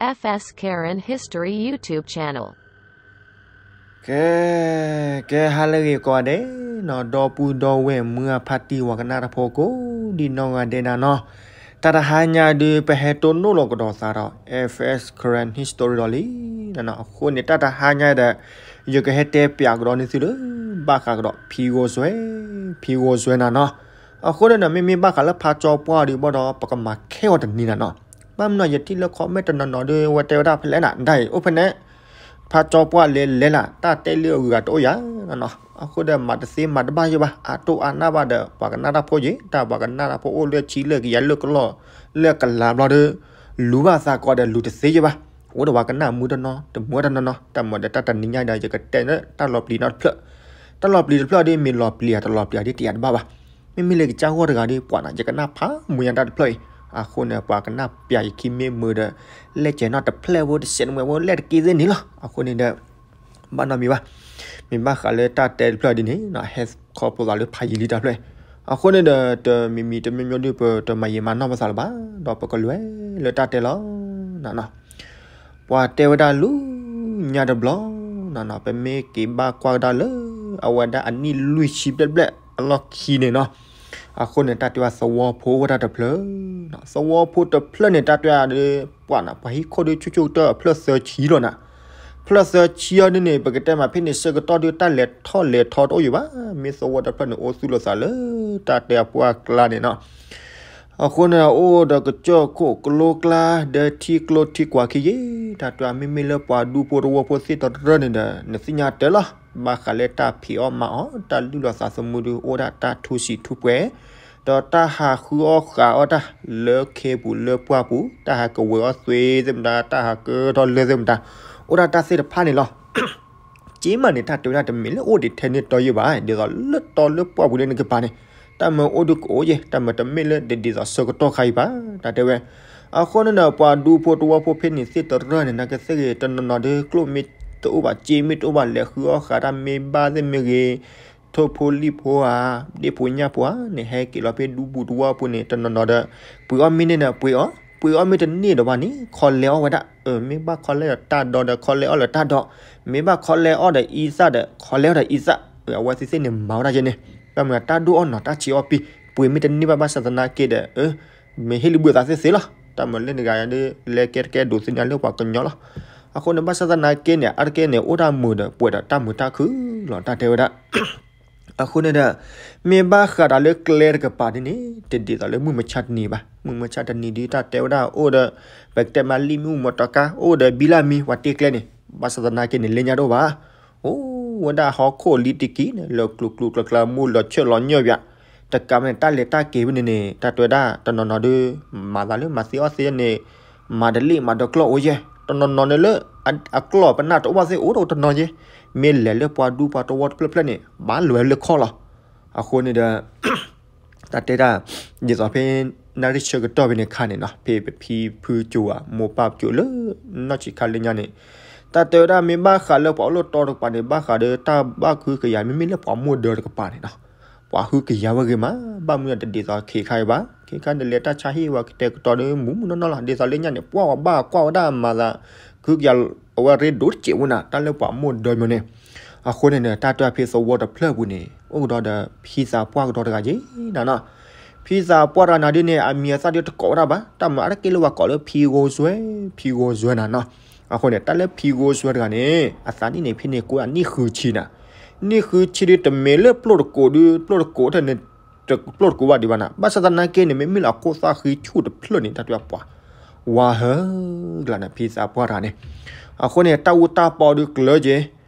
F S Karen History YouTube channel. ကဲ, ကဲဟါလၢအဂ့ၤကိးဂၤဒဲးနီၤ, ဒီပုၢ်ဒီဝဲၢ်မုၢ်အဖါတံၢ်ဝၤကနၣ်တၢ်ဖိကိးဒံနီၢ်ဂၤဒဲးနၤနီၤ, တၢ်တဟါညါဒုး ပဟဲတိၢ်နီၣ်လီၤကဒီးသးဒီး F S Karen History ဒီးလံနီၤ. အဃိန့ၣ် တၢ်တဟါညါဒီး ယကဟဲတဲပၠးကဒီးန့ၢ်သုလၢ ဘၣ်ဃးကဒီး ဖံဂီၤစွဲ, ဖံဂီၤစွဲနၤနီၤ. အဃိန့ၣ်ဒီး မ့မ့ၢ်ဘၣ်ဃးလၢဖါကၠီပှၢ်ဒုးဘၣ်ဒီး ပကမၤခဲအီၤတနံၤနၤနီၤ. ဘၣ်မနုၤယထံၣ်လၢ comment တနီၤနီၤဒုး အဝဲတဲဝဲဒၣ်ဖဲလဲၣ်နၤ ဒ်အံၤ အိၣ်ဖဲန့ၣ် ဖါကၠီပှၢ်လဲၤလဲၤလၢ တၢ်တဲလၢအဂုၤအဂၤတအိၣ်ယၤနီၤ. အဃိဒီး မၤတသ့မၤတဘၣ်ယဲဘၣ်, အတိၢ်အါနၢ်ဘၣ်ဒီး ပှၤကနၣ်တၢ်ဖိယဲ, တၢ်ပှၤကနၣ်တၢ်ဖိအိၣ်လၢဆံလၢကယၤလၢကလီၢ်လၢကလးဘျီဒီး လူၤဘၣ်သးကိးဒီး လူၤတသ့ယဲဘၣ်. အိၣ်ဒီးပှၤကနၣ်မုာ်တနီၤ တမုာ်တနီၤနီၤ, တၢ်မၤဒီးတၢ်တနံၤညါဒီး ယကတဲလၢတၢ်လီၤပျံၤနီတဖျၢၣ်. တၢ်လီၤပျံၤတဖျၢၣ်ဒ်မ့ၢ်လီၤပျံၤဧါ တလီၤပျံၤဧါဒ်တယၤတဘၣ်ဘၣ်. မ့မ့ၢ်လၢကစၢ်ဂီၢ်တဂၤဒ်ပှၤနီၤ ယကနၣ်ဖးမုာ်ညါတၢ်တဖျၢၣ်အံၤ. အဃိန့ၣ် ပှၤကနၣ်ပၠးယခံမ့ၢ်မုာ်ဒီး လဲၤစဲးနီၣ်တဖျၢၣ်ဖိ တစဲးနမှဲးဖိ လဲၤတက့ၢ်သ့ၣ်န့ၣ်လီၤ. အဃိန့ၣ်ဒီး ဘၣ်နီတမံၤဘၣ်. မ့ၢ်ဘၣ်ဃးလၢတၢ်တဲတဖျၢၣ်ဒ်န့ၣ် ဟဲခီဖျိသးလၢဖးယံာ်လံတၢ်ဖျၢၣ်. အဃိန့ၣ်ဒီး တမံၤမံၤတမံၤမံၤဒ် ပတမၤယံာ်မၤနီၢ်ပသးလၢၤဘၣ်, ဒီးပကလဲၤလၢတၢ်တဲလီၤနၤနီၤ. ပှၤတဲဝဲဒၣ်လၢညါတဘျီနၤနီၤ, ပမ့ၢ်က့ၤဘၣ်ကွၢ်ကဒါလၢ အဝဲဒၣ်အနံၣ်လွံၢ်ဆံဘျဲၣ်ဘျဲၣ်အလီၢ်ခံန့ၣ်နီၤ. အဃိန့ၣ် တၢ်တဲဝဲသဝီဖိဝဲဒၣ်တဖျၢၣ်, သဝီဖိတဖျၢၣ်န့ၣ် တၢ်တဲဝဲဒၣ် ပှၤနီၤ ပှၤဟံၣ်ခိၣ်ဒုး ဆိကမိၣ်ကတၢၢ် ဖျၢၣ်သၢဆံလီၤနၤ. ဖျၢၣ်သၢဆံအံၤဒ်န့ၣ် ပကတဲမးဖဲန့ၣ် ဆၢကတီၢ်ဒုး တၢ်လဲၤထီၣ်လဲၤထီတအိၣ်ယံၤဘၣ်. မ့ၢ်သဝီတဖျၢၣ်န့ၣ် အိၣ်သူၣ်လီၤသးလၢ တၢ်တဲအပှၢ်ကျါန့ၣ်နီၤ. အဃိန့ၣ် အိၣ်ဒီးကစၢၢ်ခိၣ်ကျိကျါ ဒီးထံကျိထံကွၢ်ခံယ့ၢ်, တၢ်တဲမ့မ့ၢ်လၢပှၤဒူဖိတဝီဖိသ့ၣ်တဖၣ်န့ၣ်ဒီး နသ့ၣ်ညါတၢ်လီၤ. ဘၣ်ဃးလၢတၢ်ဖံးအီၣ်မၤအီၣ် တၢ်လုၢ်လီၤသးသမူဒုး အိၣ်ဒၣ်တၢ်ထူစံးထူပှဲၤ, ဒီးတၢ်ဟးဃုအီၣ်ဃးအီၣ်တၢ်လၢခဲပူၤလၢပှၢ်ပူၤ, တၢ်ဟးကဝဲၤအီၣ်သွ့သ့ၣ်မတၤ, တၢ်ဟးကၢထီၣ်လၢသ့ၣ်မတၤ, အိၣ်ဒၣ်တၢ်သ့ၣ်တဖၣ်န့ၣ်လီၤ. က့မးန့ၣ် တၢ်တဲဝဲဒၣ်တမ့ၢ်လၢအိၣ်ဒံးထဲန့ၣ်တီယဲၢ်ဘၣ်, ဒ်သိးလၢတီလၢပှၢ်ပူၤန့ၣ်နကပၤန့ၣ်, တၢ်မၢအိၣ်ဒုးကအိၣ်ယဲၢ်, တၢ်မၢတမ့ၢ်လၢဒ်သိးဆၢကတီၢ်ခါအံၤဘၣ်, တၢ်တဲဝဲ. အဃိန့ၣ်ဒီး ပှၤဒူဖိတဝီဖိဖဲန့ၣ်သ့ၣ်တဖၣ်န့ၣ် နကသ့ၣ်ဂ့ၤ တနီၤနီၤဒုး ကျိၣ်မ့ၢ်တအိၣ်ဘၣ် စ့မ့ၢ်တအိၣ်ဘၣ် လဲၤဃုအီၣ်ဃးတၢ်မ့ၢ်ဘၣ်သ့ၣ်မ့ၢ်ဂ့ၤ, ထိၣ်ဖိလံၣ်ဖိဧါ, ဒ့ၣ်ဖိညၣ်ဖိဧါန့ၣ် ဟဲက့ၤလီၤဖဲဒူပူၤတဝီပူၤန့ၣ် တနီၤနီၤဒီး ပှ့ၤအီၣ်မ့ၢ်န့ၢ်န့ၣ် ပှ့ၤအီၣ်, ပှ့ၤအီၣ်မ့ၢ်တန့ၢ်ဒီးဘၣ်န့ၣ် ခီလဲအီၣ်ဝဲဒၣ်, မ့ၢ်ဘၣ်ခီလဲအီၣ်ဒီးတၢ်ဒီဒီး ခီလဲအီၣ်လၢတၢ်ဒီ, မ့ၢ်ဘၣ်ခီလဲအီၣ်ဒီးအံသၣ်ဒီး ခီလဲအီၣ်ဒီးအံသၣ်, အဝဲသ့ၣ်သ့ၣ်န့ၣ် မၤဝဲဒၣ်ယဲန့ၣ်, တၢ်မၢတၢ်ဒိၣ်အီၣ်နီၤ တၢ်ဆံးအီၣ်ပံ, ပှ့ၤမ့ၢ်တန့ၢ်ဘၣ် ဘၣ်ဆၣ်သနာ်က့ဒီး မ့ၢ်ဟ့ၣ်လံဘုးသးသ့ၣ်သ့ၣ်လီၤ, တၢ်မၢလၢနဂၤဒုး လဲၤကဲတကဲဒိးသ့ၣ်ညါလၢပှၤကညီလီၤ. အဃိန့ၣ် ဘၣ်ဆၣ်သနာ်က့န့ၣ် အါတက့ၢ်န့ၣ် အိၣ်တၢ်မုာ်ဒီးပှဲၤဒီးတၢ်မုာ်တၢ်ခုၣ်လီၤ တၢ်တဲဝဲဒၣ်. အဃိန့ၣ်ဒီး မ့ၢ်ဘၣ်ဃးဒီးလၢကျဲတကပၤဒ်န့ၣ် တဒ်သိးလၢမုၢ်မဆါတနံၤဘၣ်, မုၢ်မဆါတနံၤဒုး တၢ်တဲဝဲဒၣ်အိၣ်ဒီး ပကတဲမးလံမ့ၣ်အူမီၢ်တီၤကါ အိၣ်ဒီးဘံလၢမံ ပှၤတ့ကျဲန့ၣ်, ဘၣ်ဆၣ်သနာ်က့န့ၣ် လၢညါတအိၣ်ဘၣ် အိၣ်ဝဲဒၣ်ဟီၣ်ခိၣ်လံတက့ၢ်န့ၣ် လၢကျူၤကျူၤကျါကျါ မိၢ်လီၤဆၢၣ်လီၤညီၣ်ပၠး, တကးမ့ၢ်န့ၣ် တၢ်လဲၤတၢ်က့ၤဖဲန့ၣ်န့ၣ် တၢ်တဲဝဲဒၣ် တနီၤနီၤဒုး မၤသးလၢမၤသ့အီၣ်သ့န့ၣ် မၤတလ့ၣ်မၤဒီးကျီၢ်အိၣ်ယဲၢ်, တနီၤနီၤန့ၣ်လၢ အကျီၢ်ပနၢ်တအိၣ်ဘၣ်သ့ၣ်အိၣ်ဒီးတနီၤယဲၢ်, မ့ၢ်လဲၤလၢပှၤဒူပှၤတဝီတဖျၢၣ်ဖျၢၣ်န့ၣ် ဘၣ်လဲၤလၢခီၣ်လီၤ. အဃိန့ၣ်ဒီး တၢ်တဲဒၣ် ဒ်သိးဖဲ နၣ်ရံၣ်ဆၢကတီၢ်ဖဲန့ၣ်ခါန့ၣ်နီၤ ဖဲပဖံဖုကၠိဧါ မိၢ်ပၢ်ကၠိလၢ နီၢ်ဆံးခါလၢညါန့ၣ်, တၢ်တဲဝဲဒၣ်မ့ၢ်ဘၣ်ဃးလၢပှၤအိၣ်လၢတီတကပၤန့ၣ် ဘၣ်ဃးဒီးတၢ်ဘၣ်ဟုကယာ် မ့မ့ၢ်လၢပှၤမိၢ်ဒၢတကပၤန့ၣ်နီၤ, ပှၤဟုကယာ်ဝဲဂ့ၤမး, ဘၣ်မနုၤတဒ်သိးခဲခါအံၤဘၣ်, ခဲခါန့ၣ် လဲၤတၢ်ဆါဟံၣ်ဝဲကတဲာ်ကတီၤဒီး မုၢ်မုၢ်နီၢ်နီၢ်လီၤ, ဒ်သိးလၢညါန့ၣ် ပှၤဝဲဘၣ်ကွၢ်ဝဲဒၣ်မၤသး ဟုကယာ် အဝဲရ့ဒိၣ်တစဲးဝဲနၤ တၢ်လၢပှၤမိၢ်ဒၢမီၤန့ၣ်. အဃိန့ၣ်ဒီး တၢ်တဲဖဲသဝီတဖျၢၣ်ပူၤန့ၣ် အိၣ်ကဒီးဒီး ဖံသးပှၢ်ကဒီးတဂၤယ့ၣ်နၤနီၤ, ဖံသးပှၢ်တဂၤနၤဒ်န့ၣ် အမံၤအသၣ်ဒ်တကိးဝဲဒၣ်ဘၣ်, တၢ်မၤအါတက့ၢ်လၢပှၤကိးလၢဖံဂီၤစွဲ, ဖံဂီၤစွဲနၤနီၤ. အဃိန့ၣ် တၢ်လၢဖံဂီၤစွဲတဂၤန့ၣ် အသးနံၣ်န့ၣ် ဖဲန့ၣ်ကိးဒၣ်နံၣ်ဃုဆံနၤ, နံၣ်ဃုဆံဒ်တမ့ၢ်လၢပျိၢ်တကိးဒ် ပျိၢ်တကိးထဲန့ၣ် ပျိၢ်တကိးဘၣ်ဒံးဘၣ်နၤ, ဘၣ်ဆၣ်သနာ်က့န့ၣ် မ့မ့ၢ်လၢအခိၣ်သၣ်ဃံဆူၣ်တဖျၢၣ်န့ၣ် တၢ်တဲပှၤ ဝါဟၢကျါန့ၣ် ဖံသးပှၢ်တဂၤန့ၣ်. အဃိန့ၣ် တၢ်အူတၢ်ပီဒ်ကျၢၤက့ၤ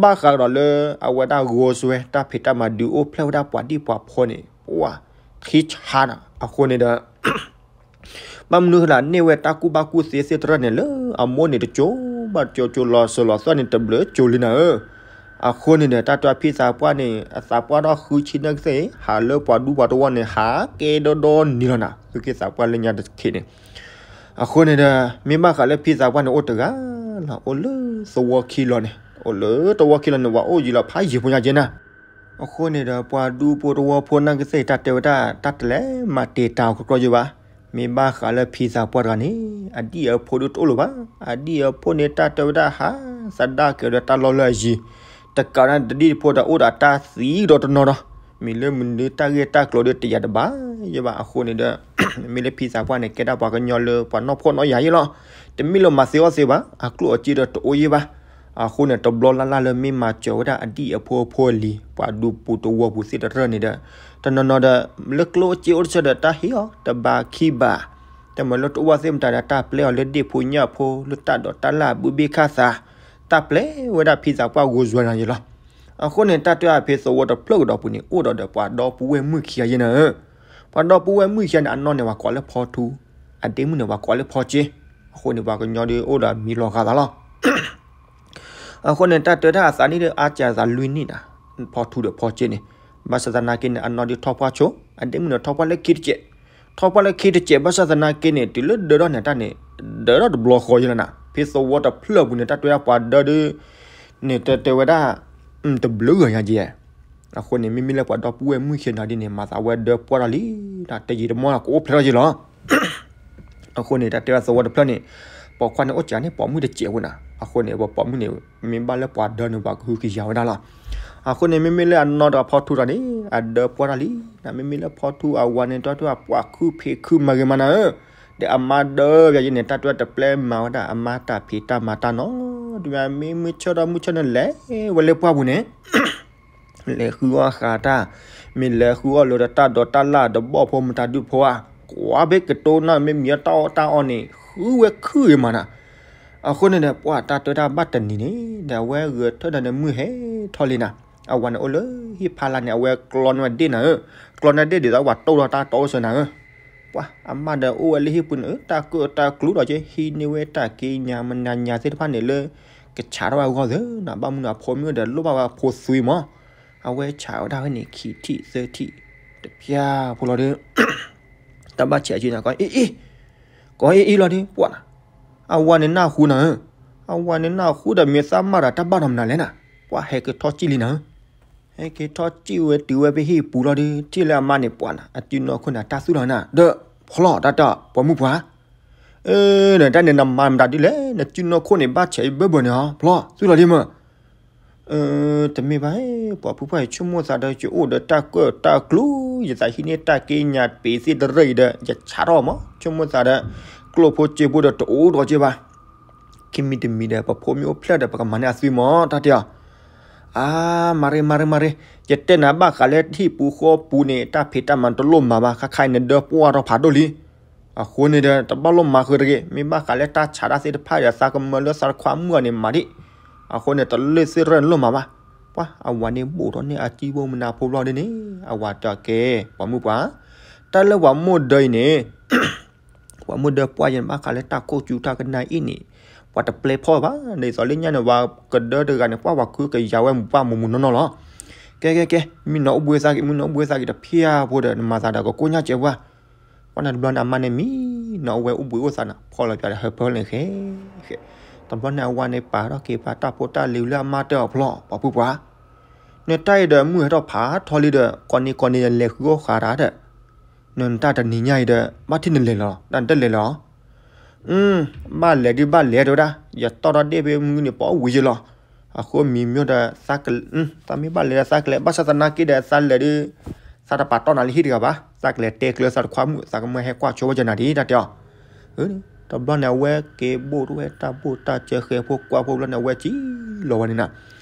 ဘၣ်ဃးကဒီးလၢ အဝဲဒၣ်ဂီၤစွဲ တၢ်ဖံးတၢ်မၤဒုးအိၣ်ဖျဲၣ်ဝဲဒၣ်ပှၤဒံၣ်ပှၤဖီန့ၣ် ပှၤခံဆါနၤ. အဃိန့ၣ်ဒီး ဘၣ်မနုၤဃိလၢန့ၢ်ဝဲတၢ်ကူၣ်ဘၣ်ကူၣ်သ့သ့ၣ်တဖၣ်န့ၣ် လၢအမိၢ်န့ၣ်တကၠိဘၣ်တကၠိ ကၠိလီၤစၢၤလီၤသွဲၣ်န့ၣ် တဘျုးကၠိလံနၤဧၢ. အဃိန့ၣ်ဒီး တၢ်တဲဖံသးပှၢ်န့ၣ် အသးပှၢ်ထီၣ်ဃုဆံနာ်က့သ့ၣ် ဟးလၢပှၤဒူပှၤတဝီန့ၣ် ဟးကဲဒီဒီနံၤလီၤနၤ သုက့သးပှၢ်လၢညါတခ့န့ၣ်. အဃိန့ၣ်ဒီး မ့ၢ်ဘၣ်ဃးလၢဖံသးပှၢ်န့ၣ် အိၣ်တဂၤလီၤ အိၣ်လၢသဝီခံလီၤန့ၣ် အိၣ်လၢသဝီခံလီၤန့ၣ် ပှၤအိၣ်ယံၤလီၤဖးယံၤဖိညါက့နၤ. အဃိန့ၣ်ဒီး ပှၤဒူဖိတဝီဖိနာ်က့သ့ၣ် တၢ်တဲဝဲဒၣ် တၢ်တလဲၤမၤတံာ်တာ်အီၤကီကီယဲၢ်ဘၣ်. မ့ၢ်ဘၣ်ဃးလၢဖံသးပှၢ်တဂၤန့ၣ် အဒံၣ်အဖိဒုးတအိၣ်လၢၤဘၣ်. အဒံၣ်အဖိန့ၣ် တၢ်တဲဝဲဒၣ်ဟးသဒၣ်ကဲၤဒီးတၢ်လီၢ်လၢအယံၤ, တကးဒၣ်တဒံၣ်ဖိဒီးအိၣ်ဒီးတၢ်သံဒီးတနီၤဒီး, မ့ၢ်လၢမနုၤတၢ်ဂ့ၢ်တၢ်ကျိၤဒီးတယာ်တဘၣ်ယဲဘၣ်. အဃိန့ၣ်ဒီး မ့မ့ၢ်လၢဖံသးပှၢ်န့ၣ် ကဲဒၣ်ပှၤကညီလၢပှၤနီၢ်ဖှီၣ်နီၢ်ယာ်ယဲလီၤ. တမ့ၢ်လၢမၤသ့အီၣ်သ့ဘၣ်, အကျိၣ်အစ့ဒီးတအိၣ်ယဲဘၣ်. အဃိန့ၣ် တဘျီလၢ်လၢ်လၢမ့ၢ်မၤစၢၤဝဲဒၣ်အဒံၣ်အဖိအဖိအလံၤ ပှၤဒူပူၤတဝီပူၤသ့ၣ်တရၢၢ်န့ၣ်ဒီး တနီၤနီၤဒီး လၢကျိၣ်စ့အိၣ်တဆၢဒီးတၢ်ဟ့ၣ်အီၤ တဘးခံဘး, တမ့ၢ်လၢတအိၣ်ဘၣ်သ့ၣ်မတၤဒီး တၢ်ပျဲအီၤလၢဒ့ၣ်ဖိညၣ်ဖိ လၢတၢ်ဒိးတၢ်လၢ်ဘုဘ့ၣ်ခၣ်သး, တၢ်ပျဲဝဲဒၣ်ဖံသးပှၢ်ဂိၢ်ယွဲနၤယဲလီၤ. အဃိန့ၣ် တၢ်တဲအဖဲသဝီတဖျၢၣ်ကဒီးပူၤန့ၣ် အိၣ်ဒီးဒီးပှၤဒီပုၢ်ဝဲၢ်မုၣ်ခံဂၤယဲနၤဧၢ. ပှၤဒီပုၢ်ဝဲၢ်မုၣ်ခံဂၤန့ၣ် အနီၢ်န့ၣ် ပှၤကိးလၢဖီထူ, အဒ့မုၣ်န့ၣ် ပှၤကိးလၢဖီက့. အဃိန့ၣ် ပှၤကညီဒီးအိၣ်ဒီးမံၤလီၤဂာ်သးလီၤ. အဃိန့ၣ် တၢ်တဲတၢ်အသးနံၣ်ဒီး အါစၢၤသးလွံၢ်နံၣ်နၤ, ဖီထူဒီးဖီက့န့ၣ်, ဘၣ်ဆၣ်သနာ်က့န့ၣ် အနီၢ်ဒုးထီၣ်ပှၢ်ဆိ, အဒ့မုၣ်န့ၣ်ထီၣ်ပှၢ်လၢခံတစဲး, ထီၣ်ပှၢ်လၢခံတစဲး ဘၣ်ဆၣ်သနာ်က့န့ၣ် တုၤလၢဒၢထီၣ်န့ၣ်တၢ်န့ၣ်, ဒၢထီၣ်တဘျီဃီယဲလီၤနၤ. ဖဲသဝီတဖျၢၣ်ပူၤန့ၣ် တၢ်တဲဝဲဒၣ်ပှၤဒၢဒုး, န့ၣ်တဲတဲဝဲဒၣ်, တဘျုးဂၤညါက့ အဃိန့ၣ် မ့မ့ၢ်လၢပှၤဒီပုၢ်ဝဲၢ်မုၣ်ခံဂၤဒ်န့ၣ် မၤသးဝဲဒၢပှၢ်ထီၣ်လံ, တယံာ်တမီၢ်ကအိၣ်ဖျဲၣ်ထီၣ်က့လီၤ. အဃိန့ၣ် တၢ်တဲဝဲသဝီတဖျၢၣ်န့ၣ်, ပိာ်ခွါန့ၣ်အိၣ်စှၤန့ၣ် ပိာ်မုၣ်တစဲးဖိနၤ, အဃိန့ၣ် ပပိာ်မုၣ်န့ၣ် မ့ၢ်ဘၣ်လၢပှၤဒၢန့ၣ် ပှၤကဟုကယာ်ဝဲဒၣ်လီၤ. အဃိန့ၣ် မ့မ့ၢ်လၢအနီၢ်တဂၤဖီထူတဂၤန့ၣ် အဒၢပှၢ်ထီၣ်လံ, မ့မ့ၢ်လၢဖီထူအဝၤန့ၣ် တၢ်တဲပှၤခုဖံးခုမၤဂ့ၤမးနၤဧၢ, ဒီးအမါဒၢပယၤယဲန့ၣ် တၢ်တဲတပျဲမၤဝဲဒၣ် အမါတၢ်ဖံးတၢ်မၤတၢ်နီတမံၤ, မ့ၢ်မုၢ်ဆ့ၣ်ထီၣ်မုၢ်ဆ့ၣ်န့ၣ်လဲၤဝဲလၢပှၢ်ပူၤန့ၣ် လဲၤဃုအီၣ်ဃာ်တၢ်, မ့ၢ်လဲၤဃုအီၣ်လၢတၢ်ဒိးတၢ်လၢ်ဒီးဘီၣ်ဖိမတၤဒုးဖိဧါ, ကွၢ်ဘ့ၣ်ကတိၤနၢ်မ့ၢ်မံၤအီၣ်တၢ်အီၣ်တၢ်အီန့ၣ် ဃုဝဲခုဂ့ၤမးနၤ. အဃိန့ၣ်ဒီး ပှၢ်တၢ်တဲတၢ်ဘၣ်တနံၤန့ၣ် ဒီးအဝဲဂဲၤထၢၣ်ဒီးန့ၣ်မုၢ်ဟဲထီၣ်လံနၤ, အဝၤန့ၣ်အိၣ်လၢဟံၣ်ဖးလၢ်န့ၣ် အဝဲကျီန့ၢ်ဝဲဒ့ၣ်နၤဧၢ, ကျီန့ၢ်ဒ့ၣ်ဒ်သိးပှၤတိၢ်ထီၣ်တၢ်တီအိၣ်စၢၤနၤဧၢ. ပှၢ်အမါဒီးအိၣ်ဝဲလၢဟံၣ်ပူၤန့ၣ် တၢ်ကၢၣ်တၢ်ကျူဒီးက့ ဟံးန့ၢ်ဝဲတၢ်က့ညါမနၤညါသ့ၣ်တဖၣ်န့ၣ်လၢ ကဆးထီၣ်ဝဲအဂီၢ်သ့နၤ, ဘၣ်မနုၤအဖိမုၣ်ဒီးလိၣ်ဘၣ်ဝဲအဖိသွံမး, အဝဲဆးဝဲဒၣ်ဝဲန့ၣ် ခံထံၣ်သၢထံၣ် တပျၢ်ဖိလီၤဒီး တၢ်ဘၣ်ဆဲးက့နၤ ကအ့ၣ်အ့ၣ်, ကအ့ၣ်အ့ၣ်လီၤဒီး ပှၢ်နၤ, အဝၤန့ၣ်နၢ်ဟူနၤဧၢ, အဝၤန့ၣ်နၢ်ဟူဒီးမ့ၢ်သးမၢ်ဒီးတၢ်ဘၣ်နီတမနုၤလဲၣ်နၤ, ပှၢ်ဟဲက့ၤထီၣ်စံၣ်လံနၤဧၢ. ဟဲက့ၤထီၣ်စံၣ်ဝဲတုၤဝဲဖဲဟံၣ်ပူၤလီၤဒီး ထံၣ်လၢအမါန့ၣ် ပှၢ်နၤ အစုနီၢ်ခိၣ်န့ၣ် တၢ်သူၣ်လီၤနၤ, ဒီးဖျီၣ်တၢ်တၢ်ပိာ်မုၣ်ပှၢ်, အၢ နတၢ်န့ၣ်နမၤမတၤဒ်လဲၣ်, နစုနီၢ်ခိၣ်န့ၣ် ဘၣ်ဆဲးဘၢဘၢန့ၣ်ဟီ ဖျီၣ်သူၣ်လီၤလံမး. တမ့ၢ်ဘၣ်, ပှၤဖုပှၢ်အံၤ ဆိကမိၣ်သးဒီး ယအိၣ်ဒီးတၢ်ကၢၣ်တၢ်ကျူ, ယသးဟံးန့ၢ်တၢ်က့ညါပ့ၤသ့ၣ်တရၢၢ်အံၤဒီး ယဆးထီၣ်မး, ဆိကမိၣ်သးဒီး ကျိၣ်ဖိစ့ဖိဒီးတအိၣ်ဒီးက့ဘၣ်. ခံမံၤတမံၤဒီး ပဖိမ့ၢ်အိၣ်ဖျဲၣ်ဒီး ပကမၤန့ၢ်အသွံမး တၢ်တဲအီၤ. အါ မၤရ့မၤရ့မၤရ့, ယတဲနၤဘၣ်ဃးလၢဟံၣ်ပူၤဃီပူၤန့ၣ် တၢ်ဖံးတၢ်မၤတလိၣ်မၤဘၣ်, ခါခါအံၤနဒၢပှၢ်ထီၣ်ဖးဒိၣ်လံ. အဃိန့ၣ်ဒီး တဘၣ်လိၣ်မၤဃုာ်တဂ့ၤ, မ့ၢ်ဘၣ်ဃးလၢတၢ်ဆးတၢ်သ့ၣ်တဖၣ်ဒီး သးကမၢလၢသးတခွါမုၣ်အီၤန့ၣ်မၤဒံး. အဃိန့ၣ် တလၢၢ်သ့ၣ်တရၢၢ်န့ၣ်လိၣ်မၤဘၣ်. ပှၢ်အဝၤန့ၣ် ဘိၣ်ထီၣ်န့ၢ်အစုဘိၣ်မနၤဖိဘျီဒ်န့ၣ် အဝၤတဲကဲ ပိာ်မုၣ်ပှၢ်, တၢ်လၢပှၤမိၢ်ဒၢအံၤန့ၣ် ပှၤမိၢ်ဒၢပှၢ်ယဲန့ၣ် ဘၣ်ဃးလၢတၢ်ခိၣ်ကူတၢ်ကနၣ်အံၤန့ၣ် ပှၤတပျဲဖီၣ်ဘၣ်, ဒ်သိးလၢညါန့ၣ် ပှၤကဒၢတဂၤန့ၣ် ပှၢ်ပှၤခုကယၤဝဲမူၤပှၢ်မူၤမူၤနီၢ်နီၢ်လီၤ. ကဲကဲကဲ, မံနီၤအိၣ်ဘှံးသးက့ၤ, မံနီၤအိၣ်ဘှံးသးက့ၤတဖၣ်ဖိဒီး နမၤသးဒီးကကိၢ်ညါစဲးပှၢ်. ပှၢ်န့ၣ်တဘျီန့ၣ် အမါန့ၣ်မံနီၤအိၣ်ဝဲအိၣ်ဘှံးအိၣ်သးန့ၣ် ဖီၣ်လီၤပၠးဒီးဟၢဖၢလၢဃဲဃဲ. တဘျီန့ၣ် အဝၤန့ၣ်ပာ်ထီၣ်က့ၤပာ်တၢ်ဖိတၢ်လံၤလၢအမါတဲအီၤဖျီၣ် ပိာ်မုၣ်ပှၢ်, နတၢ်အံၤဒီးမုၢ်ဟဲထီၣ်ဖးထီလံဒီး ကိးနံၤကိးနံၤလဲၤဃုအီၣ်ဃာ်တၢ်ဒီး နတၢ်တနံၤညါအံၤဒီး ဘၣ်ထံၣ်နလဲၤလီၤ, တၢ်နတလဲၤလီၤ. ဘၣ်လဲၤဒုးဘၣ်လဲၤတဲဝဲဒၣ်, ယတီၢ်ထီၣ်ဒ့ၣ်ဖဲမုၢ်နံၤပှၤအိၣ်ဝံၤယဲလီၤ. အဃိမံၤမ့ၢ်ဒီး သးမ့ၢ်ဘၣ်လဲၤဒီးသးကလဲၤ, ဘၣ်ဆၣ်သနာ်က့ဒီးသးလဲၤဒုး သးတပာ်တီၢ်နၤလၢဟံၣ်တဂၤဘၣ်, သးကလဲၤတဲကျၢၤသးတခွါမုၣ်, သးကမၢဟဲကွၢ်ဆိဝဲကနၤဒ်တၢ်တဲအီၤ. တဘျီန့ၣ် အဝဲက့ၤဘိၣ်ထီၣ်ဝဲတၢ်ဘိၣ်တၢ်စၢဃဲၤဖိကွၢ်ဖိဘျီန့ၣ် အဝဲစံၣ်လီၤဝဲန့ၣ်နၤ.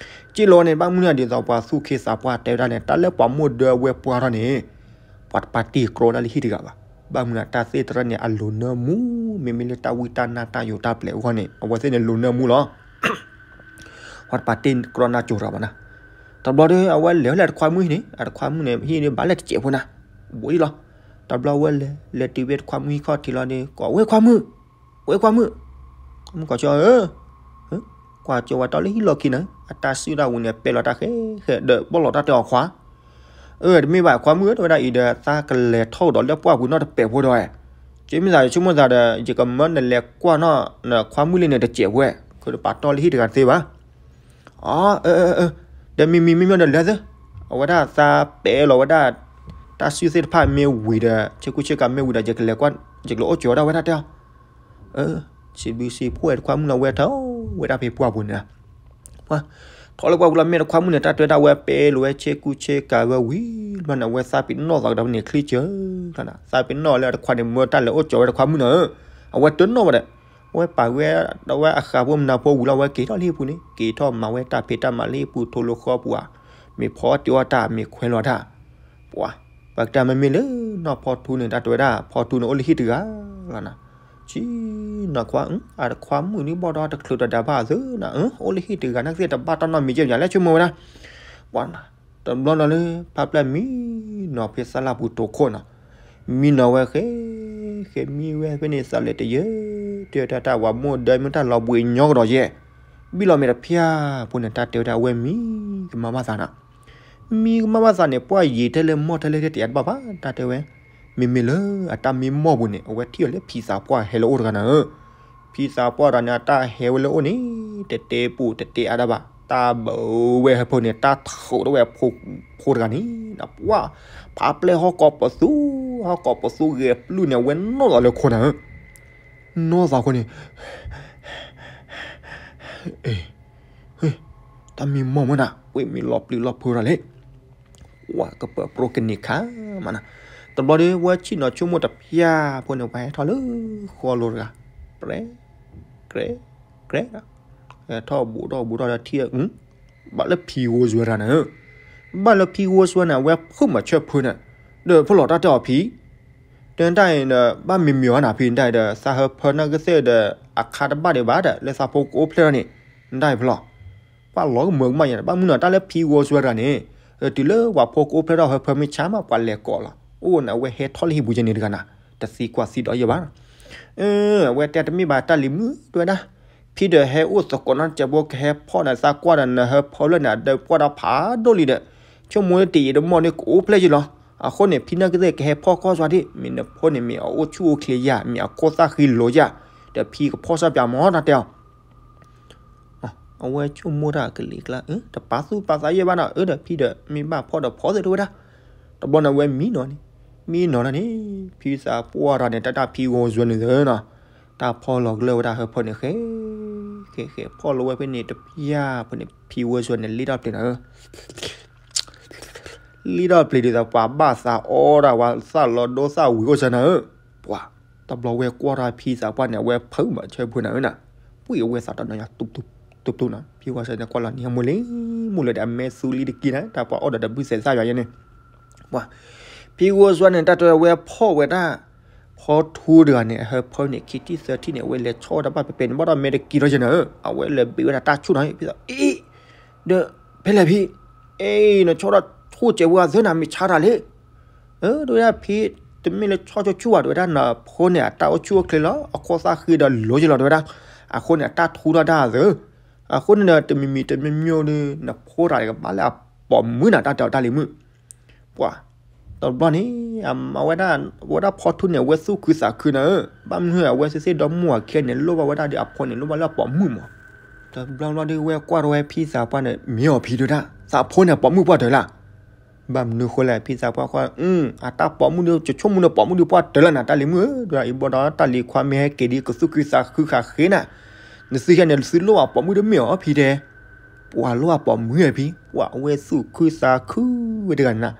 စံၣ်လီၤဝဲန့ၣ် ဘၣ်မနုၤဒ်သိးပှၤသူၣ်ခ့သးပှၢ်တဲဝဲဒၣ်န့ၣ် တၢ်လၢပှၤမိၢ်ဒၢအဝဲပှၢ်ထီၣ်န့ၣ် ပှၤတပာ်တ့ၢ်ကြီဒၣ်လၢဟံၣ်တဂၤဘၣ်. ဘၣ်မနုၤတၢ်သ့ၣ်တရၢၢ်န့ၣ် အလိၤနၢမူ, မ့မ့ၢ်လၢတၢ်ဝံတၢ်နါတၢ်ယိးတၢ်ပျဲၤအဂီၢ်န့ၣ် အဝဲသ့ၣ်န့ၣ်လိၤနၢမူလီၤ. ပှၤတပာ်တ့ၢ်ကြီနါကၠိၤတဂၤဘၣ်နၤ. တဘျီဒီး အဝဲလဲၤဝဲလၢတခွါမုၣ်ဟံၣ်န့ၣ်, အတခွါမုၣ်န့ၣ် ဟံၣ်န့ၣ်ဘၣ်လၢတစဲးဖိနၤ, ဘိးအံၤလီၤ. တဘျီဝဲလဲၤ လဲၤတုၤဖဲတခွါမုၣ်ဟံၣ်ခီၣ်ထံးလီၤဒီး ကိးဝဲခွါမုၣ်, ဝဲခွါမုၣ်, ခွါမုၣ်ကိးကၠီဧၢ, ကွၢ်ကၠီဝဲတီလၢဟံၣ်လီၢ်ခံနၤ, အတၢ်စုၣ်တၢ်ဝံၤန့ၣ် ပဲာ်လီၤတၢ်ဃဲဃဲဒီး ဘီၣ်လီၤတၢ်တဲအီၤခွါ အၢ တမ့ၢ်ဘၣ်ခွါမုၣ်ဧၢ တဲဝဲဒၣ်အံၤဒီး သးကလဲၤထီၣ်ဒီးလၢပှၢ်ပူၤနီၢ်တပဲာ်ဖိဒီး, ကမ့ၢ်သး ဆိကမိၣ်သးဒီး ယကမၢနလဲၤကွၢ်နီၢ် နခွါမုၣ်လံန့ၣ်တစဲးဖိ, ခုတပာ်တီၢ်လၢဟံၣ်တဂၤတသ့ဘၣ်. အ ဒီးမံၤမံၤမ့မ့ၢ်ဒီးလဲၤသ့, အဝဲဒၣ်သးပဲာ်လီၤဝဲဒၣ် တၢ်စုသ့ၣ်တဖၣ်မ့ၢ်ဝံၤဒီး ဆ့ကူဆ့ကၤမ့ၢ်ဝံၤဒီး ယကလဲၤကွၢ် ယကလဲၤအိၣ်ကၠီၤဝဲဒၣ်ဝဲတၢ်တဲအီၤ. အၢ စံးဘျုးစံးဖှိၣ်ဝဲတခွါမုၣ်နီၤ ဝဲထီၣ်ဝဲဒၣ်ဖဲပှၢ်ပူၤန့ၣ် ပှၤ ထီၣ်လၢပှၢ်ပူၤလီၤ မ့ၢ်တခွါမုၣ်န့ၣ် တၢ်တဲဝဲဒၣ် အဝဲပဲလိာ်ဝဲဆ့ကူဆ့ကၤဝဲဝံၤလီၤန့ၣ် အဝဲသးပ့ၤနီၣ်သးကဒီးန့ၣ် ချံကၢၤလီၤန့ၣ် သးပ့ၤနီၣ်လၢတခွါန့ၣ် မၢတၢ်လဲၤအိၣ်ကၠီၤဝဲတခွါမုၣ်နီၤဧၢ, အဝဲတနီၣ်ဝဲဒီး အဝဲပာ်ဝဲ ဒီးဝဲအဃးဖိမနၤဖိဝံၤလီၤ အဝဲက့ၤထီၣ်လၢဟံၣ်ပူၤန့ၣ် က့ၤထီၣ်မၤဝဲတၢ်ဖံးတၢ်မၤလၢဟံၣ်ပူၤ ထိၣ်လိာ်ဃီပူၤဧါ, မ့ၢ်ဖီအီၣ်တ့ၢ်အီၣ်တၢ် မ့ၢ်ခွဲးလီၤတၢ် ပှၤ ပကတဲမ့မ့ၢ်လၢနီၢ်ဖီထူန့ၣ် တၢ်တဲဝဲဒၣ် ဖီထူန့ၣ် အိၣ်လၢဟံၣ်တဂၤလီၤနၤ, ဆံနီၢ်ခွါ အတခွါမုၣ်န့ၣ်ဘၣ်ဒီးတချုးတဒါဘၣ်အသးနၤ, အိၣ်လၢဟံၣ်တဂၤနာ်ကသ့ၣ်တဘၣ်တၢ်နီတမံၤကဲၣ်ညါလဲၣ် ဆိကမိၣ်ဝဲဒၣ်, ပှၤနၤ, တဘျီနီၤလၢ ဖါပျၢ်မံနီၤဖဲသၣ်လၢ်ပူၤတိာ်ခိၣ်နီၤ, မံနီၤဝဲဃဲ ဃဲမံဝဲဖဲန့ၣ် သးလဲၤတယၢ တဲတၢ်တၢ်ဝၤမိၢ်ဒၢမ့ၢ်တၢ်လီၤဘှံးညီကဒီးယဲၢ်, ဘံၣ်လီၤမဲာ်တဖၠၣ်ဖိန့ၣ် တၢ်တဲဝဲဒၣ်အဝဲမံကမၣ်ဘၣ်သးနၤ မံကမၣ်ဘၣ်သးန့ၣ် ပှၢ်ယံာ်ထဲလၢမီၢ်ထဲလဲၣ်ထဲတယးတဘၣ်ဘၣ် တၢ်တဲဝဲ, မ့မ့ၢ်လၢအတၢ်မံမီၢ်ပူၤန့ၣ် အဝဲထံၣ်အီၤလၢဖံသးပှၢ်ဟဲလၢအအိၣ်တဂၤနၤဧၢ, ဖံသးပှၢ်တဂၤန့ၣ် အတၢ်ဟဲဝဲလၢအအိၣ်န့ၣ် တတဲပူၤတတဲအါတၢ်ဘၣ် တၢ်ဘၢဝဲဟၢဖၢန့ၣ် တၢ်ထုးထီၣ်ဝဲဖိတဂၤန့ၣ် ပှၢ် ဖးပျဲၢ်ဟီၣ်ကိးပသူ ဟီၣ်ကိးပသူဂဲၤပျုၢ်န့ၣ် အဝဲနီၣ်လီၤလၢခိနၤဧၢ နီၣ်သးခိန့ၣ် အ့ တၢ်မံမီၢ်မ့ၢ်နၤ ဝဲမံလီၤပျံၤလီၤဖုးတၢ်လဲၣ်, ပှၢ်ကပၢၤပြိကန့ၢ်ခါမးနၤ, တဘျီဒီး ဝဲဆံၣ်နီၤဆိကမိၣ်တဖၠၣ်ဖိန့ၣ် ပှၤဟဲထီၣ်လၢဃီလိၤတဂၤ, ပြဲ ကြဲ ကြဲ ဟဲထီၣ်ဘူးထီၣ်ဘူးထီၣ်ဒီးထံၣ် ဘၣ်လၢဖံဂိၢ်စွဲတဂၤန့ၣ်, ဘၣ်လၢဖံဂိၢ်စွဲန့ၣ် အဝဲဖုးမၤဆၢဖုးန့ၣ်, ဒီးဖဲလီၤတၢ်တဲအီၤဖံ တဲတၢ်အံၤဒီး ဘၣ်မံမံအီၤနၤဖံ တၢ်အံၤဒီး သးဟၢဖၢနၢ်ကသ့ၣ်ဒီး အခါတဘၣ်ဒံးဘၣ်ဒီး လၢသးဖိကအိၣ်ဖျဲၣ်ထီၣ်န့ၣ်, တၢ်အံၤဖဲလီၤ, ပှၤလီၤကမၢကမၣ်ယါန့ၣ် ဘၣ်မနုၤနီၤ တၢ်လၢဖံဂိၢ်စွဲတဂၤန့ၣ်, တုၤလၢပှၤဖိကအိၣ်ဖျဲၣ်ထီၣ်ဟၢဖၢမ့ၢ်ဆါမး ပှၤလဲၤကိးလီၤ, အိၣ်န့ၣ် အဝဲဟဲထီၣ်လၢဟံၣ်ပူၤကဲန့ၣ်တဂၤနၤ, တသံကွၢ်သံဒီးယဲၢ်ဘၣ် အဝဲတဲတမ့ၢ်ဘၣ်တၢ်လံၤမုၣ်တဲဝဲဒၣ်, ဖံဒီးဟဲအိၣ်သကိးနီတစဲးဖိ ကဟဲဖီၣ်နသးကွၢ်ဒီးနဟၢဖၢလၢနဒီးပှၢ်ဒီးဖးဒိၣ်လံဒီး, ဆိကမိၣ်လၢတယံာ်တမီၢ်န့ၣ်ကအိၣ်ဖျဲၣ်ယလီၤ, အဃိန့ၣ် ဖံနၢ်ကသ့ၣ်ကဟဲဖီၣ်ကီၢ်စွါဒၣ် မ့ၢ်နဖိန့ၣ်မ့ၢ်အအိၣ်ဆူၣ်အိၣ်ချ့ယါ မ့ၢ်အခိၣ်သၣ်ဃံလိၤယါ, ဒီးဖံကဖီၣ်စၢ်ပၠးမီၤတၢ်တဲအီၤ အဝဲဆိကမိၣ်တၢ်ကလံၤကျါ တပာ်သူၣ်ပာ်သးယဲၢ်ဘၣ်နီၤ အၢဒီးဖံဒီးမ့ၢ်ဘၣ်ဖီၣ်ဒီးဖီၣ်သ့ၣ်တဝဲဒၣ်, တဘျီန့ၣ်ဝဲမံနီၤန့ၣ်, မံနီၤလီၤန့ၣ်, ဖံသးပှၢ်တဂၤန့ၣ် တၢ်တၢ်ဖံဂီၤစွဲန့ၣ်သၢနီၤ, တၢ်ဖီၣ်လီၤကလၢာ်ဝဲဒၣ်ဟၢဖၢန့ၣ် ဃဲ ဃဲ ဃဲ ဖီၣ်လီၤဝဲဖဲန့ၣ် တဖၠၣ်ဖဲန့ၣ် ဖံဂီၤစွဲန့ၣ် လံထီၣ်ပျံၤနီၤဧၢ လံထီၣ်ပျံၤဒ်သိးပှၤဘၣ်သးအီၣ်ဒၣ်ဝဲသၣ်လီၤဒိသၣ်ဝံၤအိၣ်စၢၤနၤဧၢ, ပှၤ တဘျီဝဲကွၢ်တၢ်ဖံသးပှၢ်န့ၣ် အဝဲဖုးမၤဆၢဖုးနၤဧၢနၤ, ပှံၢ်အဝဲသးတနီၤညါ တူၢ်တူၢ်တူၢ်နီၤ, ဖံဂီၤစွဲန့ၣ်ကွၢ်လီၤန့ၣ် ဟဲမူလံ မူလၢဒီးအမဲာ်သူလံတက့ၢ်နၤ တၢ်ပှၤအီၣ်ဒီးတဘုၣ်သဲးသၣ်ယွၤယဲန့ၣ်, ပှၤ ဖံဂီၤစွဲန့ၣ် တၢ်တဲဝဲဖီၣ်ဝဲဒၣ် ဖီထူတဂၤန့ၣ် အဟၢဖၢန့ၣ် ခံထံၣ်သၢထံၣ်န့ၣ် အဝဲလဲၤဆီၣ်ဝဲဒၣ်ဘၣ်ဖဲဖဲန့ၣ် ဘၣ်ဒီးမဲာ်တက့ၤထီၣ်ယဲနၤဧၢ, အဝဲလဲၤဘ့ၣ်ဝဲဒၣ်တၢ်ဆူၣ်နီၤ ဖံသး အ့ ဒီး ဖဲလဲၣ်ဖံ, အ့ နဆီၣ်ဒီးဆူၣ်စဲးဝဲအသၢနၤ မ့ၢ်ဆါတၢ်လံ, အၢ တဲဝဲဒၣ်ဖံ, တမ့ၢ်လၢဆီၣ်ဆူၣ်ဆူၣ်ဘၣ် တဲဝဲဒၣ် နဖိန့ၣ် အတၢ်အိၣ်ဆူၣ်အိၣ်ချ့လီၤ အခိၣ်သၣ်ဃံဒီးလိၤယလီၤ တဲဝဲဒၣ်, အဃိန့ၣ် အတၢ်ထူထီၣ်တၢ်အသၢ, အဃိန့ၣ်ဒီး တမံၤမံၤတမံၤမံၤဒီး နဖိတၢ်တကဘၣ်လၢအပိာ်မုၣ်နၤ တၢ်တဲအီၤတၢ်လံၤမုၣ် ပှၤ တဘျီန့ၣ် အမၤဝဲဒၣ် ဝဲဒၣ်ဖီထူန့ၣ် အဝဲသူၣ်ခုသးခုနၤဧၢ, ဘၣ်မနုၤအဝဲသ့ၣ်ဒီမိၢ်အခံဂၤန့ၣ် လိၣ်ဘၣ်ဝဲဒၣ်ဒီးအဖိန့ၣ် လိၣ်ဘၣ်လၢအပိာ်မုၣ်မး, တဘျီဘျီဒီး ဝဲကွၢ်ထီၣ်ဝဲဖံသးပှၢ်န့ၣ် မ့ၢ်အီၤဖံတဲဒၣ် သးဖိန့ၣ် အပိာ်မုၣ်ပှၢ်တၢၢ်လၢ ဘၣ်မနုၤဃိလဲၣ် ဖံသးပှၢ်ကွၢ် အတၢ်ပိာ်မုၣ်ဒီး ကဆိကမိၣ်ဒီးပိာ်မုၣ်ဒီးပှၢ်တၢၢ်လၢနၤ တၢ်လံၤမုၣ်ဧၢ, ဒီးအံၤဘၣ်ဒီးတၢ်လံၤခွါမ့ၢ်ဟဲက့ၤဒီး ကသူၣ်ခုသးခုဃာ်ဃ့နၤ, နသုဟဲန့ၣ် သုလိၣ်ဘၣ်ပိာ်မုၣ်ဒီးမ့ၢ်အီၤဖံတဲ ပှၤလိၣ်ဘၣ်ပိာ်မုၣ်ဧါဖံ, ပှၤအဝဲသူၣ်ခုသးခုဝဲတဂၤနၤ,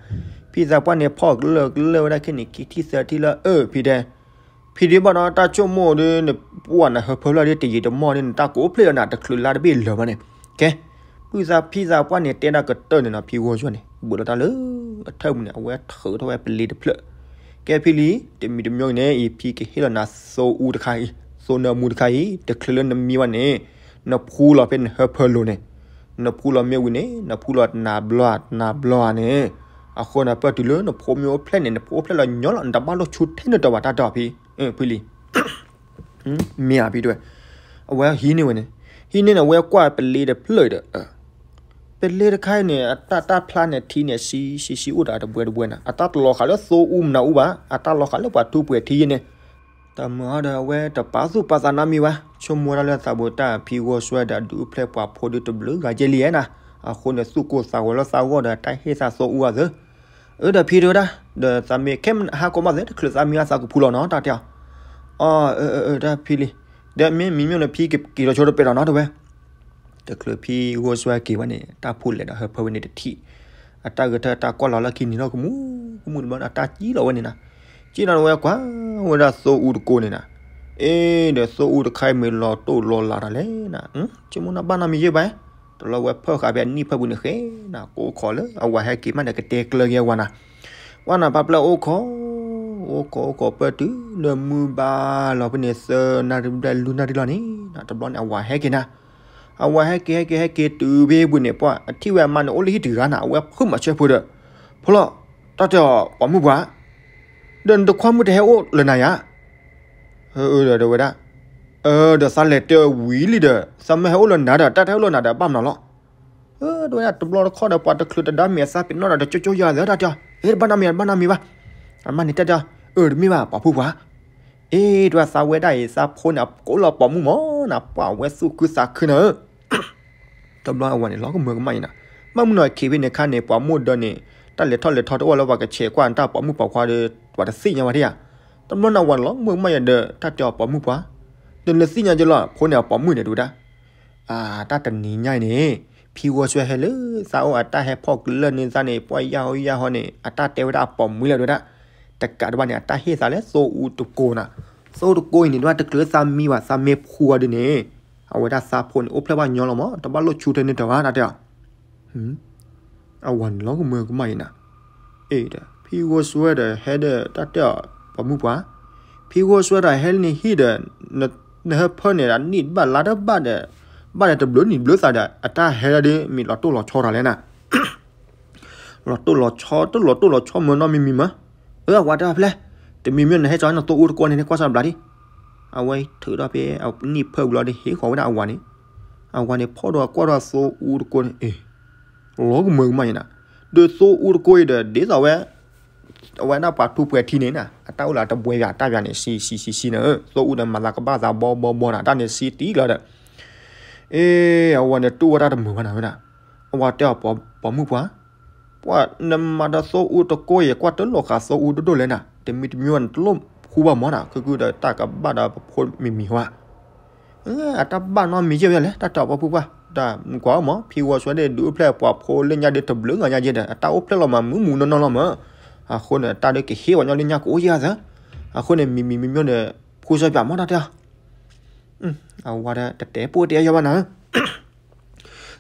ဖံသးပှၢ်န့ၣ်ဖီၣ်ကလၢာ်ကလၢာ်ဝဲဒၣ်ခဲန့ၣ် ခံထံၣ်သၢထံၣ်လၢ အၢ ဖံတဲ ဖံဒုးဘၣ်ဒီးတၢ်ဆိကမိၣ်ဒီး နပှၢ်နဟၢဖၢဖျၢၣ်ဒီးတယံာ်တမီၢ်ဒီး နတၢ်ကအိၣ်ဖျဲၣ်ဒီးနၤ တချုးလါတဘ့ၣ်လၢာ်ဘၣ်န့ၣ်, ကဲ ပုၢ်သးဖံသးပှၢ်န့ၣ် တဲဒၣ်ကတၢၢ်န့ၣ်နီၤ ဖံဂီၤယွၤန့ၣ် ဘူးလီၤတၢ်လၢ အထၢၣ်ပူၤန့ၣ် အဝဲထုးထီၣ်ဝဲပလ့တဖျၢၣ်, ကဲဖံလံ, တမံၤတမံၤန့ၣ်အံၤ ဖံကဟ့ၣ်လီၤနၤသိအူတခါအံၤ သိနၢမူတခါအံၤ တချုးလၢနမံဘၣ်န့ၣ် နဖှူလီၤဖဲနဟၢဖၢလိၤန့ၣ်, နဖှူလီၤမ့ၢ်ဝံၤန့ၣ် နဖှူလီၤတနၤဘျီနၤဘျီဧါန့ၣ်, အဃိန့ၣ်ပၢၢ်တုၤလၢနဖိအိၣ်ဖျဲၣ်လီၤညီလီၤ နတဘၣ်လိၣ်ဆူထဲနတၢ်ဘၣ် တၢ်တဲအီၤဖံ, ဖံလံ မ့ၢ်ဧါဖံတဲဝဲ, အဝဲဟံးန့ၢ်ဝဲန့ၣ်, ဟံးန့ၢ်န့ၣ် အဝဲကွၢ်ပလ့တဖျၢၣ်ဒီး, ပလ့တခါအံၤန့ၣ် အတၢ်တၢ်ဖျါန့ၣ် ထံန့ၣ် ဆံဆံဆံအိၣ်ဒီးတဘှဲတဘှဲနၤ, အတၢ်တလီၤဃာ်လၢသိအူမနၤအူဘၣ်, အတၢ်လီၤဃာ်လၢပှၤထူပှဲၤထံယဲန့ၣ်, တၢ်မၤအီၤဒီးအဝဲတပာ်သူၣ်ပာ်သးနီတမံၤဘၣ်, ဆိကမိၣ်ဒၣ်လၢသးဘိတၢ်ဖံဂီၤစွဲဒီးဒုးအိၣ်ဖျဲၣ်ပှၤဖိဒုးတဘျုးဂၤယဲလံဧါနၤ, အဃိန့ၣ်သူၣ်ကိၢ်သးဂီၤလၢသးဂီၢ်ဒီးတၢ်ဟ့ၣ်သးသိအူအသၢ အၢ ဒီးဖံတဲဝဲဒၣ်, ဒီးသးမ့ၢ်ခဲမုၢ်ဟါကိးမးသ့ တချုးသးမံအသးကဖူလီၤနီၤ တၢ်တဲအီၤ. အီ အၢ အၢ အၢ တၢ်ဖံလံ, ဒီးမ့ၢ်မံမ့ၢ်န့ၣ် ဖံက့ၤလီၤဆိတပဲာ်ဒီးနီၤ တဲဝဲ. တချုးဖံဂီၤစွဲက့ၤဝဲန့ၣ် တၢ်ဖိလဲၤဒီးဟၢဖၢဝဲန့ၣ်တထံၣ်, အတၢ်ဂဲၤထၢၣ်တၢ်ကွၢ်လီၤလၢခံန့ၣ်လီၤ ကမူကမူတဘျီန့ၣ် အတၢ်ကံလီၤဝဲန့ၣ်နီၤ. ကံလီၤဝဲကွၢ်ဝဲဒၣ်သိအူတကိးန့ၣ်နီၤ. အ့ ဒီးသိအူတခါအံၤမ့ၢ်လီၤတိၢ်လီၤလးတၢ်လဲၣ်နီၤ, ဆိကမိၣ်နီၢ်ဘၣ်နီတမံၤယဲၢ်ဘၣ်. တဘျီဝဲဖၢၣ်ဃာ်ဖဲအနံၣ်ဖၢၣ်ပူၤန့ၣ်ဃဲနီၤ ကအိၣ်ခိးလၢအဝၤဟဲက့ၤမးဒီး ကတဲကျၢၤက့ၤအဝၤနီၤ. ဝဲနီၤ ပာ်ပျဲအိၣ်ခိး, အိၣ်ခိးအိၣ်ခိးပၢၢ်တုၤလၢမုၢ်ဘၣ်လီၤဖဲန့ၣ် သၢနၣ်ရံၣ်ဘျဲၣ်လွံၢ်နၣ်ရံၣ်လီၤန့ၣ်နီၤ တဘျီန့ၣ် အဝၤဟဲက့ၤနီၤ. အဝၤဟဲက့ၤဟဲက့ၤဟဲက့ၤတုၤဖဲပူၤန့ၣ် ပှၢ်အထံၣ်ဝဲအမါန့ၣ်အိၣ်လၢဟံၣ်တဂၤနီၤ အဝဲဖုးမၤဆၢဖိဒီး, ဖိလီၤ, တၢ်တဲအီၤပိာ်မုၣ်ပှၢ်, ဒီးနတခွါမုၣ်တဟဲအိၣ်လၢနၤယၤ တဲဝဲဒၣ်, အၢ ဒီးသးလဲၤတဲဝံၤလံဒီး သးမ့ၢ်ဟဲအိၣ်လၢနၤဒီး တၢ်တဟဲအိၣ်လၢနၤဒီး ဘၣ်မနုၤလီၤ. အၢ တဲဝဲဒၣ် တဘျီတခီၣ်ဒီး ပှၤတချုးတဒါမ့ၢ်အသးပ့ၤနီၣ်ဒီး တကၠိကၠိယၤသၢ တၢ်တဲအီၤ, အ့ တဘၣ်နီတမံၤ တဘၣ်နီတမံၤဘၣ်. အမါန့ၣ်တဲတဲအီၤ, အၢ တမ့ၢ်ဘၣ် ပိာ်မုၣ်ပှၢ်, အ့ တဲဝဲ သးဝဲဒၣ်အံၤ သးဖိန့ၣ် ကိးလီၤပိာ်မုၣ်မးနီၤ ပှၢ်ဝဲသူၣ်ခုသးခုနီၤ. တဘျီအဝၤန့ၣ် လီၤကမၢကမၣ်အံၤနီၤ, ဘၣ်မနုၤနီၤ ခံဖဲန့ၣ်ခါန့ၣ် ပိာ်မုၣ်ဒီးန့ၣ် တၢ်လဲၤထီၣ်လဲၤထီတအိၣ်လၢပှၤကဆဲးကွၢ်တၢ်ပိာ်မုၣ်ပိာ်ခွါဒီး ပှၤတသ့ၣ်ညါဝဲဒၣ်ဧါ. တဘျီန့ၣ် အဝၤန့ၣ်လီၤကမၢကမၣ်အံၤဒီး တၢ်တဲအီၤပိာ်မုၣ်ပှၢ်, ဒီးနသ့ၣ်ညါက့လီၤ ဖိန့ၣ်အပိာ်မုၣ်န့ၣ် တဲဝဲဒၣ်. အၢ တၢ်တနံၤညါအံၤန့ၣ် ဖံဂီၤစွဲဟဲလၢသးအိၣ် အတၢ်ဟဲဖီၣ်ကလၢာ်န့ၢ်သးန့ၣ် ပှၢ်ယၢ်ဟီယၢ်ဟီန့ၣ် အတၢ်တဲဝဲဒၣ်အပိာ်မုၣ်လၢ တဲဝဲဒၣ်. တကးဒံးဘၣ်န့ၣ် အတၢ်ဟ့ၣ်သးလၢသိအူတကိးနီၤ, သိအူတကိးအံၤန့ၣ် တဲဝဲဒၣ် တချုးသးမံဘၣ် သးမ့ၢ်ဖှူအီၤဒ်န့ၣ် အဝဲဒၣ်သးဖိန့ၣ် အိၣ်ဖျဲၣ်ဘၣ်ညီလီၤမး တဘၣ်လိၣ်ဆူထဲန့ၣ်တၢ်ဘၣ် တၢ်တဲအီၤ. အဝၤန့ၣ်လီၤကမၢကမၣ်အံၤနီၤ, အ့ ဒီး ဖံဂီၤစွဲဒီးဟဲဒီး တၢ်တဲအီၤပိာ်မုၣ်ပှၢ်, ဖံဂီၤစွဲဒီးဟဲလၢနဟံၣ်ဒီး နဟၢဖၢန့ၣ် အနံၣ်တဘၣ်လါတဘၣ်ဒီး ဘၣ်ဒီးတဘျုးနံၣ်ဘျုးသးဒီး အတၢ်ဟဲလၢဒ်မ့ၢ်လီၤတိၢ်လီၤဆီတၢ်လဲၣ်နီၤ. လီၤတိၢ်လီၤဆီ တလီၤတိၢ်လီၤဆီမၢနီတမံၤမံၤမး. အၢ အဝၤတဲအီၤဖဲလဲၣ်, တမံၤမံၤန့ၣ် ဟဲကၠီနသိအူတကိးန့ၣ် ကွၢ်စၢ်ဘျးဒံး. အဝဲထုးထီၣ်ဖဲအနံၣ်ဖၢၣ်ပူၤလီၤဒီး ဟ့ၣ်ဃီၤဝဲဒၣ်အဝၤန့ၣ်, အဝၤန့ၣ် ဖီၣ်ဒီးကွၢ်ဒီးသိအူတကိးန့ၣ် အ့ လီၤကမၢကမၣ်အံၤနီၤ, ဒီးသိအူတကိးအံၤဒီး ဒ်သိးဝဲ အဝဲဒၣ်ပှၤထူးပှဲၤထံန့ၣ်နီၤ အတၢ်အိၣ်လၢတဘှဲးယၤတၢ်ယၤန့ၣ် ဆံဆံဆံဆံနီၤ, သိအူန့ၣ် မၤသးကဘၣ်သးဘီဘီဘီနီၤ တၢ်န့ၣ်ဆံတံၢ်လီၤဒီး, အ့ အဝၤန့ၣ်တူၢ်ဝဲတၢ်တမုာ်ဘၣ်နီၤဝဲဒၣ်. အဝၤတဲအီၤပိာ်မုၣ်ပှၢ်, ပှၢ်နမၤဒီးသိအူတကိးအံၤ ကွၢ်တလိၣ်ဃာ်သိအူဒိၣ်ဒိၣ်လဲၣ်နီၤ, တမံၤတမံၤဝဲန့ၣ် တလိၣ်ဖှူဘၣ်မးနီၤ, ခုခုဒီးတၢ်ကဘၣ်ဒီးပဖိမံၤမံၤဝဲ အတၢ်ဘၣ်နီတမံၤယဲၢ်ဝဲလဲၣ် တၢ်တဲအီၤပိာ်မုၣ်ပှၢ်, တၢ်ကွၢ်မး ဖံဂီၤစွဲဒၣ်ဒုးအိၣ်ဖျဲၣ်ပှၤဖိလၢညါဒီးတဘျုးဂၤညါယဲၢ်ဒီး အတၢ်အိၣ်ဖျဲၣ်လီၤမး မုၢ်မုၢ်နီၢ်နီၢ်လီၤမး, အဃိန့ၣ် တၢ်ဒုးကဟ့ၣ်ပှၤညီလၢညါကအိၣ်ယဲၢ်သၢ, အဃိန့ၣ် မံၤမံၤမံၤမံၤန့ၣ် ဖှူစၢ်ပၠးမး တၢ်တဲအီၤ, အဝၤဒီးတတဲပိာ်တဲယီၤဘၣ်နီၤ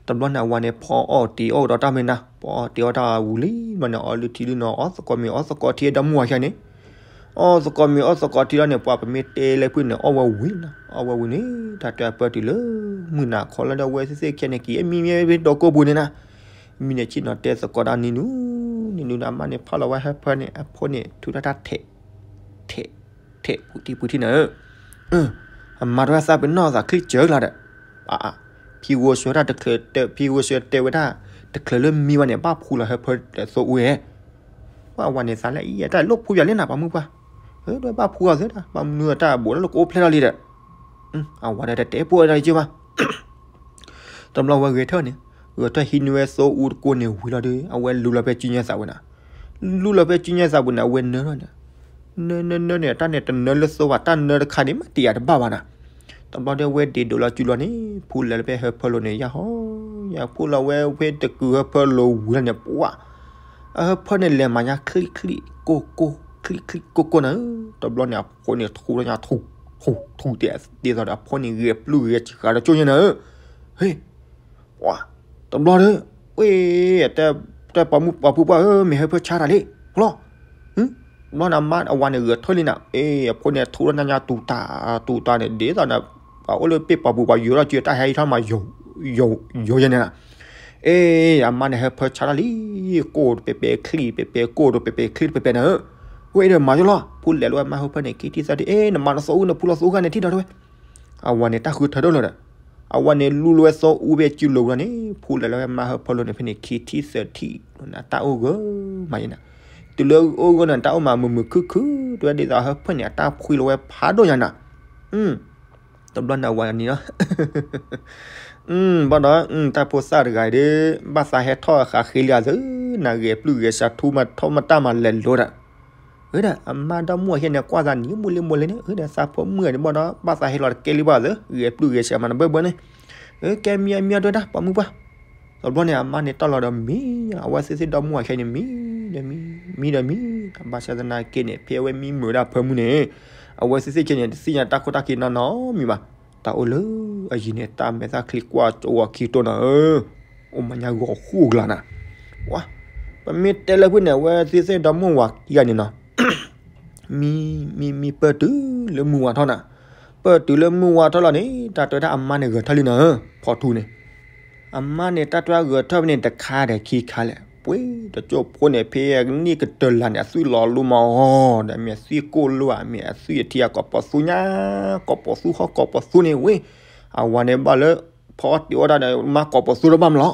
တဘျီန့ၣ် အဝၤန့ၣ် ဖီအီၣ်တ့ၤအီၣ်ဒီးတၢ်မ့ၢ်နၤ, ဖီအီၣ်တ့ၤအီၣ်တၢ်ဝံၤလံ ဘျီန့ၣ် အီၣ်လုၢ်ထံလုၢ်နီၤ အီၣ်သကိးမ့ၤအီၣ်သကိးထံ ဒီမါဝၤခဲန့ၣ်, အီၣ်သကိးမ့ၤအီၣ်သကိးထံလီၤန့ၣ် ပှၤပမ့ၢ်တဲလၢဖုန့ၣ် အီၣ်ဝဲဝံၤလီၤ အီၣ်ဝဲဝံၤန့ၣ် တၢ်တဲအပၢၢ်တုၤလၢ မုၢ်နၤခီလၢဒီးဝဲသ့ၣ်သ့ၣ်ခဲန့ၣ် က့ၤအမံၤမ့ၢ်ဝဲဒီးကိၢ်ပူၤန့ၣ်နၤ, မံၤန့ၣ်ဆ့ၣ်နီၤတဲသကိးတၢ်နံၤနူၤ, နံၤနူၤဒီးအမါန့ၣ်ဖီၣ်လီၤဝဲဟၢဖၢန့ၣ် အဖိန့ၣ် ထုးထီၣ်တၢ်ထဲး ထဲး ထဲးပူၤထံပူၤထံနၤဧၢ, အမါတဝဲသးပ့ၤနီၣ်သးချံစၢၤကျါဒီး, ဖံဂိၢ်စွဲတၢ်တချုး, ဖံဂိၢ်စွဲတဲဝဲဒၣ်, တချုးလၢမံဝဲန့ၣ် ဘၣ်ဖှူလီၤဟၢဖၢဒီးသိအူဧၢ, ပှၤဝၤန့ၣ်သးလၢအံၤ တၢ်လိၣ်ဖှူယၤလံနၤ ပှၤမုၣ်ပှၢ်, ဒွဲဘၣ်ဖှူအီၤသ့ဒၣ် ဘၣ်မနုၤတၢ်ဘိးလၢကအိၣ်ဖျဲၣ်ထီၣ်လံဒီး, အဝၤဒီးတတဲပိာ်ဝဲဒၣ်က့ဘၣ် တဘျီဝဲဂဲၤထၢၣ်န့ၣ်, ဂဲၤထၢၣ်ဟံးန့ၢ်ဝဲသိအူတကိးန့ၣ်ဝံၤလီၤဒီး အဝဲလူၤလီၤဖဲစုညါသးပူၤန့ၣ်, လူၤလီၤဖဲစုညါသးပူၤန့ၣ် အဝဲနၢထီၣ်န့ၣ်, နၢ နၢ နၢန့ၣ် တၢ်န့ၣ်တနၢလၢသိဘၣ် တၢ်နၢတခါန့ၣ် မ့ၢ်တယာ်တဘၣ်ဘၣ်နၤ, တဘျီဒီးဝဲဒ့ဒိးလီၤစုလီၤန့ၣ် ဖှူလဲၤလီၤဖဲဟၢဖၢလိၤန့ၣ် ယၢ်ဟီ, ယၢ်ဖှူလီၤဝဲဖဲတကုာ်ဟၢဖၢလိၤဝံၤလီၤန့ၣ် ပှၤ အဟၢဖၢန့ၣ်လဲၤမၤညါချံချံကိၢ်ကိၢ် ချံချံကိၢ်ကိၢ်နၤဧၢ, တဘျီန့ၣ် အဖိန့ၣ်ထူထီၣ်ညါထူ ထူ ထူတဲဒ်သိးဒီးအဖိန့ၣ်ဂဲၤပျုၢ်ဂဲၤစှၤဒီးကၠိညါနၤဧၢ, ဟ့ၣ်, ပှၤ, တဘျီဒီး, ဝ့ၢ်, တဲပှၤမုၣ်ပှၤဖုပှၢ်ဧၢ မ့ၢ်ဟၢဖၢဆါတၢ်လံ, ဖျီ, ဘျီန့ၣ်မါအဝၤန့ၣ်ဂဲၤထၢၣ်လံနၤ, အ့ အဖိန့ၣ်ထူထီၣ်ညါညါ တူၢ်တၢ်တူၢ်တၢ်န့ၣ် ဒ်သိးန့ၣ်, ပှၤအိၣ်လၢပ့ၢ်ပှၤပူၤပှၤယိၤထီၣ်စုတၢ်ဟဲအံၤထီၣ်မး ယိၤ ယိၤယဲန့ၣ်နၤ အ့ အမါန့ၣ်ဟၢဖၢဆါတၢ်လံ, ကိၢ်တပဲာ်ပဲာ်ချံ ပဲာ်ပဲာ်ကိၢ်တပဲာ်ပဲာ်ချံတပဲာ်ပဲာ်နၤဧၢ, ဝဲဒီးမၤယိလီၤ ဖှူလဲၤလီၤဝဲမါဟၢဖၢန့ၣ် ခံထံၣ်သၢထံၣ် အ့ နမၤနသိအူန့ၣ် ဖှူလီၤသိခါန့ၣ်ထံၣ်ဒီးတဲဝဲ, အဝၤန့ၣ်တၢ်ဃုထၢထီၣ်လီၤဒီး, အဝၤန့ၣ်လူလီၤဝဲသိအူဖဲစုလိၤဝံၤလီၤန့ၣ် ဖှူလဲၤလီၤဝဲမါဟၢဖၢလိၤန့ၣ်ဖဲန့ၣ် ခံထံၣ်သၢထံၣ်လီၤန့ၣ် အတၢ်အိၣ်ဂၢၢ်မးယဲနၤ, တုၤလၢအိၣ်ဂၢၢ်န့ၣ် တၢ်အိၣ်မးမုာ်မုာ်ခုၣ်ခုၣ် တဲဝဲဒ်သိးဟၢဖၢန့ၣ် အတၢ်ဖှူလီၤဝဲဖးဒိၣ်ညါနၤ, တဘျီန့ၣ်အဝၤန့ၣ်လီၤ, ဘၣ်ဒီး, တၢ်ဖိသၣ်တဂၤအံၤဒီး, ဘၣ်သးဟဲထီၣ်ဃးဃ့လံအသုး နဂဲၤပျုၢ်ဂဲၤဆှးထူမးထီၣ်မးတၢ်မၤလဲၤလိၤဒီး အဝဲဒၣ် အမါဒီမါဝၤယဲန့ၣ် ကွၢ်သးနံၤမိၢ်လံမိၢ်လံန့ၣ် အဝဲဒၣ်သးဖိမုၣ်ဂၤန့ၣ်ဘၣ်ဒီး ဘၣ်သးဟဲလီၤတကဲလံဘၣ်သၢ ဂဲၤပျုၢ်ဂဲၤဆှးမးနဘၢၣ်ဘၢၣ်န့ၣ် ကဲမံမံအဒိဒၣ် ပိာ်မုၣ်ပှၢ် တဘျီန့ၣ် အမါန့ၣ်တီၢ်လီၤဒီးမံ အဝဲသ့ၣ်သ့ၣ်ဒီမါဝၤယဲန့ၣ် မံဒီးမံ မံဒီးမံ ဘၣ်ဆၣ်သနာ်က့န့ၣ် ဖဲအဝဲမံမုာ်ဒၣ်ဖၢမုၢ်န့ၣ် အဝဲသ့ၣ်သ့ၣ်ကဲန့ၣ် တသ့ၣ်ညါတၢ်ခိၣ်တၢ်ခံနီနီမံၤဘၣ် တၢ်အိၣ်လၢအယံၤန့ၣ် တၢ်မဲာ်သၣ်ချံကွၢ်ကၠိဝီၤခံတိၢ်နၤဧၢ အိၣ်မးညါဂီၤဃူအကျါနၤ ဝါ ပမ့ၢ်တဲလၢဖုၣ်န့ၣ် အဝဲသ့ၣ်သ့ၣ်ဒီမါဝၤခံဂၤန့ၣ်နီၤ မံ မံ မံပၢၢ်တုၤလၢမုၢ်ဝါထီၣ်နၤ ပၢၢ်တုၤလၢမုၢ်ဝါထီၣ်လီၤန့ၣ် တၢ်တဲဝဲဒၣ်အမါန့ၣ်ဂဲၤထၢၣ်လံနၤဧၢ ဖီထူန့ၣ် အမါန့ၣ် တၢ်တဲဝဲဂဲၤထၢၣ်ဖဲန့ၣ် တခါဒီးခံခါလဲၣ် ပှ့ၤတကၠိၢ်ဖိန့ၣ် ဖဲအနံၣ်ကတၢၢ်လၢ်န့ၣ် အသွံၣ်လီၤလူမးအီၤဒီး မ့ၢ်အသွံၣ်ကိၢ်လိာ်ဧါ မ့ၢ်အသွံၣ်အထံအကိးပီၤသူညါ ကိးပီၤသူဟီၣ်ကိးပီၤသူန့ၣ်ဝ့ၢ် အဝၤန့ၣ်ဘၣ်လၢ ဖီတ့ၢ်အီၣ်တၢ်ဒီး မါကိးပီၤသူတဘၣ်မးလီၤ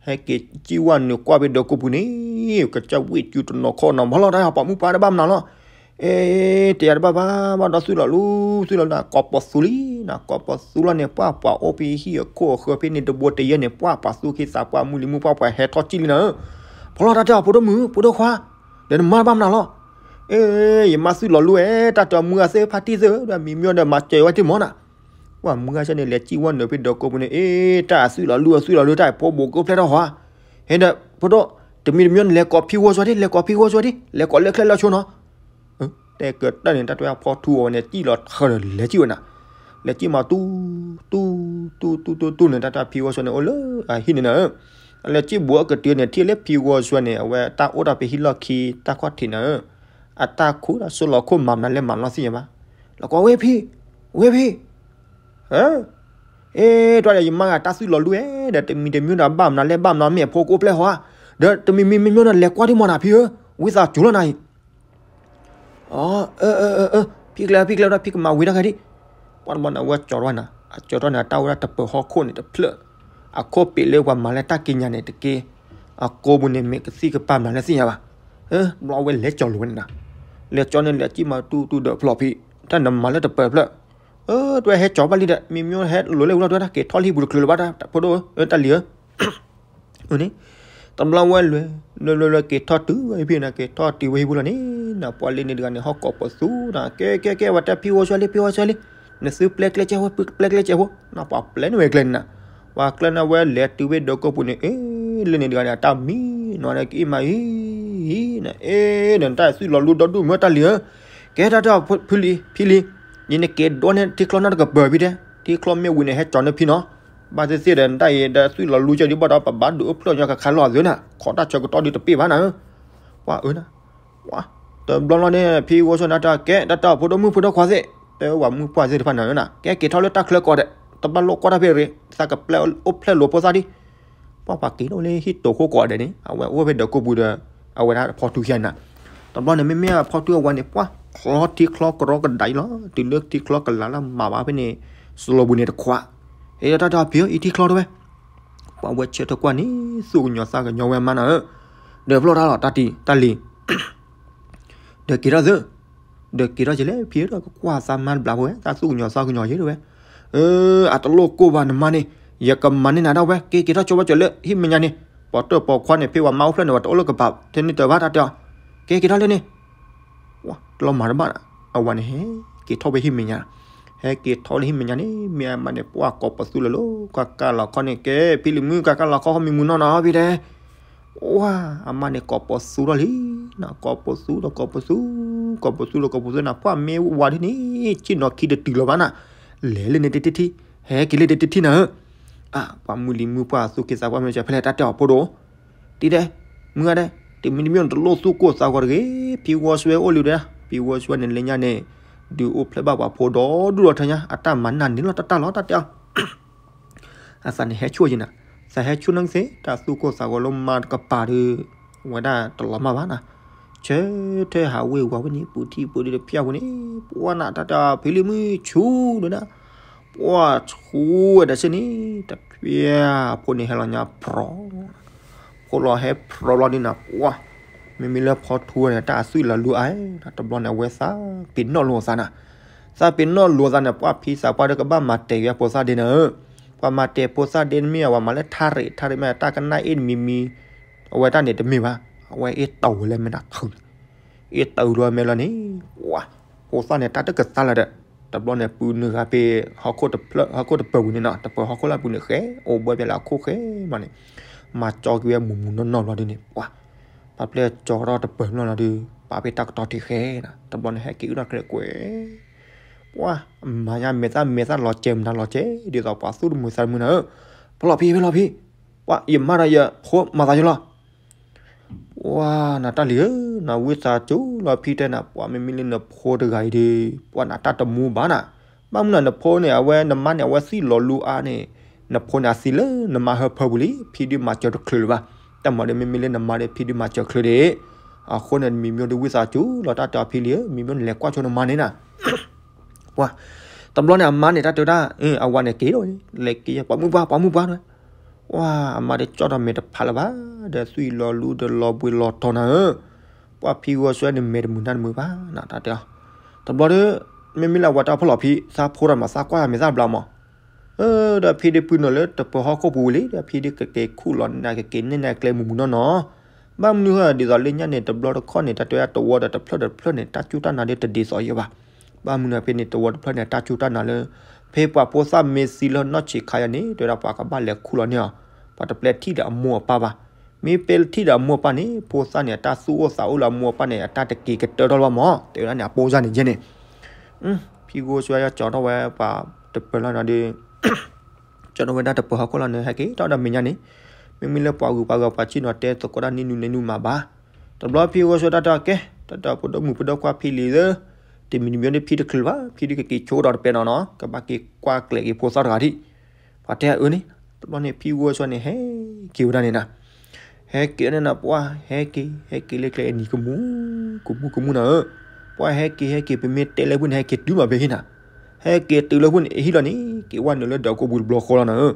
ဟဲက့ၤစံၣ်ဝဲနုာ်ကွၢ်ဖဲဒီးကိးပူၤန့ၣ် ကစၢ်ဝ့ၢ်စုတနီၤခီၣ်နီၤ မၤလီၤတၢ်ပိာ်မုၣ်ပှၢ်တဘၣ်မနုၤလီၤ အဲ တဲယၤတဘၣ်ဘၣ် ဘၣ်ဒီးသွံၣ်လီၤလူ သွံၣ်လီၤလူ ကိးပီၤသူလံနၤ ကိးပီၤသူလီၤန့ၣ် ပှၢ်ပှၤအိၣ်ဖဲဟံၣ်အခိၣ်အဃၢၤဖဲန့ၣ်တဘိတယဲၢ်န့ၣ် ပှၢ်ပှၤသူၣ်က့သးပှၢ်မုၢ်လံမုၢ်ပှၢ်ပှၤဟဲထီၣ်ကံၣ်လံနၤဧၢ ဖီလီၤတၢ်တဲအီၤဖိဒိၣ်မုၣ် ဖိဒိၣ်ခွါ ဒီးနမါဘၣ်မနုၤလီၤ အဲ ယမါသွံၣ်လီၤလူအဲ တၢ်တဲအီၤမုၢ်ဂၤသ့ၣ်ဖါတံၢ်သ့ၣ်ဧၢ ဒီးမံမံဒီးမၤစၢၤဝဲတ့ၢ်မးနၤ ပှၢ်မုၢ်ဂၤဆၢန့ၣ် လဲၤစံၣ်ဝဲနုာ်ဖဲဒီးကိးပူၤန့ၣ် အ့ တၢ်အသွံၣ်လီၤလူအသွံၣ်လီၤလူ တၢ်အဖိဘိးကအိၣ်ဖျဲၣ်ထီၣ်ဟီဧါ ဟဲဒီး ဖိဒိၣ် တမံၤတမံၤန့ၣ် လဲၤကိးဖံဝီဆွဲဒ် လဲၤကိးဖံဝီဆွဲဒ် လဲၤကိးလၢချၢလၢဆိနီၤ တဲကတၢၢ်န့ၣ် တၢ်တဲအီၤဖီထူအဝဲန့ၣ် စံၣ်လီၤထၢဒီးလဲၤစံၣ်ဝဲနၤ လဲၤစံၣ်မးတူ တူ တူ တူ တူ တူန့ၣ် တၢ်တဲအီၤဖံဝီဆွဲန့ၣ် အိၣ်လၢအဟံၣ်န့ၣ်နၤဧၢ အလဲၤစံၣ်ဘူးအကတုၤန့ၣ် ထံၣ်လၢဖံဝီဆွဲန့ၣ် အဝဲတၢ်အိၣ်တၢ်ဖဲဟံၣ်လီၢ်ခံ တၢ်ခီၣ်ထံးနၤဧၢ အတၢ်ခူဒီးစိလီၤခိၣ်မၤမနုၤလဲၣ်မၤမနုၤသ့ၣ်ညါဘၣ် လီၤကွၢ်ဝဲဖံ ဝဲဖံ ဟၢ အ့ တွၢ်ဒီးယမါဂၤတၢ်သွံၣ်လီၤလူအဲ ဒီးတမံၤတမံၤဒီးဘၣ်မနုၤလဲၣ်ဘၣ်မနုၤမ့ၢ်အဖိကအိၣ်ဖျဲၣ်ဟီဧါ ဒီးတမံၤမံၤမံၤမံၤဒီးလဲၤကွၢ်ဒံးမးနၤဖံဧၢ ဝံသးစူၤလီၤနၤအံၤ အၢ အၢ အၢ အၢ ဖံကျဲ ဖံကျဲ ဖံကမၤဝံၤတၢ်ခဲဒံး ပှၢ်တဘျီန့ၣ် အဝဲကၠီၤထီၣ်နၤ အကၠီၤထီၣ်န့ၣ် အတၢ်အိၣ်ဒၣ်တပၢၤဟီၣ်ခိၣ်န့ၣ်တဖျၢၣ် အခိၣ်ပ့းလၢပှၤမၤလၢတၢ်ကံးညာ်န့ၣ်တက့ၢ် အကိာ်ပူၤန့ၣ်မ့ၢ်ကသံၣ်ကပၤမနုၤလဲၣ်သ့ၣ်ညါဘၣ် တဘျီအဝဲလဲၤကၠီၤလိာ်ဝဲန့ၣ်နၤ လဲၤကၠီၤန့ၣ် လဲၤစံၣ်မးတူတူဒီးဖျီၣ်ဖံ တၢ်နမၤလၢတပၢၤဖျၢၣ် အၢ တဝဲဟဲကၠီၤဘၣ်လံဒီး မံမံဟဲလိာ်လၢဝံၤလီၤ တဝဲဒၣ်က့ၤထီၣ်လံပူၤတချုးလၢၤဘၣ် ဖိဒိၣ်ဧၢ တၢ်လံၤဧၢ န့ၣ် တဘျီဝဲလွဲ လွဲ လွဲ လွဲ က့ၤထီၣ်တုၤဝဲဟံၣ်ဖံန့ၣ် က့ၤထီၣ်တုၤဝဲဟံၣ်ဖံလီၤန့ၣ် နပှၤလၢန့ၣ်တဂၤန့ၣ် ဟီၣ်ကိးပသူနၤ ကဲ ကဲ ကဲ ဝဲတဲဖံဝီဆွဲလံ ဖံဝီဆွဲလံ နသုပျဲကျဲကဲဖိ ပျဲကျဲကဲဖိ နပှၤပျဲန့ၢ်ဝဲကျဲန့ၣ်နၤ ပှၤကျဲန့ၣ်ဝဲလဲၤတုၤဝဲဒီးကိာ်ပူၤန့ၣ် အ့ လၢန့ၣ်တဂၤန့ၣ် အတၢ်မံနီၤန့ၣ် ကအံၣ်မးအံၤ န အ့ နတၢ်သွံၣ်လီၤလူဒီဒူၣ်မ့ၢ်တၢ်လံၤဧၢ ကဲ တၢ်တဲအီၤဖံလံ ဖံလံ ယန့ၣ်က့ၤဒိးန့ၢ်ထံချီနီတကပၤဖံတဲ ထံချီမ့ၢ်ဝံၤန့ၣ် ဟဲကၠီၤန့ၢ်ဖံနီၤ ဘၣ်သ့ၣ်သ့ၣ်ဒီး နတၢ်အံၤဒီးသွံၣ်လီၤလူကၠီဒံးဘၣ်ဒီး ပဘၣ်ဒုးအိၣ်ဖျၢၣ်ညီကခါလီၤအသုနၤ ခိးတၢ်ဆၢကတီၢ်ဒုးတပ့ၢ်ဘၣ်နၤဧၢ ပှၤအၢနၤ ပှၤ တဘျီလီၤန့ၣ် ဖံဝီဆွဲန့ၣ်တၢ်ကဲ တၢ်တဲအီၤဖိဒိၣ်မုၣ်ဖိဒိၣ်ခွါသ့ၣ် တဲဝဲပှၤမုၣ်ပှၢ်သ့ၣ်တဖၣ်နၤဧၢနၤ ကဲက့ၤထီၣ်လၢတၢ်ချၢကိးဒီး တဘၣ်လိၣ်ကွၢ်တၢ်ဖဲရ့ သးကပျဲအိၣ်ဖျဲၣ်လိာ်ဖိသၣ်ဒံး ပှၤပှၤက့ၤထီၣ်လၢဟံၣ်တိာ်ခိၣ်ကိးဒီးန့ၣ် အဝဲအိၣ်ဖဲဒီးကိာ်ပူၤဒီး အဝဲဒၣ်ဖီထူခံဂၤနၤ တဘျီန့ၣ် မ့မ့ၢ်ဖီထူအဝၤန့ၣ် ပှၤ ချီထံချီကရီကဒးအံၤလီၤ တုၤလၢထံချီကလၤလၢမၤဘၣ်ဖဲန့ၣ် စလီၤပူၤန့ၣ်တခွး ဟဲဒီးတၢ်တဲအီၤဖံဧၢ အံၤထံချီတဲဝဲ ပှၤဝဲဆၢထၢၣ်ကွၢ်န့ၣ် သူၣ်ကညီၤသးကညီၤဝဲမးနၤဧၢ ဒီးဖျီၣ်တၢ်လီၤ တၢ်တံၤ တၢ်လံၤ ဒီးက့ၤထီၣ်သု ဒီးက့ၤထီၣ်က့ၤလဲၣ် ဖံဒီးကကွၢ်သးမါတဘျီဖိဝဲ သးသူၣ်ကညီၤသးကညီၤယဲၢ်တဲဝဲ အၢ အတလိၣ်ကိၢ်ဘၣ်နမါန့ၣ် ယကမၤန့ၢ်နၤဒၣ်ဝဲ က့ၤက့ၤထီၣ်ကၠိဝဲကၠိလၢဟံၣ်မဲာ်ညါန့ၣ် ပှၤတၢၣ်ပှၤခွါန့ၣ် ဖဲပှၤမါအိၣ်ဖျဲၣ်န့ၣ် ပှၤတအိၣ်လၢကပၤ ထဲန့ၣ်တၢၤဘၣ်တၢ်တဲအီၤ က့ၤက့ၤထီၣ်လၢန့ၣ် ဝဲတလီၤမၤတဘၣ် အဝၤန့ၣ်ဟဲက့ၤထီၣ်ဝဲဟံၣ်မဲာ်ညါ ဟဲက့ၤထီၣ်လၢဟံၣ်မဲာ်ညါန့ၣ် မ့ၢ်အမါန့ၣ် ပှၤကိးပသူလၢၤလီၤ ကကၢ်လီၤခီန့ၣ် ကဲ ဖံလံၤမုၣ် ကကၢ်လီၤခီ ခီမံၤမုၢ်နီၢ်နီၢ်ဖံတဲ ဝါ အမါန့ၣ်ကိးပသူထီၣ်လံ နကိးပသူဒီးကိးပသူ ကိးပသူဒီးကိးပသူနၤ ပှၤမ့ၢ်ဝၤဒ်န့ၣ် ဆ့ၣ်နီၤခံတတုၤလီၤဘၣ်နၤ လဲၤလၢန့ၣ်တထံၣ်ထံၣ် ဟဲက့ၤလၢတထံၣ်ထံၣ်နၤဧၢ အၢ ပှၤမုၢ်လံၤမုၢ်ပှၢ်သူၣ်က့သးပှၢ်မ့ၢ်စၢၤဖဲလဲၣ်တၢ်တဲအီၤဖိဒိၣ် တံၤဒဲး မုၢ်ဂၤဒဲး တမံၤတမံၤနတလိၣ်သူၣ်ကိၢ်သးဂီၤတဂ့ၤ ဖံဝီဆွဲအိၣ်လံဒီး ဖံဝီဆွဲန့ၣ်လၢညါန့ၣ် ဒုးအိၣ်ဖျဲၣ်ဘၣ်ပှၤဖိဒီဒူၣ်ဒီထၢညါ အတၢ်မၤနၢ်န့ၢ်လီၤတၢ်တၢ်လီၤတၢ်တဲအီၤ အသးန့ၣ်ဟဲဆိၣ်ယံၤနၤ သးဟဲဆိၣ်နီၣ်ကသ့ တၢ်သူၣ်ကိၢ်သးဂီၤလၢမါတကပၤဒီး အဝဲဒၣ်တလီၤမၢ်ဘၣ်နၤ ဆၢထၢၣ်ဟးဝ့ၤဝီၤဝဲန့ၣ် ပူၤထံၣ်ပူၤဒုးတဖျၢၣ်ဝဲန့ၣ် ပှၤနၤတၢ်တဲအီၤ ဖံလံၤမုၣ်ဆူၣ်ဒီးနၤ ပှၤဆူၣ်ဝဲဒီးဆ့န့ၣ် တဖျၢၣ်ဖိန့ၣ်ဟဲလီၤညါဖြီ ဖိလီၤဟဲဖြီလီၤဒ်နၤ ပှၤ မ့မ့ၢ်လၢဖီထူန့ၣ် တၢ်အသွံၣ်လီၤလူအါ တဘျီန့ၣ် အဝဲသးပ့ၤနီၣ်လိာ်အသးနၤ သးပ့ၤနီၣ်လိာ်အသးန့ၣ် ပှၤဖံသးပှၢ်ဒီးကဘၣ်မၤတဲာ်က့ၤအဖိသၣ်ဒ့နၤဧၢ ပှၤမၤတဲာ်ဖိသၣ်ဒ့မ့ၢ်အဝဲမၤလၢထါရံၣ် ထါရံၣ်မ့ၢ်တၢ်ကနၣ်အ့ၣ်တမံၤမံၤ အဝဲတၢ်န့ၣ်တမ့ၢ်ဘၣ် အဝဲအ့ၣ်တဝဲလၢမဲာ်နၤထုးန့ၣ်, အ့ၣ်တဝဲလၢမဲာ်လီၤန့ၣ်, ပှၤ, ဖိသၣ်န့ၣ် တၢ်တကသါလၢၤဒီး, တဘျီန့ၣ် ပုၢ်နုာ်ဂၤဖဲ ဟီၣ်ခိၣ်တပၢၤဝံၤန့ၣ်နီၤ, တပၢၤဟီၣ်ခိၣ်လၢပုၢ်နုာ်ဃဲ, အိၣ်ဘၢဖဲလၢအခိၣ်ဃဲမးန့ၣ်, မၤကၠီက့ၤဝဲမုၢ်မုၢ်နီၢ်နီၢ်ဘျီဒ်န့ၣ်, ပှၤ, ပှၤပျဲကၠီထီၣ်တပၢၤဘျီလီၤဒီး, ပာ်ဖဲတၢ်ကတီၤထံးဃဲနီၤ, တဘျီန့ၣ် ဟဲက့ၤအုၣ်ထီၣ်ကျဲကွဲး ပှၤ, မၤညါမဲာ်သၣ်မဲာ်သၣ်လီၤကဲမနုၤလီၤကဲ, ဒ်သိးပှၤသူၣ်တမုာ်သးတမုာ်နၤဧၢ, ဖီလီၤဖံ ဖီလီၤဖံ, ပှၤ ယမါဒီးယဖိမၤသးယလီၤ, ပှၤ နတၢ်လံၤဧၢ, နဝံသးစူၤလီၤဖံတဲနၤ, ပှၤမ့မ့ၢ်လၢနဖိတဂၤအံၤဒီး, ပှၤနတၢ်တမူဘၣ်နၤ, ဘၣ်မနုၤနဖိန့ၣ် အဝဲနမါန့ၣ် အဝဲသံၣ်လီၤလူအါန့ၣ်, နဖိန့ၣ်အသံလၢနမါဟၢဖၢပူၤလံ, ဖံဒုးမၤစၢၤတချုးလၢၤဘၣ်, တၢ်မၤဒီးမ့မ့ၢ်လၢနမါဒီး ဖံဒုးမၤစၢၤချုးဒံး, အဃိန့ၣ် မံၤမ့ၢ်ဒုးဝံသးစူၤလီၤတၢ်တဲအီၤဖံလံဧၢ, မံၤမ့ၢ်နလဲၤကွၢ်ဆိနမါန့ၣ်နၤ ပှၤ, တဘျီန့ၣ်အမါန့ၣ် တၢ်တဲဝဲဒၣ်, အဝၤန့ၣ်က့ၤလီၤ, လဲၤက့ၤ ပှၤမုၣ်ပှၢ် ပှၤမုၣ်ပှၢ်တဲ, ပှၤ အမါဒီးကၠီၣ်ထီၣ်မဲာ်တဖးလၢၤဘၣ်, ဒီးသွံၣ်လီၤလူဒီးလီၤဘှံးလီၤတီၤနၤဧၢ, ပှၤဖံဂီၤဆှဲန့ၣ်မဲာ်တမုာ်နါတမုာ်ဘၣ်နၤ တၢ်တဲအီၤ, တဘျီဒီး, မ့မ့ၢ်လၢအဝၤတၢ်ဖီၣ်လီၤဖံ သးဖိတၢ်မၤသးကွၢ်မဲာ်သၣ်ဘျါမး ဒီးဖံဒုးပုၢ်နုာ်လၢတပၢၤဟီၣ်ခိၣ်ပူၤဝံၤလံ, ဒီးဖံဒုးကက့ၤခူၣ်လီၤနၤ ကက့ၤနဲၣ်နၤကျဲမုၢ်မုၢ်နီၢ်နီၢ်, ဘၣ်မနုၤဃိဒ်သိးလၢညါန့ၣ် တဘျီတခီၣ်န့ၣ် တၢ်တဲဝဲဒၣ်တဝီဒီးတဖျၢၣ်ဒီးတဖျၢၣ်န့ၣ် တၢ်စူၢ်တၢ်နာ်ဒ်တဒ်သိးယံၤဘၣ်, ဘၣ်မနုၤဖဲန့ၣ် တဝီတဖျၢၣ်န့ၣ် တၢ်စူၢ်တၢ်နာ်လၢ, ဖဲပှၤဖိသၣ်မ့ၢ်သံလၢနီၢ်ဆံးခါယၤန့ၣ် တဲဝဲဒၣ်ပှၤကဘၣ်လဲၤခူၣ်လီၤန့ၢ်အီၤ, ပှၤတပျဲထံၣ်ဒီးအမိၢ်အပၢ်ဘၣ်, မ့ၢ်ပျဲထံၣ်ဒီးအမိၢ်အပၢ်န့ၣ် ဖိသၣ်န့ၣ် အတၢ်သူၣ်အိၣ်သးအိၣ်လၢအမိၢ်အပၢ်န့ၣ် အတၢ်တက့ၤကတၢၢ်ထီၣ်လၢၤဘၣ်မး တဲဝဲဒၣ်န့ၣ် အပိစၢ်န့ၣ်ယဲန့ၣ် ဖံဂီၤဆှဲကၠီထီၣ်ဝဲပှၤတပၢၤလီၤနၤဒီး, ကၠီထီၣ်ဝဲဒၣ်တပၢၤဟီၣ်ခိၣ်လီၤန့ၣ် ဟဲက့ၤထီၣ်ဒီးမဲာ်ညါန့ၣ်, မ့မ့ၢ်လၢပှၤဂုၤပှၤဂၤပှၤဆ့ၣ်နီၤတဲသကိးတၢ်နံၣ်နူနံၣ်နူမးဘၣ်, တဘျီဖံဂီၤဆှဲတၢ်တဲအီၤကဲ, တၢ်တဲပဒိၣ်မုၣ်ပဒိၣ်ခွါဖံလံၤဧၢ, တမံၤတမံၤဒီးဖံတချုးဘၣ်, ဖံဒုးကက့ၤဆိကဒီးတပဲနီၤနီၤ ကဘၣ်က့ၤကွၢ်ကျဲၤက့ၤဖိသၣ်တဂၤဒံး, ပှၤတဲအၢန့ၣ်, တဘျီန့ၣ် ဖံဂီၤဆှဲန့ၣ် ဟဲက့ၤဝဲဒၣ်န့ၣ်နၤ ဟဲက့ၤန့ၣ်နၤ ပှၤ ဟဲက့ၤ ဟဲက့ၤလၢကျဲအနံၤကမူၣ်, ကမူၣ်ကမူၣ်နၤဧၢ, ပှၤဟဲက့ၤဟဲက့ၤ ပမ့ၢ်တဲလၢဖုၣ်န့ၣ် ဟဲက့ၤတုၤမးဖဲဟံၣ်နၤ, ဟဲက့ၤတုၤလၢဖုၣ်န့ၣ် အဟံၣ်လီၤန့ၣ် က့ၤဝဲနုာ်လၢဒၢးကိးပူၤတဘျီဃီလီၤနၤဧၢ,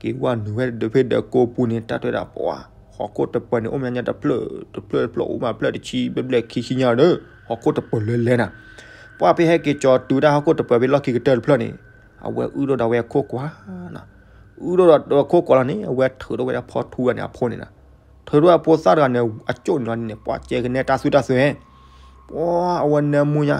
က့ၤဝဲနုာ်ဝဲဒီးဖဲဒၢးကိးပူၤန့ၣ် တၢ်တဲဝဲဒၣ်ပှၤ, ဟီၣ်ခိၣ်တပၢၤန့ၣ် အိၣ်မးညါတဖျၢၣ်, တဖျၢၣ်တဖျၢၣ်အိၣ်မးဖျၢၣ်တဆံဘျဲၣ်ဘျဲၣ်ခံဆံညါဒီး ဟီၣ်ခိၣ်တပၢၤလၢလဲၤနၤ ပှၤဖဲဟဲက့ၤကၠီတုၤဝဲဒၣ်ဟီၣ်ခိၣ်တပၢၤဖဲလီၢ်ခံကတၢၢ်တဖျၢၣ်န့ၣ်, အဝဲအုၣ်ဒိၣ်ဒီးဝဲအခိၣ်ကွၢ်, အုၣ်ဒိၣ်ဒီးဝဲအခိၣ်ကွၢ်လီၤန့ၣ် အဝဲထုးထီၣ်ဝဲဒၣ်ဖီထူန့ၣ်အဖိန့ၣ်နၤ, ထုးထီၣ်ဝဲဖိသၣ်တဂၤန့ၣ် အကၠိၣ်န့ၣ်လီၤန့ၣ် ပှၤကဲကနဲတၢ်သွံၣ်တၢ်သွဲ, ပှၤအဝဲနၢမူညါ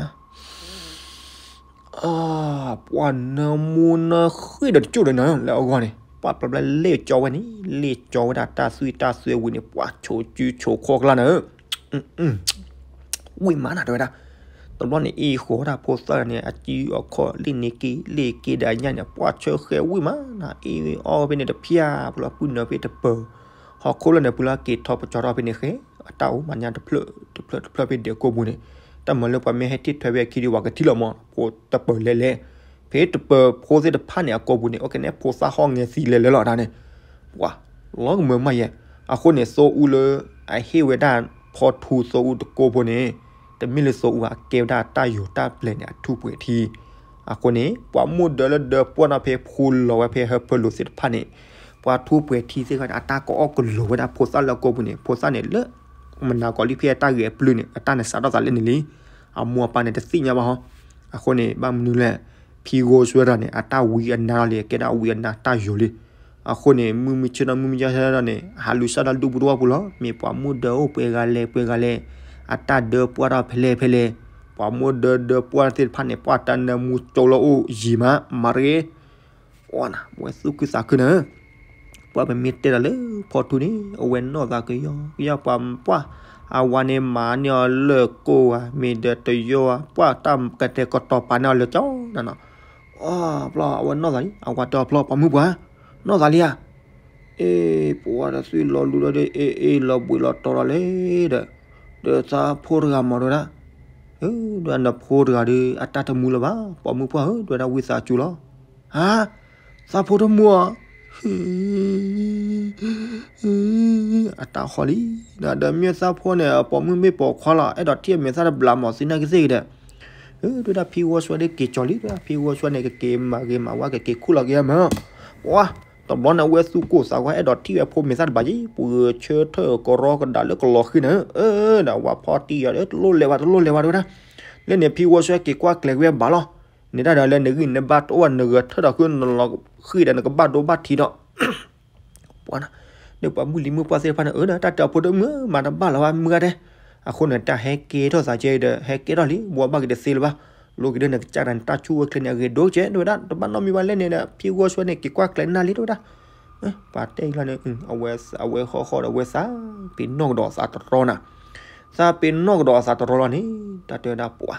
ပှၤနၢမူနၢဃ့ၢ်ဒီးတကၠိၣ်ဒီးနၤလၢအဂီၢ်န့ၣ် ပှၤပျဲလ့ၣ်ကၠီဝဲန့ၣ် လ့ၣ်ကၠီဝဲဒၣ်တၢ်သွံၣ်တၢ်သွဲဝံၤန့ၣ် ပှၤဆိးစုဆိးခီၣ်ကျါနၤဧၢ, ဝံၣ်မးနၤတဲဝဲဒၣ်, တဘျီန့ၣ် အ့ၣ်ဃီၤဒၣ်ဖိသၣ်န့ၣ် အစုအခီၣ်လ့ၣ်န့ၣ်က့ၤ လ့ၣ်က့ၤဒီးအညၣ်န့ၣ် ပှၤဆၢဃဲဝံၣ်မးနၤ အ့ၣ်အီၣ်ဖဲန့ၣ်တဖၠၣ် ပလီၤပုၢ်နၢၤဖဲတပၢၤ ဟီၣ်ခိၣ်လၢန့ၣ် ပူၤလၢက့ၤထီၣ်ပကၠီထီၣ်ဖဲန့ၣ်ဃဲ အတၢ်အိၣ်မးညါတဖျၢၣ်တဖျၢၣ်တဖျၢၣ်ဖဲဒၢးကိးပူၤန့ၣ်, တၢ်မၤလၢပှၤမ့ၢ်ဟဲထံၣ်ထွဲဖဲအခံဒီး ပှၤကထံၣ်လီၤမး ဖိတပၢၤလဲၤလဲၤ, ဖဲတပၢၤဖိသ့ၣ်တဖၣ်န့ၣ် အကိာ်ပူၤန့ၣ် အိၣ်ကနဲဖိသၣ်ဟီၣ်ငဲၤသံလဲၤလဲၤလီၤတၢ်န့ၣ်, ပှၤ လီၤကမၢမးယဲ, အဃိန့ၣ် သိအူလၢ အဟ့ၣ်ဝဲဒၣ်ဖီထူသိအူတကိးဖိန့ၣ်, တမ့ၢ်လၢသိအူဘၣ် အကဲဝဲဒၣ်တၢ်ယိာ်တၢ်ပျဲၤန့ၣ် အထူပှဲၤထံ အဃိန့ၣ် ပှၤမိၢ်ဒၢလၢဒၢပှၢ်နီၣ်ဖဲဖိလီၤဝဲဖဲဟၢဖၢလိာ်သ့ၣ်တဖၣ်န့ၣ်, ပှၤထူပှဲၤထံသ့ၣ်တဖၣ်န့ၣ် အတၢ်ကအီၣ်ကလိၤဝဲဒၣ်ဖိသၣ်လၢအကိာ်ပူၤန့ၣ် ဖိသၣ်န့ၣ်လၢ မနၤကီးလံဖဲအတၢ်ဂဲၤပျုၢ်န့ၣ် အတၢ်န့ၣ်စးထီၣ်သးလၢန့ၣ်လံ, အမိၢ်အပၢ်န့ၣ်တသ့ၣ်ညါဘၣ်ဟီ, အဃိန့ၣ် ဘၣ်မနုၤလဲၣ်, ဖံဂိၢ်စွဲတၢ်န့ၣ် အတၢ်ဝံအနါလီၤလံ အကဲဒၣ်ဝံအနါတၢ်ယိာ်လံ, အဃိန့ၣ် မုၢ်မုၢ်ဆ့ၣ်နီၤ မုၢ်မုၢ်ဆ့ၣ်နီၤန့ၣ် ဟးလူၤစၢ်တၢ်ဒူၣ်ပူၤတဝၢ်ပူၤလီၤ, မ့ၢ်ပှၤမိၢ်ဒၢအိၣ်ပှဲၤဂၤလဲၣ်ပှဲၤဂၤလဲၣ်, အတၢ်ဒၢပှၢ်ထီၣ်ဖဲလဲၣ်ဖဲလဲၣ်, ပှၤမိၢ်ဒၢဒၢပှၢ်သ့ၣ်တဖၣ်န့ၣ် ပှၢ်တၢ်နၢမူကၠိလၢအိၣ်ယံၤမး မၤတဂ့ၤ ပှၤနၤ ဝဲသူၣ်ခုသးခုနၤ, ပှၤပမ့ၢ်တဲတၢ်လၢဖီထူန့ၣ် အဝဲနီၢ်သးကယီကယီ ပှၤပှၢ်, အဝၤန့ၣ်မၤန့ၢ်အီၤလၢကိးဂၤ မ့ၢ်ဒီးတယီဧါ ပှၢ်တၢ်ကတဲာ်ကတီၤပာ်န့ၢ်အီၤလၢကၠီနၤနီၤ, အီ ဖျီ အဝဲနီၢ်သးလံ အဝၤတဲအီၤဖျီ ပှၤမုၣ်ပှၢ်, နီၢ်သးလံဧါ, အ့ ပှၤဒီးသွံၣ်လီၤလူၤဒီး အ့ အ့ လီၤဘှံးလီၤတီၤဒီးလဲၣ်ဒီး, ဒီးသးဖိတဂၤမၤဒိဒၣ်, ဒီးနဖိတဂၤဒီး အတၢ်တမူလၢၤဘၣ် ပှၤမုၣ်ပှၢ်ဧၢ ဒွဲဒၣ်ဝံသးစူၤလီၤ, ဟါ, သးဖိတမူဧါ, အတၢ်ဃီလံ, ဒီးမ့ၢ်သးဖိန့ၣ် ပိာ်မုၣ်မ့ၢ်ပိာ်ခွါလီၤ အဲၣ်ဒိးထံၣ်အမဲာ်သၣ်တဘျီမး သ့ၣ်နၢ်ကသ့ၣ်ကဒီး, ဒွဲဒၣ်ဖံဂိၢ်စွဲဒၣ်က့ၤကၠီလံ ဒွဲဒၣ်ဖံဂိၢ်စွဲန့ၣ် ကက့ၤမၤဂ့ၤမၤဝါ ကက့ၤခူၣ်လီၤက့ၤမး, ပှၤ, တဘျီန့ၣ် အဝဲသူၣ်ကိၢ်သးဂီၤ အဲၣ်ဒိးထံၣ်ဝဲဖိမဲာ်သၣ်တဘျီယံၤ ပှၤဆၢထၢၣ်ကရီကဒါလၢကလီၤဃံၤန့ၣ်, ဒီးဝၤဖီတံၢ်ယီၤ တလိၣ်လဲၤဝဲ တလိၣ်လဲၤဝဲ တဝဲဒၣ်, လၢန့ၣ် ဖံဂိၢ်စွဲက့ၤကွၢ်ကျဲၤဝဲဘၣ်လီၤ, န့ၣ်တၢ်ဒီးလၢနဂံၢ်နဘါတအိၣ် နဂဲၤထၢၣ်ဒီးဃုနလီၤဃံၤဒီး နကဘၣ်ဒိဘၣ်ထံးဒီး ပှၤနၤ, ဒီးပှၤမုၢ်လံၤမုၢ်ပှၢ်သ့ၣ်တဖၣ်န့ၣ် အၢဒီး တၢ်တဲအဖိဒိၣ်မုၣ်ဧၢ မၤတဘၣ်လၢၤဘၣ်မုၢ်ဂၤတဲ, အဃိန့ၣ် တၢ်ဟဲကဲထီၣ်သးကဲဒီး ဟဲကဲထီၣ်လံ ဘှီဘၣ်က့ၤတသ့လၢၤဘၣ်, လိက့ၤဒီးနကစၢ်တၢ်န့ၣ် တၢ်ဆူၣ်ဝဲချ့န့ၣ် အဂ့ၤဒိၣ်ကဲ တဲဝဲဒၣ်, တဘၣ်နီတမံၤဘၣ်လဲၣ်န့ၣ်ဒီး ဖံဂီၤဆှၢန့ၣ် က့ၤကွၢ်ကျဲနၢ်လံ တဲဝဲဒၣ်. ပှၤတဲအံၤလီၤန့ၣ် အဝဲဟီၣ်ဟီၣ်ဒီး အဝဲသးပ့ၤနီၣ်ကဒီးအသးတရီနၤ, သးပ့ၤနီၣ်ကဒီးအသးတရီလီၤန့ၣ် တၢ်တဲဝဲဒၣ်ပှၤ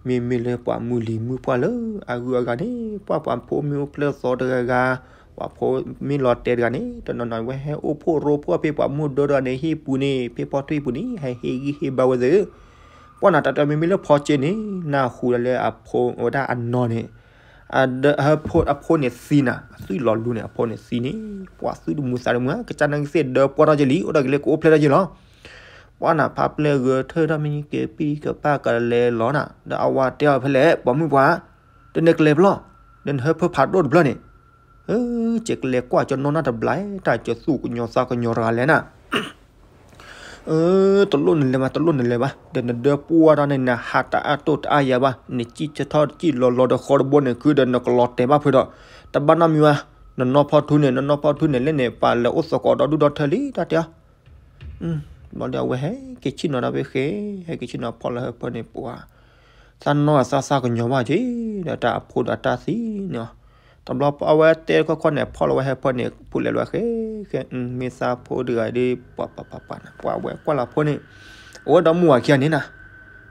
မ့မ့ၢ်လၢပှၤမုၢ်လံၤမုၢ်ပှၢ်လၢအဂုၤအဂၤန့ၣ် ပှၤပှၤဖိမ့ၢ်အိၣ်ဖျဲၣ်သီတဂၤဂၤ, ပှၤဖိမ့ၢ်လီၤတဲာ်တဂၤန့ၣ် တနီၤနီၤဝဲဟဲအိၣ်ဖှိၣ်ရိဖှိၣ်ဖဲပှၤမုၢ်ဒိၣ်တဂၤန့ၣ်ဟံၣ်ပူၤန့ၣ် ဖဲဖီထွံၣ်ပူၤန့ၣ် ဟဲဟ့ၣ်ဂံၢ်ဟ့ၣ်ဘါဝဲသ့ၣ်ဧၢ. ပှၤန့ၣ်တၢ်တဲမ့မ့ၢ်လၢဖီကၠ့န့ၣ် နၢ်ဟူဒီးလၢအဖိဝဲဒၣ်အနီၢ်န့ၣ် အဖိန့ၣ်သံနၤ အသွံၣ်လီၤလူန့ၣ် အဖိန့ၣ်သံန့ၣ် ပှၤသွံၣ်တမုာ်သးတမုာ် ကစၢ်နၢ်ကသ့ၣ်ဒၢပှၢ်ထီၣ်က့ၤလံ အိၣ်ဒီးက့ၤလၢကအိၣ်ဖျဲၣ်ထီၣ်က့ၤလီၤ. ပှၤန့ၣ်ဖးပျဲၢ်ဂဲၤထၢၣ်ထီၣ်မ့ၢ်က့ၤပံကပၢ်ကလဲၤလီၤနၤ ဒီးအဝၤတဲအီၤဖဲလဲၣ် ပိာ်မုၣ်ပှၤ တန့ၢ်ကလဲၤဖျီၣ် ဒီးနဟၢဖၢဖးဒိၣ်တဖျၢၣ်န့ၣ် ကလဲၤကွၢ်ကၠီနီၢ်နၢ်တဘျီ တၢ်ကသူၣ်ကညီၤသးကညီၤတဂၤလဲၣ်နၤ တလိၣ်နလဲၤဘၣ် တလိၣ်နလဲၤဘၣ် ဒီးနဒၢပှၢ်ထီၣ်န့ၣ် နဟးတအါတိၢ်တအါယၤဘၣ် နစံၣ်ထီၣ်စံၣ်လီၤလီၤဒီးဃီတဘိန့ၣ် ခုဒီးနကလီၤတဲာ်ဘၣ်ဖုဒီး တဘၣ်နီတမံၤဘၣ် နနီၢ်ဖီထူန့ၣ် နနီၢ်ဖီထူန့ၣ်လဲၣ်န့ၣ် ပှၤလဲၤအိၣ်သကိးဒီဒူၣ်ဒီထၢလံ တၢ်တဲအီၤ ဘျီဒီးအဝဲဟဲက့ၤဆ့ၣ်နီၤဒီးဖဲဃဲ ဟဲက့ၤဆ့ၣ်နီၤဖီၣ်လီၤဟၢဖၢန့ၣ် ပှၤ သးနီၢ်သးသးကညီၤဘၣ်က့ၤ ဒီးတၢ်အဖိဒီးတၢ်သံန့ၣ် တဘျီအဝဲတဲခီခီန့ၣ် ဖီၣ်လီၤဝဲဟၢဖၢန့ၣ် ဖူးလဲၤလီၤဃဲ ဃဲ မ့ၢ်သးဖိတဂၤဒီး ပှၤပှၤပှၤပှၤန့ၣ် ပှၤဝဲကွၢ်လီၤဖိန့ၣ် အဝဲဒီမါဝၤခံဂၤန့ၣ်နၤ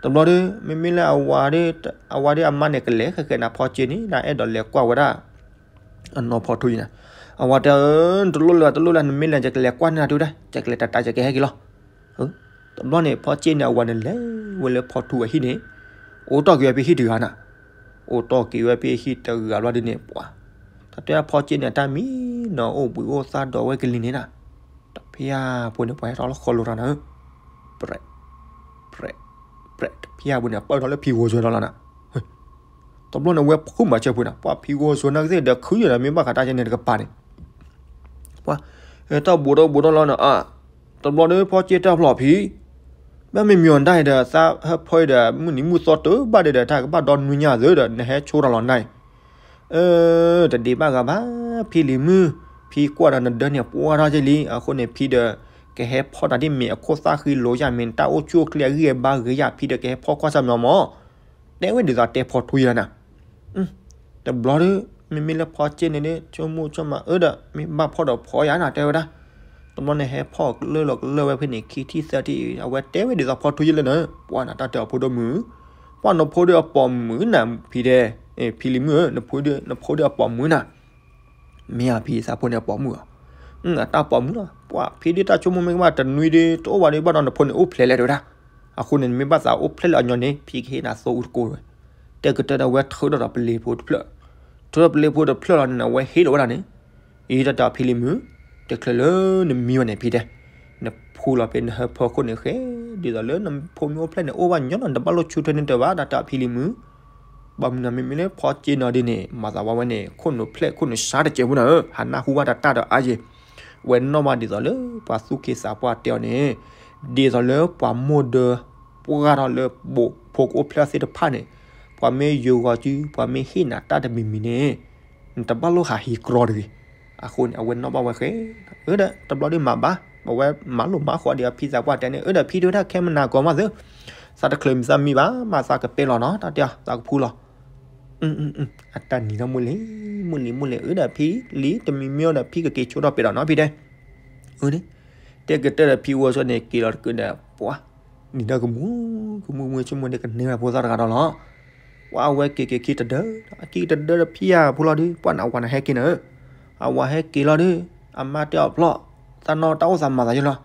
တဘျီဒီး မ့မ့ၢ်လၢအဝၤဒီး အဝၤဒီးအမါန့ၣ် ကလဲၤဃဲဃဲန့ၣ် ဖီကၠ့န့ၣ် နအဲၣ်ဒိးလဲၤကွၢ်ဝဲဒၣ် အနီၢ်ဖီထူအံၤန့ၣ် အဝၤတဲ တလိၣ်လၢၤ တလိၣ်လၢၤ နမ့ၢ်လဲၤ ယကလဲၤကွၢ်န့ၢ်နၤ တဲဝဲဒၣ် ယကလဲၤတၢ်တၢ် ယကဟဲက့ၤလီၤ တဘျီန့ၣ် ဖီကၠ့န့ၣ် အဝၤန့ၣ်လဲၤဝဲလၢဖီထူအဟံၣ်န့ၣ် အိးထီၣ်က့ၤဝဲဖဲဟံၣ်တဂၤနၤ အိးထီၣ်က့ၤဝဲဖဲဟံၣ်တဂၤဘျီဒ်န့ၣ် ပှၤ တၢ်တဲဖီကၠ့န့ၣ် တၢ်မံနီၤအိၣ်ဘှံးအိၣ်သါဒီးဝဲကလံၤန့ၣ်နၤ တဖျၢၣ်ဖိန့ၣ် ပှၤဟဲထီၣ်လၢဃီလိၤတဂၤနၤဧၢ ပြဲး ပြဲး ပြဲး တဖျၢၣ်ဖိန့ၣ် ပၢၢ်ထီၣ်လၢဖံဂီၤဆှၢဒီးလီၤနၤ တဘျီန့ၣ် ဝဲဖုးမၤဆၢဖုးနၤ ပှၤဖံဂီၤဆှၢနၤကသ့ၣ်ဒီး ခုယဲၢ်ဒီး မ့ၢ်ဘၣ်ဃးတၢ်ကဲန့ၣ်တကပၤန့ၣ် ပှၤ ဟဲထီၣ်ဘူးထီၣ်ဘူးထီၣ်လီၤနၤ တဘျီဒီး ဖီကၠ့တၢ်ဖျီၣ်ဖံ ဘၣ်မ့ၢ်မံၤအီၤဒၣ်ဒီး သးဟၢဖၢဒီး မုၢ်နံၤမုၢ်သီတဘၣ်ဒီး တၢ်ကဘၣ်ဒီနွံညါသုဒီး နဟဲဆိတၢ်လီၤနၤအံၤ တဒ့ဘၣ်ဂၤဘၣ် ဖံလံၤမုၣ် ဖံကွၢ်ဒီးနဒၢန့ၣ် ပှၢ်ထီၣ်က့ၤလံ အဃိန့ၣ် ဖံဒီး ကဟဲဖီၣ်တၢ်ဒ်မ့ၢ်အခိၣ်သၣ်ဃံလိာ်ယၤ မ့ၢ်တၢ်အိၣ်ဆူၣ်အိၣ်ချ့အဂံၢ်အဘါဂ့ၤယၤ ဖံဒီးကဟဲဖီၣ်ကွၢ်ဆၢမီၤမီၤ တဲဝဲဒ်သိးတဲဖီထူယဲၢ်လီၤနၤ တဘျီဒီး မ့မ့ၢ်လၢဖီကၠ့န့ၣ်ဒီး ဆိကမိၣ်ဆိကမးအၢဒီး မ့ၢ်ဘၣ်ဖီၣ်ဒီးဖီၣ်ယၤနၤ တဲဝဲဒၣ် တဘျီန့ၣ် ဟဲဖီၣ်ကလၢၢ်လီၤကလၢၢ်ဝဲဖဲန့ၣ် ခံထံၣ်သၢထံၣ်အံၤ အဝဲတဲဝဲဒ်သိးဖီထူယဲၢ်လီၤနၤ ပှၤနတၢ်တဲအဖိဒိၣ်မုၣ် ပှၤနဖိဒီးအပိာ်မုၣ်နၤ ဖံတဲ ဖံလံၤမုၣ်ဧၢ နဖိဒီးအပိာ်မုၣ်နၤ မ့ၢ်ဧါဖံသးဖိန့ၣ်အပိာ်မုၣ်ဧါ အတၢ်ပိာ်မုၣ်လီၤ ပှၤဖံဒ်တၢ်ဆိကမိၣ်မ့ၢ်ကမၣ်တနွံဒီး တအိၣ်ဘၣ်ဒီးဘၣ်ဒီးနဖိန့ၣ်အိၣ်ဖျဲၣ်လဲၣ်တဲဝဲဒၣ် အဃိန့ၣ် နမ့ၢ်ဘၣ်သးအိၣ်ဖျဲၣ်လၢအညီန့ၣ် ဖံကဟ့ၣ်နၤသိအုတကိၢ်ဝဲ တဲကတၢၢ်ဒီးဝဲထုးထီၣ်ဒီးပလ့ၤဖိတဖျၢၣ် ထုးထီၣ်ပလ့ၤဖိတဖျၢၣ်လီၤန့ၣ် အဝဲဟ့ၣ်လီၤဝဲဒၣ်န့ၣ် အံၤတၢ်တဲဖံလံၤမုၣ် တချုးလၢနမံဝဲန့ၣ်ဖံတဲ နဖူလီၤဖဲနဟၢဖၢခိၣ်န့ၣ်ဃဲ ဒ်သိးလၢနဖိမ့ၢ်အိၣ်ဖျဲၣ်န့ၣ် အိၣ်ဘၣ်ညီနီၤ နတဘၣ်လိၣ်ဆူထွဲန့ၢ်တၢ်ဘၣ် တၢ်တဲဖံလံၤမုၣ် ဘၣ်မနုၤမ့မ့ၢ်လၢဖီကၠ့နီၤဒ်န့ၣ် မၤသးဝဲန့ၣ် ခိၣ်နူာ်ဖျဲၣ်ခိၣ်နူာ်ဆါတစဲးဖိနၤဧၢ ဟးနၢ်ဟူဘၣ်တၢ်တၢ်ဒီးအါယဲၢ် ဝဲနီၣ်ဘၣ်ဒ်သိးလၢပှၤသူၣ်က့သးပှၢ်တဲအီၤန့ၣ် ဒ်သိးလၢပှၤမိၢ်ဒၢ ပှၢ်ထီၣ်လၢဘိးဖိကအိၣ်ဖျဲၣ်သ့ၣ်တဖၣ်န့ၣ် ပှၤမ့ၢ်ယိၤဂီၤစု ပှၤမ့ၢ်ဟ့ၣ်နၤတၢ်တမံၤမံၤန့ၣ် နတဘၣ်လိၣ်ဟးဟံးကြီတဂ့ၤ. အဃိန့ၣ် အဝဲနီၣ်ဘၣ်ဝဲဃဲ အၢဒီး တဘျီဒုးမၤဘၣ် အဝဲမၤလိၣ်မၤဃီဒံးအဖံသးပှၢ်တဲန့ၣ် အၢဒီးဖံတဲဝဲဒၣ် ခဲမနၤကိးမးသု သးတချုးမံၤသးမံဘၣ် မၤသးကပဲလီၤနီၤ တၢ်တဲအီၤ သးကဖူလီၤ အတၢ်နံၤထီၣ်မုၢ်လ့ၤ မုၢ်လ့ၤမုၢ်လ့ၤ အၢဒီးဖံလံၤ တမံၤမံၤဒီးဖံကက့ၤဆိထီၣ်ပဲာ်ဒီးနီၤ ဖံတဲ အၢန့ၣ် တဲကတၢၢ်ဒီးဖံဝဲဆိန့ၣ် က့ၤလီၤတက့ၢ်ဒီး ပှၤ နံၤဒီးကမူ ကမူမုၢ်ဆိကမိၣ်န့ၣ် ကန့ၢ်ဘၣ်ဖိသၣ်တဂၤဒီးလီၤ ပှၤအဝဲက့ၤက့ၤခံတဒၢ အက့ၤတဒၢဒီးဖံယၤဖိလီၤဒုး ပှၤနဝၤနဟဲက့ၤနၤဧၢ အဝၤဟဲက့ၤလီၤဒုး အမါတဲအီၤဖျီၣ် သးနီၢ်တၢ်အိၣ်သးမၤသးယိလီၤ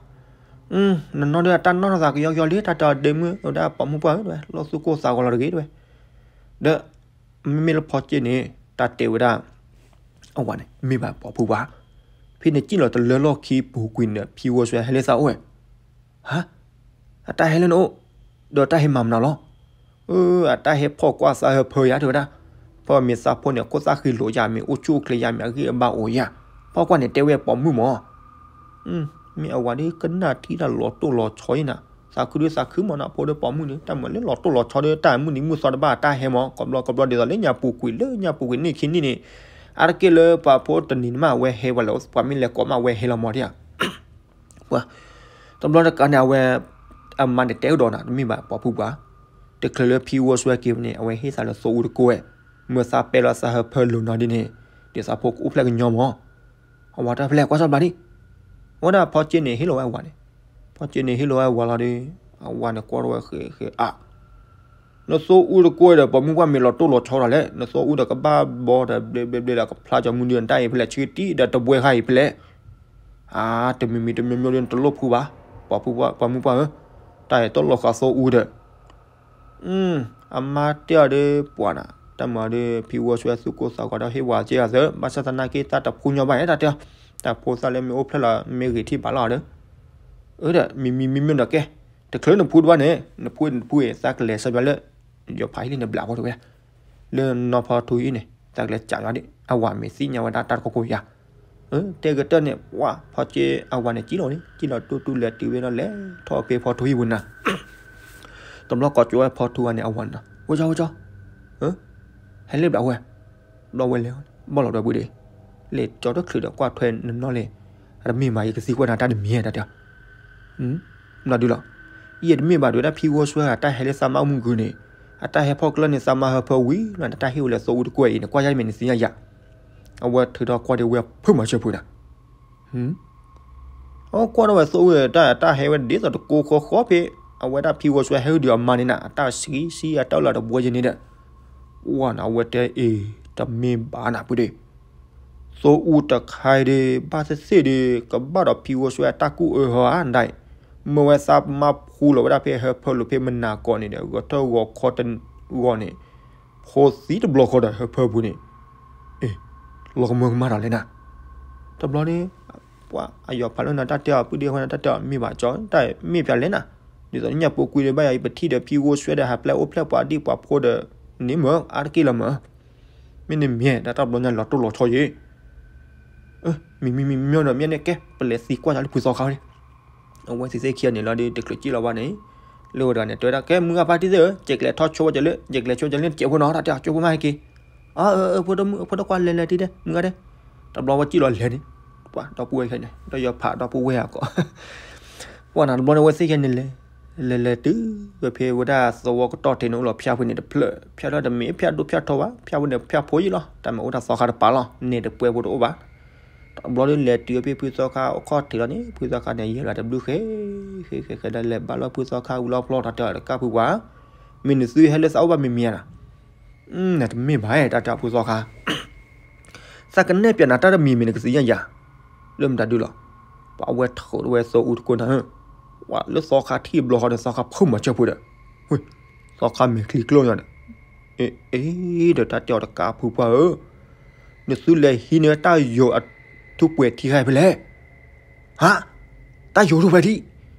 နနီၢ်ဒုးအတၢ်နီၢ်ထီၣ်သးကယီကယီလံ တၢ်တဲအီၤဒ့မုၣ်ဝဲဒၣ်ပိာ်မုၣ်ပှၢ်ဧၢ လီၢ်သူၣ်ကိၢ်သးဂီၤလီၤတဂ့ၤတဲဝဲ ဒီး မ့မ့ၢ်လၢဖီကၠ့န့ၣ် တၢ်တဲဝဲဒၣ် အဝၤန့ၣ် မ့ၢ်ဘၣ်ပိာ်မုၣ်ပှၢ် ဖဲနစံၣ်လီၤတလၢလီၢ်ခံပူၤကွံာ်န့ၣ် ဖံဝဲဆိဟဲလၢသးအိၣ်ဝဲ ဟါ အတၢ်ဟဲလၢနအိၣ် ဒီးတၢ်ဟဲမၤမနုၤလီၤ အတၢ်ဟဲဖီၣ်ကွၢ်သးဟၢဖၢယၤတဲဝဲဒၣ် ဖီၣ်မ့ၢ်သးဖိန့ၣ် ခိၣ်သၣ်ဃံလိာ်ယၤ မ့ၢ်အိၣ်ဆူၣ်အိၣ်ချ့ယၤ မ့ၢ်အဂံၢ်အဘါအိၣ်ယၤ ဖီၣ်ကွၢ်န့ၣ် တဲဝဲပိာ်မုၣ်မး မ့ၢ်အဝၤဒုးကနၣ်ထံတၢ်လီၤတိၢ်လီၤဆီအံၤနၤ သးခုဒုးသးခုမးနီၤ ဖိဒုးပိာ်မုၣ်န့ၣ် တၢ်မၤလၢလီၤတိၢ်လီၤဆီဒုး တၢ်မုၢ်နံၤမုၢ်သီတဘၣ် တၢ်ဟဲမး ကိးဘျီကိးဘျီဒ်သိးလၢညါပူၤကွံာ်လၢညါပူၤကွံာ်န့ၣ်ခံနံၣ်န့ၣ် အါတက့ၢ်လၢပှၤဖိတနံၤန့ၣ်မး အဝဲဟဲဝဲလၢ ပှၤမ့ၢ်လဲၤကိးမး အဝဲဟဲလီၤမးဒ်ဧါ ပှၤ တဘျီတကးန့ၣ် အဝဲ အမါန့ၣ်တဲကဒီးနၤ တမ့ၢ်ဘၣ် ပှၤဖုပှၢ်, တချုးလၢဖံဝီဆွဲက့ၤန့ၣ် အဝဲဟ့ၣ်သးလၢသိအူတကိးဝဲ, မ့ၢ်သးပဲလီၤသးဟၢဖၢလိာ်နီၤဒ်န့ၣ်, ဒ်သးဖိကအိၣ်ဖျဲၣ်ကညီမး, အဝၤတၢ်ဖဲလဲၣ်ကွၢ်စီဘျးဒံး, အဝဲဒၣ်ဖီက့န့ၣ်ဟ့ၣ်လီၤဝဲအဝၤန့ၣ်, ဖီက့န့ၣ်ဟ့ၣ်လီၤဝဲအဝၤလီၤဒီး, အဝၤန့ၣ်ကွၢ်ထီၣ်ဝဲဃဲးဃဲးအါ နသိအူတကိးဒီး ပှၤမုၢ်ပှၢ်မ့ၢ်လီၤတိၢ်လီၤဆီဒီးလဲၣ်, နသိအူဒီးကဘၣ်ဘီဒီးဘျ့ဘျ့ဘျ့ဒီးကဖျါကၠီမုၢ်ဒုးနတၢ်အံၤဖဲလဲၣ် ဆှံတံၢ်ဒီးတဘှဲဃါအံၤဖဲလဲၣ်, အါ တမံၤမံၤတမံၤမံၤဒုးနတလိၣ်ဖုဘၣ်, ပှၤမုၢ်ပှၢ်ဧၢ, တၢ်အံၤတလိၣ်ဃာ်သိအူဒီး အမါတဲအီၤဒီးပှၤနၤ, တၢ်မၤဒီး ဖံဝီဆွဲသူၣ်ကိၢ်သးဂီၤဒီးဟ့ၣ်ဝၤက့အီၤသၢ, ဘၣ်ဆၣ်သနာ်က့တၢ်တဖှူညီဘၣ်ဧါ တၢ်တဲအီၤ, တၢ်ဖိသၣ်လၢမ့ၢ်အိၣ်ဖျဲၣ်လီၤ မ့ၢ်ဂ့ၤထံၣ်ဘၣ်လီၤဒီး, အၢဒီး မံၤမံၤမံၤမံၤဒီးကဲ, တချုးနဖှူတဘၣ်န့ၣ် နဖှူနဖှူအံၤ သးကလဲၤဆၢဘၣ်လၢ ယီၤဖးဟံၣ်လံနဘျးဖိတဝဲ လၢနီၢ်ဖီထူဟံၣ်န့ၣ် သးကလဲၤကးယီၤဒံး အဝၤမ့ၢ်သ့ၣ်ညါဝဲဒၣ်တၢ်တခီခိၣ်ယၤ, တဲကတၢၢ်န့ၣ် ပှၤဖီက့အဝၤန့ၣ် ကံၣ်လီၤန့ၣ် ကံၣ်လီၤတူၢ်တူၢ်လဲၤတုၤဝဲဒီးလဲၤထီၣ်ဖဲဖီထူဟံၣ်ပူၤနၤ, တဘျီကိးကၠီဝဲဖီထူဂၤန့ၣ် အဝၤန့ၣ် ဝဲကၠီဝဲကၠီ, ဟဲလၢဘျးဝဲ, ဘျီဝဲလဲၤ ဘီၣ်လီၤဒီးဘုဒံး, လဲၤကၠီတချုးဒီးကွၢ်ထွဲနနီၢ်လဲၣ်, အတမ့ၢ်ဘၣ် ယကသံကွၢ်နၤတၢ်တမံၤတၢ်တဲ မနုၤဒုလီၤ, ယတမ့ၢ်ဘၣ်ဒုး တၢ်ဖံဝီဆွဲဂၤတၢ်ဟဲလၢသးမါမုၢ်ဂုၤန့ၣ်, အတၢ်ဟဲဖီၣ်ကျၢၢ်န့ၣ် သးမါဟၢဖၢဝံၤလီၤ တၢ်ဟ့ၣ်ဝဲလၢသိအူတကိးအံၤန့ၣ် ကွၢ်ယါမ့ၢ်နသ့ၣ်ညါယၤ, အဝဲထုးထီၣ်ကွၢ်ဒံးဝဲဖုမၤဆၢဖုနၤ, အကွၢ်ထီၣ်ဝဲသိအူတၢ် တၢ်ဟဲဝဲဒ်သိးတကိးဃီဃီဖဲ, အဝဲဒၣ်ဖံဝီဆွဲဟဲဝဲဒုးအမါန့ၣ်နၤ အတၢ်ဆှံဆှံအတၢ်အိၣ်လၢတဘှီယဲန့ၣ်ဒီး, ကွၢ်နၤ အဝဲတဲအ့ၣ် တမ့ၢ်ဘၣ်နၤဖုဒံး သိအူတခါအံၤဒီး ဘၣ်သ့ၣ်သ့ၣ်ဒီး ကဘၣ်ဒီးဖံဝီဆွဲအတၢ်ကူၣ်အၢဟီဧါဒၣ်အံၤ, မ့ၢ်ဝဲသးမါဖှူလီၤဝဲဒၣ်ဖဲဟၢဖၢလိာ်ဖဲမနၤကီးန့ၣ်ဒီး ဂီၤထၢၣ်ဂီၤခီတဂီၤန့ၣ်, ဖိသံတဘျီဃီဒီးဟၢဖၢပူၤန့ၣ်, အ့ၣ်, လီၤကမၢကမၣ်ဒီးလဲၣ်နၤ, တဘျီန့ၣ် ပှၤအယီၤဖးလၢနၤတၢ်တဲအီၤ ပုၢ်ဒ့ၣ်ဃီနၤတၢ်တဲအီၤ မ့ၢ်ဘၣ်ကၠီ တၢ်မ့ၢ်ဖျါလဲၣ်နၤ, ဒ်သိးညၣ်ပိာ်ကွံာ်ဒီးဘၣ်ယၤအံၤ ပထံၣ်ဒီးဖံဝီဆွဲဒီးဟးပျဲၢ်အိၣ်ဖျဲၣ်ပှၤဒံၣ်ပှၤဖိဒီး န့ၣ်မၢ် အါတက့ၢ်လီၤမၢ် မ့ၢ်နမ့ၢ်ဒၣ်တၢ်ဘျီညါလီၤတိၢ်လီၤဆီယံၤ, မံၤမံၤမံၤမံၤဒီးမ့ၢ်န့ၣ်ကဲ ပလဲၤသံကွၢ်ယၤလၢဖုသီခါန့ၣ်, အဝဲသ့ၣ်သ့ၣ်ခံဂၤန့ၣ်လီၤဒီး တချုးက့ၣ်လီၤဘၣ်န့ၣ်, လၢဝဲတဂၤန့ၣ် တဲဝဲဒၣ် ကဲမုၢ်ဂၤဖါတံၢ်သ့ၣ်ဧၢ ယကလဲၤထီၣ်ဆိဝဲကလဲၣ် ယကလဲၤဆိကလဲၣ် တစဲးဖိနီၤ တၢ်တဲအီၤ ကၠိဖိမးဟဲက့ၤ, အၢ အၢ ဖိဒိၣ်မုၣ် ဖိဒိၣ်ကွၢ်လဲၤလဲၤတံၢ်ဒဲး မုၢ်ဂၤဒဲး, တဘျီဝဲက့ၣ်လီၤလဲၤန့ၣ်, ပှၤဒီပုၢ်ဝဲၢ်ခဲန့ၣ် ဒီးယီၤဖးဒီပုၢ်ဝဲၢ်အကီး ပှၤနၤတဘျီန့ၣ် အဝဲသ့ၣ်ခဲန့ၣ်လဲၤ, လဲၤလဲၤတုၤဝဲဖဲဝဲဒၣ်သဝီကတီၢ်ထံးန့ၣ် အိၣ်လီၤဖၠါဖိန့ၣ်တဖျၢၣ်, ဖၠါထီၣ်တမ့ၢ်ဖၠါဒိၣ်ဖၠါထီဘၣ်, ဖၠါဖိန့ၣ်ဖၠါဖိယံၤလီၤ, တၢ်မ့ၢ်အိၣ်တၢ်သီခါတပၤလီၤ, န့ၣ်တပှဲၤဖိတအိၣ်ဘၣ်. တဘျီဒုးလဲၤတုၤဖဲဖုသီခါအခီၣ်ထံးလီၤန့ၣ် ဖုသီခါန့ၣ် ယဲၢ်လီၤတဘျုးဃဲ, ဃဲဃဲဃဲဒီးလဲၤဘၣ်လီၤဖုသီခါဝံၤလီၤဖျီထီၣ်တဲအီၤတကးဖုပှၢ်, မ့ၢ်နသုဟဲလၢသးအိၣ်ဘၣ်မံၤမံၤဧါနၤ, နတမ့ၢ်ဘၣ်တၢ်တဲအီၤဖုသီခါ သးကနဲၣ်ပၠးနၤတၢ်တမံၤမံၤနကသ့ၣ်ညါယၤ, လၢမတၤဒုလီၤ. ပှၤအဝဲထုးဝဲသိအူတကိးနၤဧၢ, ပှၤလၢသီခါထံၣ်ဘျီဃီန့ၣ် သီခါဖုမၤစၢၤဖိဒီး, သီခါမဲာ်ချံကျိၣ်ညါန့ၣ်, အ့ အ့ ဒီးတၢ်တဲအီၤတကးဖုပှၢ်ဧၢ, နသုလဲၤဟံးန့ၢ်တၢ်ယိာ်အထူးပှဲၤထံတခါအံၤဖဲလဲၣ်, ဟါ, တၢ်ယိာ်ထူးပှဲၤထံ,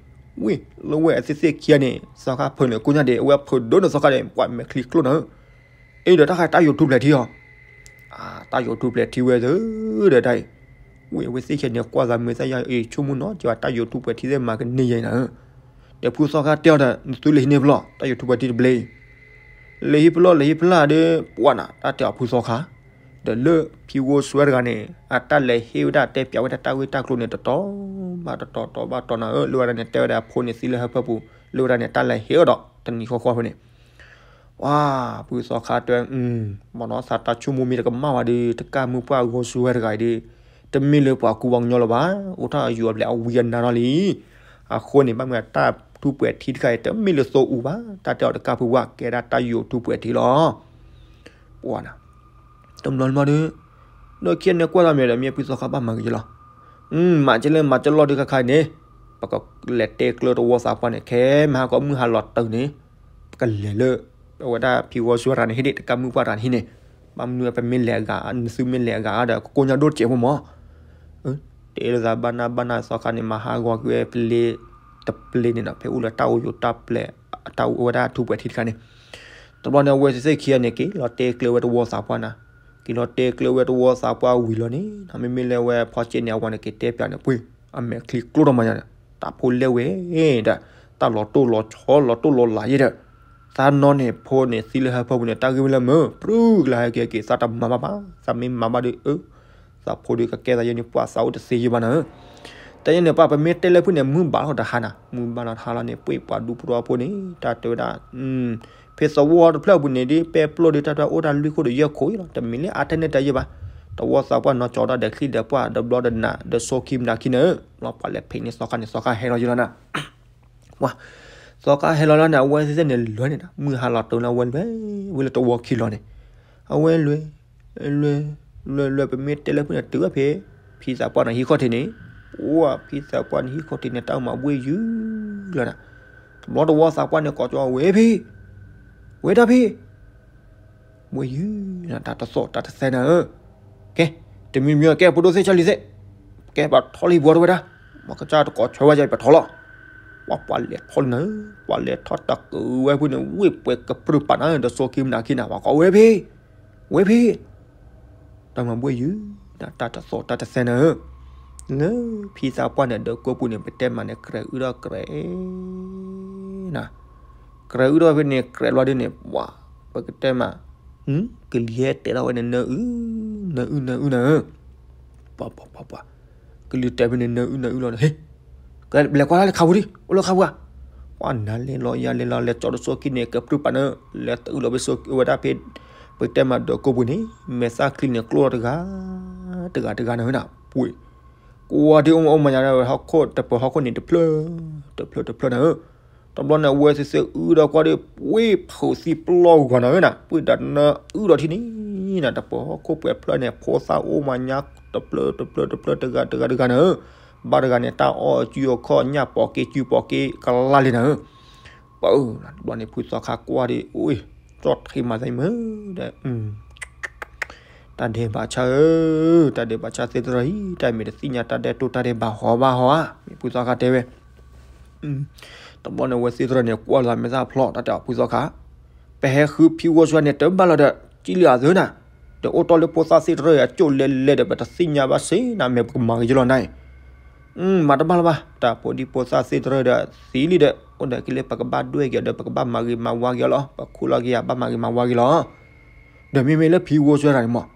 ဝံၤ လၢဝဲအသ့ၣ်သ့ၣ်ခံဂၤန့ၣ် သီခါဖုးန့ၣ်ကိးညါဒဲး အဝဲဖုးဒိၣ်န့ၣ်သီခါန့ၣ် ပှၤမဲာ်ချံကျိၣ်နၤဧၢ အ့ ဒီးတၢ်ဃးတၢ်ယိာ်ထူးပှဲၤထံအီၤ, တၢ်ယိာ်ထူးပှဲၤထံဝဲသ့ဒီးတၢ်အံၤ, ဝံၤအဝဲသ့ၣ်ခံဂၤန့ၣ် ကွၢ်သးမုာ်သးယၤ အ့ ဆိကမိၣ်နီၤ ကဘၣ်တၢ်ယိာ်ထူးပှဲၤထံသ့ၣ်မၤကန့ၢ်ယဲၢ်နၤဧၢ, ဒီးဖုသီခါတဲအီၤဒီး နသုလဲၤဟံးန့ၢ်ဖဲလဲၣ် တၢ်ယိာ်ထူးပှဲၤထံတဘျဲအံၤ, လဲၤဟံးဖဲလဲၣ် လဲၤဟံးဖဲလဲၣ်ဒီး ပှၤနၤ တၢ်တဲအီၤဖုသီခါ, ဒီးလၢဖံဂိၢ်စွဲတဂၤန့ၣ် အတၢ်လဲၤဟ့ၣ်ဝဲဒၣ်တဲပၠးဝဲဒၣ်တၢ်ဂ့ၢ်တၢ်ကျိၤန့ၣ် တတီၤဘၣ်တတီၤ တီၤဘၣ်တီၤနၤဧၢ, လၢဝဲဒၣ်န့ၣ် တဲဝဲဒၣ်အဖိန့ၣ်သံလၢဟၢဖၢပူၤ, လၢဝဲဒၣ်န့ၣ် တၢ်လဲၤဟ့ၣ်အီၤဒီး တနံၤဃီဃီဖဲန့ၣ် ပှၤ ဖုသီခါတဲဝဲ, မ့ၢ်နီၤ သးတၢ်ဆိကမိၣ်မ့ၢ်တကမၣ်ဝဲဒီး တကးမုၢ်ပှၢ်ဂိၢ်စွဲတဂၤအံၤဒီး တမ့ၢ်လၢပှၤကူပှၤကညီလၢၤဘၣ်, အိၣ်ထီၣ်အယူၤအဘျဲၣ်အဝံအနါထီၣ်လံ. အဃိန့ၣ် ဘၣ်မနုၤတၢ်ထူးပှဲၤထံတခါအံၤ တမ့ၢ်လၢသိအူဘၣ်, တၢ်တဲအီၤတကးဖုပှၢ် ကဲဒၣ်တၢ်ယိာ်ထူးပှဲၤထံလီၤ. ပှၤနၤ တဘျီတဘျီဒီး ဒီးခံဂၤန့ၣ်ကွၢ်လီၤမ့ၢ်ဒီး မ့ၢ်ဖုသီခါဘၣ်မၤက့ၤလီၤ. မၤက့ၤလၢမၤက့ၤလီၤဒုးခါခါအံၤန့ၣ် ပကလဲၤတဲကျၢၤတဝီသးပှၢ်န့ၣ် ခဲမဟါကီးမုၢ်ဟါလီၤတုၤန့ၣ် ပကလဲၤလၢ အဝဲဒၣ်ဖံဝီစွဲတဂၤန့ၣ်ဟံၣ်ဒံး တကးမုၢ်ပှၢ်တဂၤန့ၣ်ဟံၣ်န့ၣ်, ဘၣ်မနုၤပမ့ၢ်လဲၤအဂၤ နသုမ့ၢ်လဲၤအဂၤဒီး ကကိညါဒိၣ်တစဲးဖိမး တဲလိာ်သးဘၣ်နၢ်ဘၣ်နၢ်သီခါန့ၣ် မၤဟးဂီၤက့ၤဝဲပျ့ၤ တပျ့ၤန့ၣ်ဒီး ဖဲအိၣ်လၢတၢ်အိၣ်ယိာ်တၢ်ပျဲၢ် တၢ်အိၣ်ဝဲဒၣ်ထူးပှဲၤထံတခါန့ၣ်, တဘျီန့ၣ် အဝဲသ့ၣ်ခံဂၤန့ၣ် က့ၤလီၤတဲကျၢၤဝဲတဝီသးပှၢ်နၤ, က့ၤလီၤတဲကျၢၤဝဲတဝီသးပှၢ်ဝံၤလီၤန့ၣ် မ့မ့ၢ်လၢဝဲဖီကဲန့ၣ် အဝၤန့ၣ်က့ၤတဲပၠးန့ၣ် ပှ့ၤ အမဲာ်ချံကျိၣ်ထီၣ်မးညါန့ၣ် တၢ်ဖိလဲၣ်ဝဲဒီး တၢ်လီၤတိၢ်လီၤဆီလီၤတိၢ်လီၤလးယဲဒီး သးနီၢ်န့ၣ်ဖိန့ၣ်သံလၢဟၢဖၢပူၤန့ၣ် တၢ်ဂ့ၢ်ဝဲလၢမုာ် ပြုၢ်ကလါဟဲက့ၤက့ၤ သးတမၤဘၣ်ဘၣ်, သးမ့ၢ်မၤဘၣ်ဒီး အၢ သးဖိဒီးကကဲသးယဲန့ၣ် ပှၤသးအိၣ်တသ့ယဲဘၣ်နၤဧၢ, တၢ်ယဲန့ၣ် ပှၤပမ့ၢ်တဲလၢဖုန့ၣ် မုၢ်ဘၣ်လီၤတဟါနၤ, မုၢ်ဘၣ်လီၤတဟါလီၤန့ၣ် ပှ့ၤပှၤဒူဖိတဝီဖိန့ၣ် တၢ်တဲဝဲဒၣ် ဖဲသဝီတဖျၢၣ်ပူၤန့ၣ် ဒ်ပဲပျိၢ်ဒ်တၢ်တဲအိၣ်တၢ်လွံၢ်ခိၣ်ဒီးယဲၢ်ခိၣ်အံၤလီၤ, တမ့ၢ်လၢအါထဲန့ၣ်တယဲၢ်ဘၣ်. တဝီသးပှၢ်နီၢ်ကၠီဒီးဒီးချံဒီးပှၢ်ဒီးဘျီဒီးနးဒီးဆိခံမနၤခံန့ၣ်, ဘျီပှၤလဲၤဖံးန့ၢ်သီခါန့ၣ် သီခါဟဲလီၤယလီၤနၤ ပှၤ သီခါဟဲလီၤလီၤန့ၣ် အဝဲသ့ၣ်န့ၣ်လဲၤန့ၣ် မုၢ်ဟါလီၤတုၤလၢအဝဲလဲၤ ဝဲလၢတဝီခံလီၤန့ၣ်, အဝဲလဲၤ လဲၤ လဲၤ လဲၤ ပမ့ၢ်တဲလၢဖုန့ၣ် တုၤဝဲဖဲ ဖံသးပှၢ်န့ၣ်ဟံၣ်ခီၣ်ထံးန့ၣ်, ပှၤ ဖံသးပှၢ်န့ၣ်ဟံၣ်ခီၣ်ထံးန့ၣ် တၢ်အိၣ်မးဘှ့ၣ်ယုၢ်လီၤနၤ, တဘျီတဝီသးပှၢ်န့ၣ် ကိးကၠီဝဲဖံ ဝဲဒၣ်ဖံ ဝဲယုၢ် တၢ်တသီၣ်တၢ်တသဲနၤဧၢ, ကဲ တမံၤမံၤကဲ ဖိဒိၣ်သ့ၣ်ဆၢလံၤသ့ၣ်, ကဲပှၤထီလံဘှီတဝဲဒၣ်, မ့ၢ်ကစၢ်တကိးဆွဲဝဲယၤ ပထီလီၤ, ပှၤပှၤလဲၤထီလံနၤဧၢ, ပှၤလဲၤထီၣ်တၢ်ကဝဲဖုန့ၣ် ဝ့ၢ်ပှဲၤကပြုၢ်ပာ်နၤဧၢ, ဒီးဆိခံမနၤခံနၤ ပှၤကိးဝဲဖံ ဝဲဖံ တၢ်မၤဘှ့ၣ်ယုၢ် တၢ်တသီၣ်တၢ်တသဲနၤဧၢ, လၢဖံသးပှၢ်န့ၣ် ဒီးကိးပူၤန့ၣ် ပတဲမးန့ၣ် ကြဲးအုၣ်ထီၣ်ကြဲး နၤ, ကြဲးအုၣ်ထီၣ်ဖဲန့ၣ် ကြဲးလီၤဒ်န့ၣ် ပှၤ ပကတဲမး ကလံၤဟဲတဲထီၣ်ဝဲန့ၣ် နၢအုၣ် နၢအုၣ် နၢအုၣ်နၤဧၢ, ပှၤ ပှၤ ပှၤ ပှၤ ကလံၤတဲဖဲန့ၣ် နၢအုၣ် နၢအုၣ်လီၤဒီး ဟ့ ကလဲၤကွၢ်လၢခးပူၤဒံး အိၣ်လၢခးပူၤဧါ, ပှၤနၤလဲၤလီၤယၤလဲၤလီၤလဲၤကၠီဒီးဆိခံန့ၣ် ကပြုၢ်ပာ်နၤ လဲၤတအုၣ်လီၤဖဲဆိဝဲဒၣ်ဖဲ ပတဲမးဒီးကိးပူၤန့ၣ် မဲာ်သၣ်ချံန့ၣ် ကျိၣ်လီၤတဂၤ တဂၤတဂၤနၤဧၢနၤ, ပှ့ၤ ကွၢ်ဒ်အိၣ်မးအိၣ်မးညါ ဟီၣ်ခိၣ် တပၢၤဟီၣ်ခိၣ်န့ၣ် တဖျၢၣ် တဖျၢၣ်တဖျၢၣ်နၤဧၢ, တဘျီန့ၣ် အဝဲသ့ၣ်သ့ၣ်အုၣ်ဒီးကွၢ်ဒီး ပှ့ၤဖုးသံပျီဂီၤနၤဧၢနၤ, ပှ့ၤဒီးနၢအုၣ်ဒီးထံၣ်န့ၣ်နၤ, တပၢၤဟီၣ်ခိၣ်ပှဲၤဖျၢၣ်န့ၣ် ဖိသၣ်အိၣ်မးညါ တဖျၢၣ်တဖျၢၣ်တဖျၢၣ် တဂၤတဂၤတဂၤနၤဧၢ, ဘၣ်တဂၤန့ၣ် တၢ်အီၣ်အစုအခီၣ် ညၣ်ပိာ်က့စုပိာ်က့ကလါလံနၤဧၢ, ပှၤဧၢ တဘျီန့ၣ် ဖုသီခါကွၢ်ဒီး အိၣ် ကၠီၣ်ထံမၤသးမုာ်ဒီး တၢ်ဒဲးဘးဆါဧၢ, တၢ်ဒဲးဘးဆါသ့တရီအံၤ တၢ်မ့ၢ်တသ့ၣ်ညါတၢ်ဒဲးတိၢ် တၢ်ဒဲးဘးဟီဘၣ်ဟီဧါ, မ့ၢ်ဖုသီခါတဲဝဲ, တဘျီန့ၣ် အဝဲသ့ၣ်တရီန့ၣ် ကွၢ်လီၤမဲာ်သၣ်ဖျီ တၢ်တဲအီၤ ဖုသီခါ, ပဟဲဃုဖံဂီၤစွဲန့ၣ် တဘၣ်လီၤဒီး ကံလံအသုနၤ, ဒီးအိၣ်တီၢ်လၢဖိသၣ်သ့ၣ်တရီအကၠိၣ်လဲၤလဲၤဒီး ပတသ့ၣ်ညါဘၣ်စ့ၢ်နၤ မ့ၢ်ပကမၤဂ့ၤယလီၤနၤအံၤ မၤတဘၣ်လၢၤဘၣ်, တၢ်ဖိဒံဖိသၣ်သ့ၣ်တရၢဒီးသံလံဒီး အိၣ်ဒီးက့ၤလၢပကဘၣ်ဒွဲၣ်က့ၤအီၤဒီး ပကဘၣ်မၤဂ့ၤမၤဝါက့ၤအီၤလီၤ. ပခူၣ်လီၤက့ၤယၤ ဘၣ်မၤဂ့ၤမၤဝါက့ၤလီၤ. ဒီးမ့မ့ၢ်လၢဖံဂီၤစွဲတဂၤန့ၣ်မး,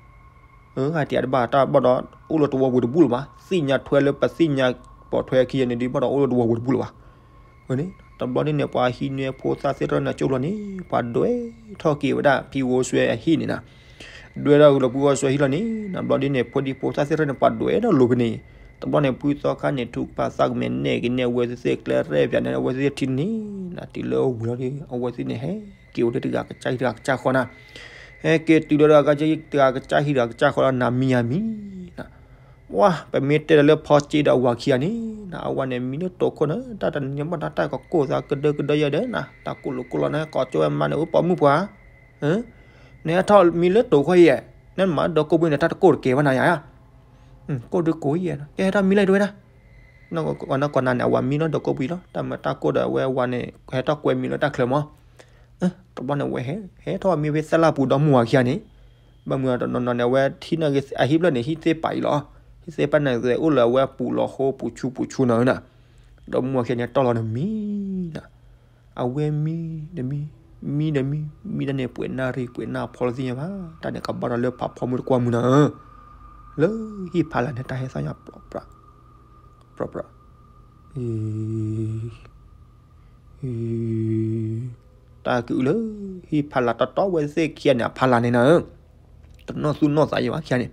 အဂၤတယၤတဘၣ်တၢ်ဘၣ်ဒီး အိၣ်လၢတဝီပူၤတဘူၣ်လၢၤဘၣ်, သ့ၣ်ညါထွဲလၢပသ့ၣ်ညါပိာ်ထွဲအခံဂၤန့ၣ်ဒီး ဘၣ်ဒီးအိၣ်လၢတဝီပူၤတဘူၣ်လၢၤဘၣ်. ဝဲန့ၣ် တဘျီန့ၣ်န့ၣ် ပှၤဟံးန့ၢ်ဖိသၣ်သ့ၣ်တရၢန့ၣ်ကၠိၣ်လီၤန့ၣ် ပှၤဒွဲၣ်ထီၣ်က့ၤဝဲဒၣ်ဖံဂီၤစွဲအဟံၣ်န့ၣ်နၤ, ဒွဲၣ်ထီၣ်က့ၤလၢဖံဂီၤစွဲဟံၣ်လီၤန့ၣ် တဘျီဒ်န့ၣ် ဖိဒံဖိသၣ်သ့ၣ်တရၢန့ၣ် ပှၤဒွဲၣ်ထီၣ်လိၤဖဲန့ၣ်, တဘျီန့ၣ် ဖုသီခါန့ၣ် ထုကဖၣ်သးကမဲာ်နဲၣ်က့ၤန့ၢ်အဝဲသ့ၣ်သ့ၣ်ကျဲရဲၣ်ပၠးန့ၣ် အဝဲသ့ၣ်ထံၣ်န့ၣ်နၤ တုၤလၢအဝံၤလီၤဒီး အဝဲသ့ၣ်န့ၣ် ဟဲက့ၤအိၣ်လၢတဂၤကစၢ်ဟံၣ်တဂၤကစၢ်ဃီနၤ, ဟဲက့ၤတုၤလီၤဒီးတဂၤကစၢ်ဟံၣ်တဂၤကစၢ်ဃီလီၤ နၤမံယၤမံနၤ ဝါ ပမ့ၢ်တဲဒီးလၢဖီစ့ဒီးအဝၤခံဂၤန့ၣ် နအဝၤန့ၣ် မံလၢတိာ်ခိၣ်န့ၣ် တၢ်တနံၤဘၣ်တၢ်တၢ်ကကိၢ်သးကဒၢကဒၢယဲဒီးနၤ တၢ်ကိၢ်လိာ်ကိၢ်လီၤန့ၣ် ကိးကၠိဝဲမါန့ၣ် အိၣ်ပိာ်မုၣ်ပှၤ, နဟဲထီၣ်မံလၢတိာ်ခိၣ်ယဲ, နမၤဒီးကိၢ်ဘှံးန့ၣ် တၢ်တကိၢ်တကဲဘၣ်နၤယၤ, ကိၢ်ဒုကိၢ်ယဲ, ကဲဟဲထီၣ်မံလၢတဝဲဒၣ်, နကိးနၤန့ၣ် အဝၤမံလီၤဒီးကိၢ်ဘှံးလီၤ တၢ်မၤတၢ်ကိၢ်ဒီးအဝဲအဝၤန့ၣ် ဟဲထီၣ်ကွဲမံလၢတၢ်ချၢမး တဘျီန့ၣ် အဝဲဟဲ ဟဲထီၣ်မံဖဲသၣ်လၢ်ပူၤဒီမါဝၤခံဂၤန့ၣ်, ဘၣ်မနုၤတနီၤနီၤန့ၣ် အဝဲထံၣ်န့ၢ်အဟံၣ်ဖျၢၣ်န့ၣ် ဟံၣ်သ့ၣ်ပာ်အံၤလီၤ, ဟံၣ်သ့ၣ်ပာ်န့ၣ်အိၣ်လၢအဝဲပူၤလီၤဃိပူၤဆူပူၤဆူနၤဧၢနၤ, ဒီမါဝၤခံဂၤန့ၣ် တီၢ်လီၤန့ၣ်မံနၤ, အဝဲမံတမံ မံတမံ မံတၢ်န့ၣ် ပှဲၤနၣ်ရံၣ်ပှဲၤနၣ်ဖီလီၤသ့ၣ်ညါဘၣ်, တၢ်န့ၣ်ကဘၣ်ဒီးလၢဖးဖီမုၢ်တကွၢ်မုၢ်နၤဧၢ, လၢဟံၣ်ဖးလၢ်န့ၣ် တၢ်ဟဲသၣ်ညါ ပြၢပြၢ ပြၢပြၢ အံၤ အံၤ တၢ်ကအုလၢ ဟံၣ်ဖးလၢ်တီတီဝဲသ့ၣ်ခံဂၤန့ၣ် အဖးလၢ်န့ၣ်နၤဧၢ, တနီၢ်သူၣ်နီၢ်သးယံၤဘၣ်ခံဂၤန့ၣ်,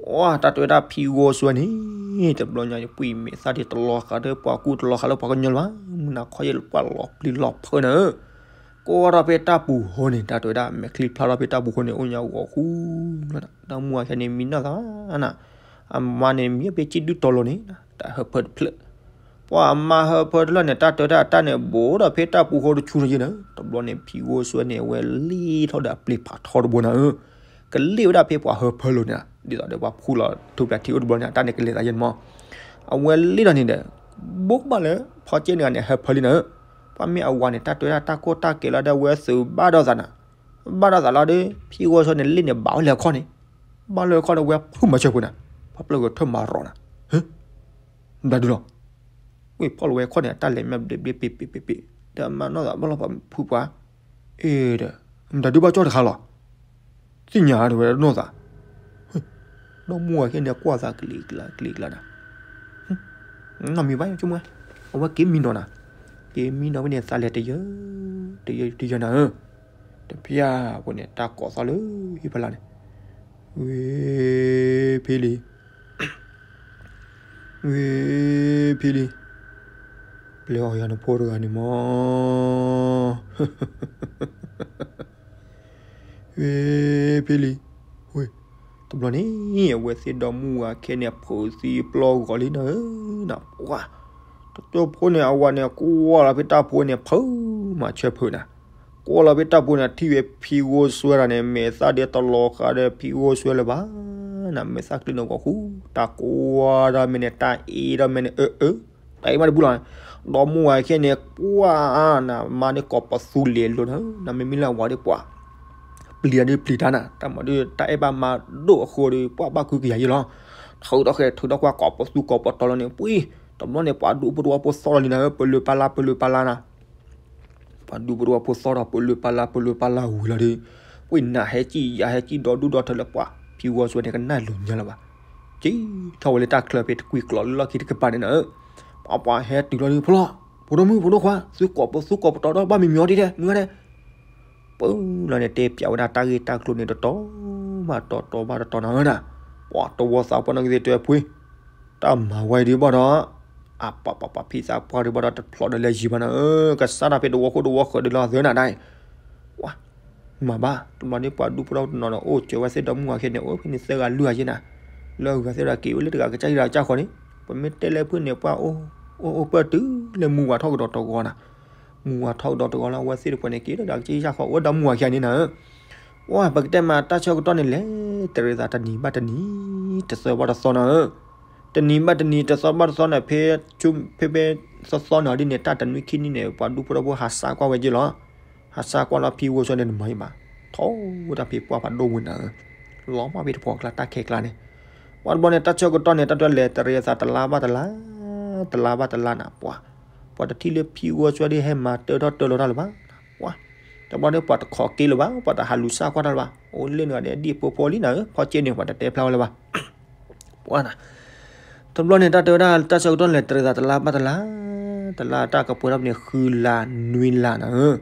အိ တၢ်တဲဝဲဒၣ်ဖံဂီၤစွဲန့ၣ် တဘျီညါ ယပှ့ၤမဲာ်သၣ်ဒံးတလီၤဃာ်ဒီးပှၤကူတလီၤဃာ်လၢပှၤကညီလၢၤဘၣ်, မုၢ်နၤခီယဲၢ်ပှၤလီၤပျံၤလီၤဖုးနၤဧၢ, ကိးထီၣ်ဖဲတၢ်ပူၤဃီန့ၣ် တၢ်တဲဝဲဒၣ် မဲာ်ချံဖျါထီၣ်ဖဲတၢ်ပူၤဃီန့ၣ် အိၣ်ညါဂီၤဃူလီၤနၤ, ဒီမါဝၤခံဂၤန့ၣ် မံနီၢ်သးနၤ အမါန့ၣ် မံဖဲကံၣ်ဒုၣ်တီၤလိၤန့ၣ် တၢ်ဟၢဖၢတဖျၢၣ်, ပှၤအမါဟၢဖၢတဖျၢၣ်န့ၣ် တၢ်တဲဝဲဒၣ်တၢ်န့ၣ် ဘူးဒီးဖဲတၢ်ပူၤဃီတဆူန့ၣ်ယဲၢ်နၤ, တဘျီန့ၣ် ဖံဂီၤစွဲန့ၣ် အဝဲလ့ၣ်ထီၣ်ဒီးအပျ့ၤဖးထီတဘိနၤဧၢ, ကလ့ၣ်ဝဲဒၣ်ဖဲပှၤဟၢဖၢလိၤန့ၣ်, ဒ်သိးဒီးပှၤဖှူလီၤထူပျၢ်ထံအိၣ်တဘျီန့ၣ် အတၢ်န့ၣ်ကလဲၤသးယဲၢ်န့ၣ်မး, အဝဲလ့ၣ်ထီၣ်န့ၣ်ဒီး ဘူးကဘၣ်လၢ ဖီကဲန့ၣ်ဂၤန့ၣ် ဟၢဖၢလံနၤဧၢ, ပှၤမ့ၢ်အဝၤန့ၣ် တၢ်တဲဝဲဒၣ်တၢ်ကိၢ်တၢ်ကဲၤလီၤဒီးအဝဲသုးဘၣ်ဒီးသးနၤ, ဘၣ်ဒီးသးလီၤဒီး ဖံဂီၤစွဲန့ၣ် လ့ၣ်န့ၣ်ဘၣ်ဝဲလၢအခီၣ်န့ၣ်, ဘၣ်လၢအခီၣ်န့ၣ် ဝဲဖုၣ်မၤစၢၤပူၤနၤ, ဖီပျၢၢ်ဂီၤထၢၣ်မၤရီၤနၤ, ဟ့ မတၤဒုလီၤ, ဝ့ၢ်ဖီၣ်လီၤဝဲအခီၣ်န့ၣ် အတၢ်လဲၤမ့ၢ်ဘျ့ဘျ့ပ့ပ့ပ့ပ့, ဒီးမၤနီၢ်သးဘၣ်လီၤပှၤဖုၣ်ပှၤ, အ့ဒီး မတၤဒုဘၣ်ကၠီၣ်တခါလီၤ, သ့ၣ်ညါတဝဲနီၢ်သး, ဒီမါဝၤခံဂၤန့ၣ် ကွၢ်သးကလံၤကျါကလံၤကျါနၤ, နီၢ်မံၤဘၣ်ဆိကမိၣ်, အဝဲက့ၤမံနီၤနၤ, က့ၤမံနီၤဝဲန့ၣ် သးလဲၤတယၢ, တယၢတယၢနၤဧၢ, တဖျၢၣ်ဖိန့ၣ် တၢ်ကိးသီလၢဟံၣ်ဖီလာ်န့ၣ်, ဝ့ၢ်ဖံလံၤ, ဝ့ၢ်ဖံလံၤ, ပျဲအီၣ်ယၤနဖိတဂၤန့ၣ်မး, ဝ့ၢ်ဖံလံၤ, ဝ့ၢ်, တဘျီန့ၣ် အဝဲသ့ၣ်ဒီမါဝၤခဲန့ၣ် ဖုးသံပျီၢ်ဂီၤလံနၤဧၢ, နပှၤ, တကၠိဖိန့ၣ် အဝၤန့ၣ် ကွၢ်လီၤဖဲတၢ်ဖိန့ၣ် ဖုးမၤဆၢဖုးနၤ, ကွၢ်လီၤဖဲတၢ်ဖိန့ၣ် ထံၣ်ဝဲဖံဂိၢ်စွဲတၢ်န့ၣ် မဲာ်သၣ်ဒဲတလီၤဃာ်ဒီးဖံဂိၢ်စွဲလၢၤဘၣ်, နမဲာ်သၣ်ကျ့နီၢ်ဂီၤဃူ, တၢ်ကွၢ်ဒီးမဲာ်န့ၣ် တၢ်အ့ဒီးမဲာ်န့ၣ် အၢ အၢ, တၢ်အ့မးတဘူၣ်လီၤ, ဒီမါဝၤခဲန့ၣ် ကွၢ်နၤ မါန့ၣ်ကိးပသူလဲၤလိၤနၤ, နမ့မ့ၢ်လၢအဝၤဒီးပှၤ ပျံၤတၢ်ဒုးပျံၤတၢ်နၤ, တၢ်မၤဒုး တၢ်အဲၣ်ဘၣ်မၤဒိၣ်အဃိဒီး ပှၤဘၣ်ကွံကယၤယဲလီၤ, ထုးထီၣ်ဃဲ ထုးထီၣ်ကွၢ် ကိးပသူကိးပတီၤလီၤန့ၣ် ပှံၤ, တဘျီန့ၣ် ပှၤဒူဖိတဝီဖိသီၣ်လီၤလံနၤဧၢ, ပလၢပလါ ပလၢပလါနၤ, ပှၤဒူဖိတဝီဖိသီၣ်ဒီး ပလၢပလါ ပလၢပလါဝံၤလီၤဒီး, ပှံၤနၤဟဲကံၣ်ယၤဟဲကံၣ်ဒီဒူၣ်ဒီထၢလၢ ပှၤဖံဂီၢ်စွဲန့ၣ် ကနၣ်လိၤညါလၢၤဘၣ်, က့ၤထီၣ်ဝဲလၢတၢ်ချၢဖဲတကွံကျိးလၢလီၢ်ခံတကပၤန့ၣ်နၤဧၢ, ပှၤပှၤဟဲတုၤလီၤဒီး ဖိလီၤ, ဖိဒိၣ်မုၣ် ဖိဒိၣ်ခွါ သုကိးပသူကိးပတီၤဒီး ဘၣ်မံၤမံၤအီၤဒ်လဲၣ် မုၢ်ဂၤဒဲး, ပလီၤန့ၣ် တဲပၠးဝဲဒၣ်တၢ်ဂ့ၢ်တၢ်ကျိၤန့ၣ် တတီၤဘၣ်တတီၤ တတီၤဘၣ်တတီၤနၤဧၢနၤ, ပှၤတဝီသးပှၢ်နီၢ်ကသ့ၣ်တဲဖှ့, တၢ်မၤဝဲဒ်ဘၣ်ဒီး, အပပပဖံသးပှၢ်ဒ်ဘၣ်ဒီး တဖျိးဒီးလၢယံၤဘၣ်နၤဧၢ, ကစၢ်တၢ်ဖဲတဝီခိၣ်တဝီဃၢၤဒ်လီၤသၢနၤဒၣ်, ပှၤ မၤဘၣ် တဘျီန့ၣ် ပှၤဒူဖိတဝီဖိတနီၤဒီး အိၣ်ကၢၤဝဲသ့ၣ်ဒီမါဝၤခဲန့ၣ် အိၣ်ဖဲန့ၣ်သၢဂၤလွံၢ်ဂၤယဲနၤ, လၢအဂၤသ့ၣ်ဒီးက့ၤအိၣ်လၢတဂၤကစၢ်ယွၤကစၢ်ဃီန့ၣ်, ပမ့ၢ်တဲလၢဖုန့ၣ် ပှၤအိၣ်အိၣ်ပၢၢ်တုၤလၢမူဝၤထီၣ်ကဒီးတဂီၤနၤ, မူဝၤထီၣ်ကဒီးတဂီၤလၢ အဝဲသ့ၣ်တဖၣ်န့ၣ် က့ၤလၢတဂၤကစၢ်ယွၤဃီ အိၣ်ဒီမါဝၤခဲန့ၣ်နၤဧၢ, ပှၤ ပကတဲမးတၢ်ဆၢကတီၢ်န့ၣ်လဲၤတရံးသးတနံၤဘၣ်တနံၤ, တသီဘၣ်တသီနၤဧၢ, တနံၤဘၣ်တနံၤတသီဘၣ်တသီန့ၣ် ဖဲ ဖဲသီသီန့ၣ်ဒ်န့ၣ် တၢ်တနွံခံနွံန့ၣ် ပှၤဒူဖိတဝီဖိဟးဆါကွၢ်ဝဲက့ၤလီၤ, ဟးဆါကွၢ်လီၤဖံဂိၢ်စွဲန့ၣ်နမၤအံၤဘၣ်, ထီၣ်ဝဲတၢ်ဖံပှၢ်ဖးဒိၣ်ဝဲနၤဧၢ, လီၤမၢ်ဖဲတပှီၤကျါတၢ်ခဲကျါန့ၣ်, ပှၤတဘျီန့ၣ် တၢ်ဆၢကတီၢ်န့ၣ် တၢ်တဲလဲၤတရံးသးတလါဘၣ်တလါ, တလါဘၣ်တလါနၤ ပှၤ, ပှၤတထံၣ်လၢဖံဂိၢ်စွဲဒ်ဟဲမၤတၢထီၣ်တၢလီၤတၢ်လၢၤဘၣ်, ပှၤ, တဘျီန့ၣ် ပှၤတခိးက့လၢၤဘၣ် ပှၤတဟးလူၤဆါကွၢ်တၢ်လၢၤဘၣ်, အိၣ်လၢနဂၤဒဲးဒ်ဖိဖိလံနၤဧၢ, ဖီက့န့ၣ် ပှၤတတဲဖျါဝဲလၢၤဘၣ် ပှၤနၤ, တဘျီန့ၣ် တၢ်တဲဝဲဒၣ် တၢ်ဆၢကတီၢ်န့ၣ် တရံးသးတလါဘၣ်တလါ, တလါတၢ်ကပှဲၤထီၣ်န့ၣ် ဃုလါနွံလါနၤဧၢ,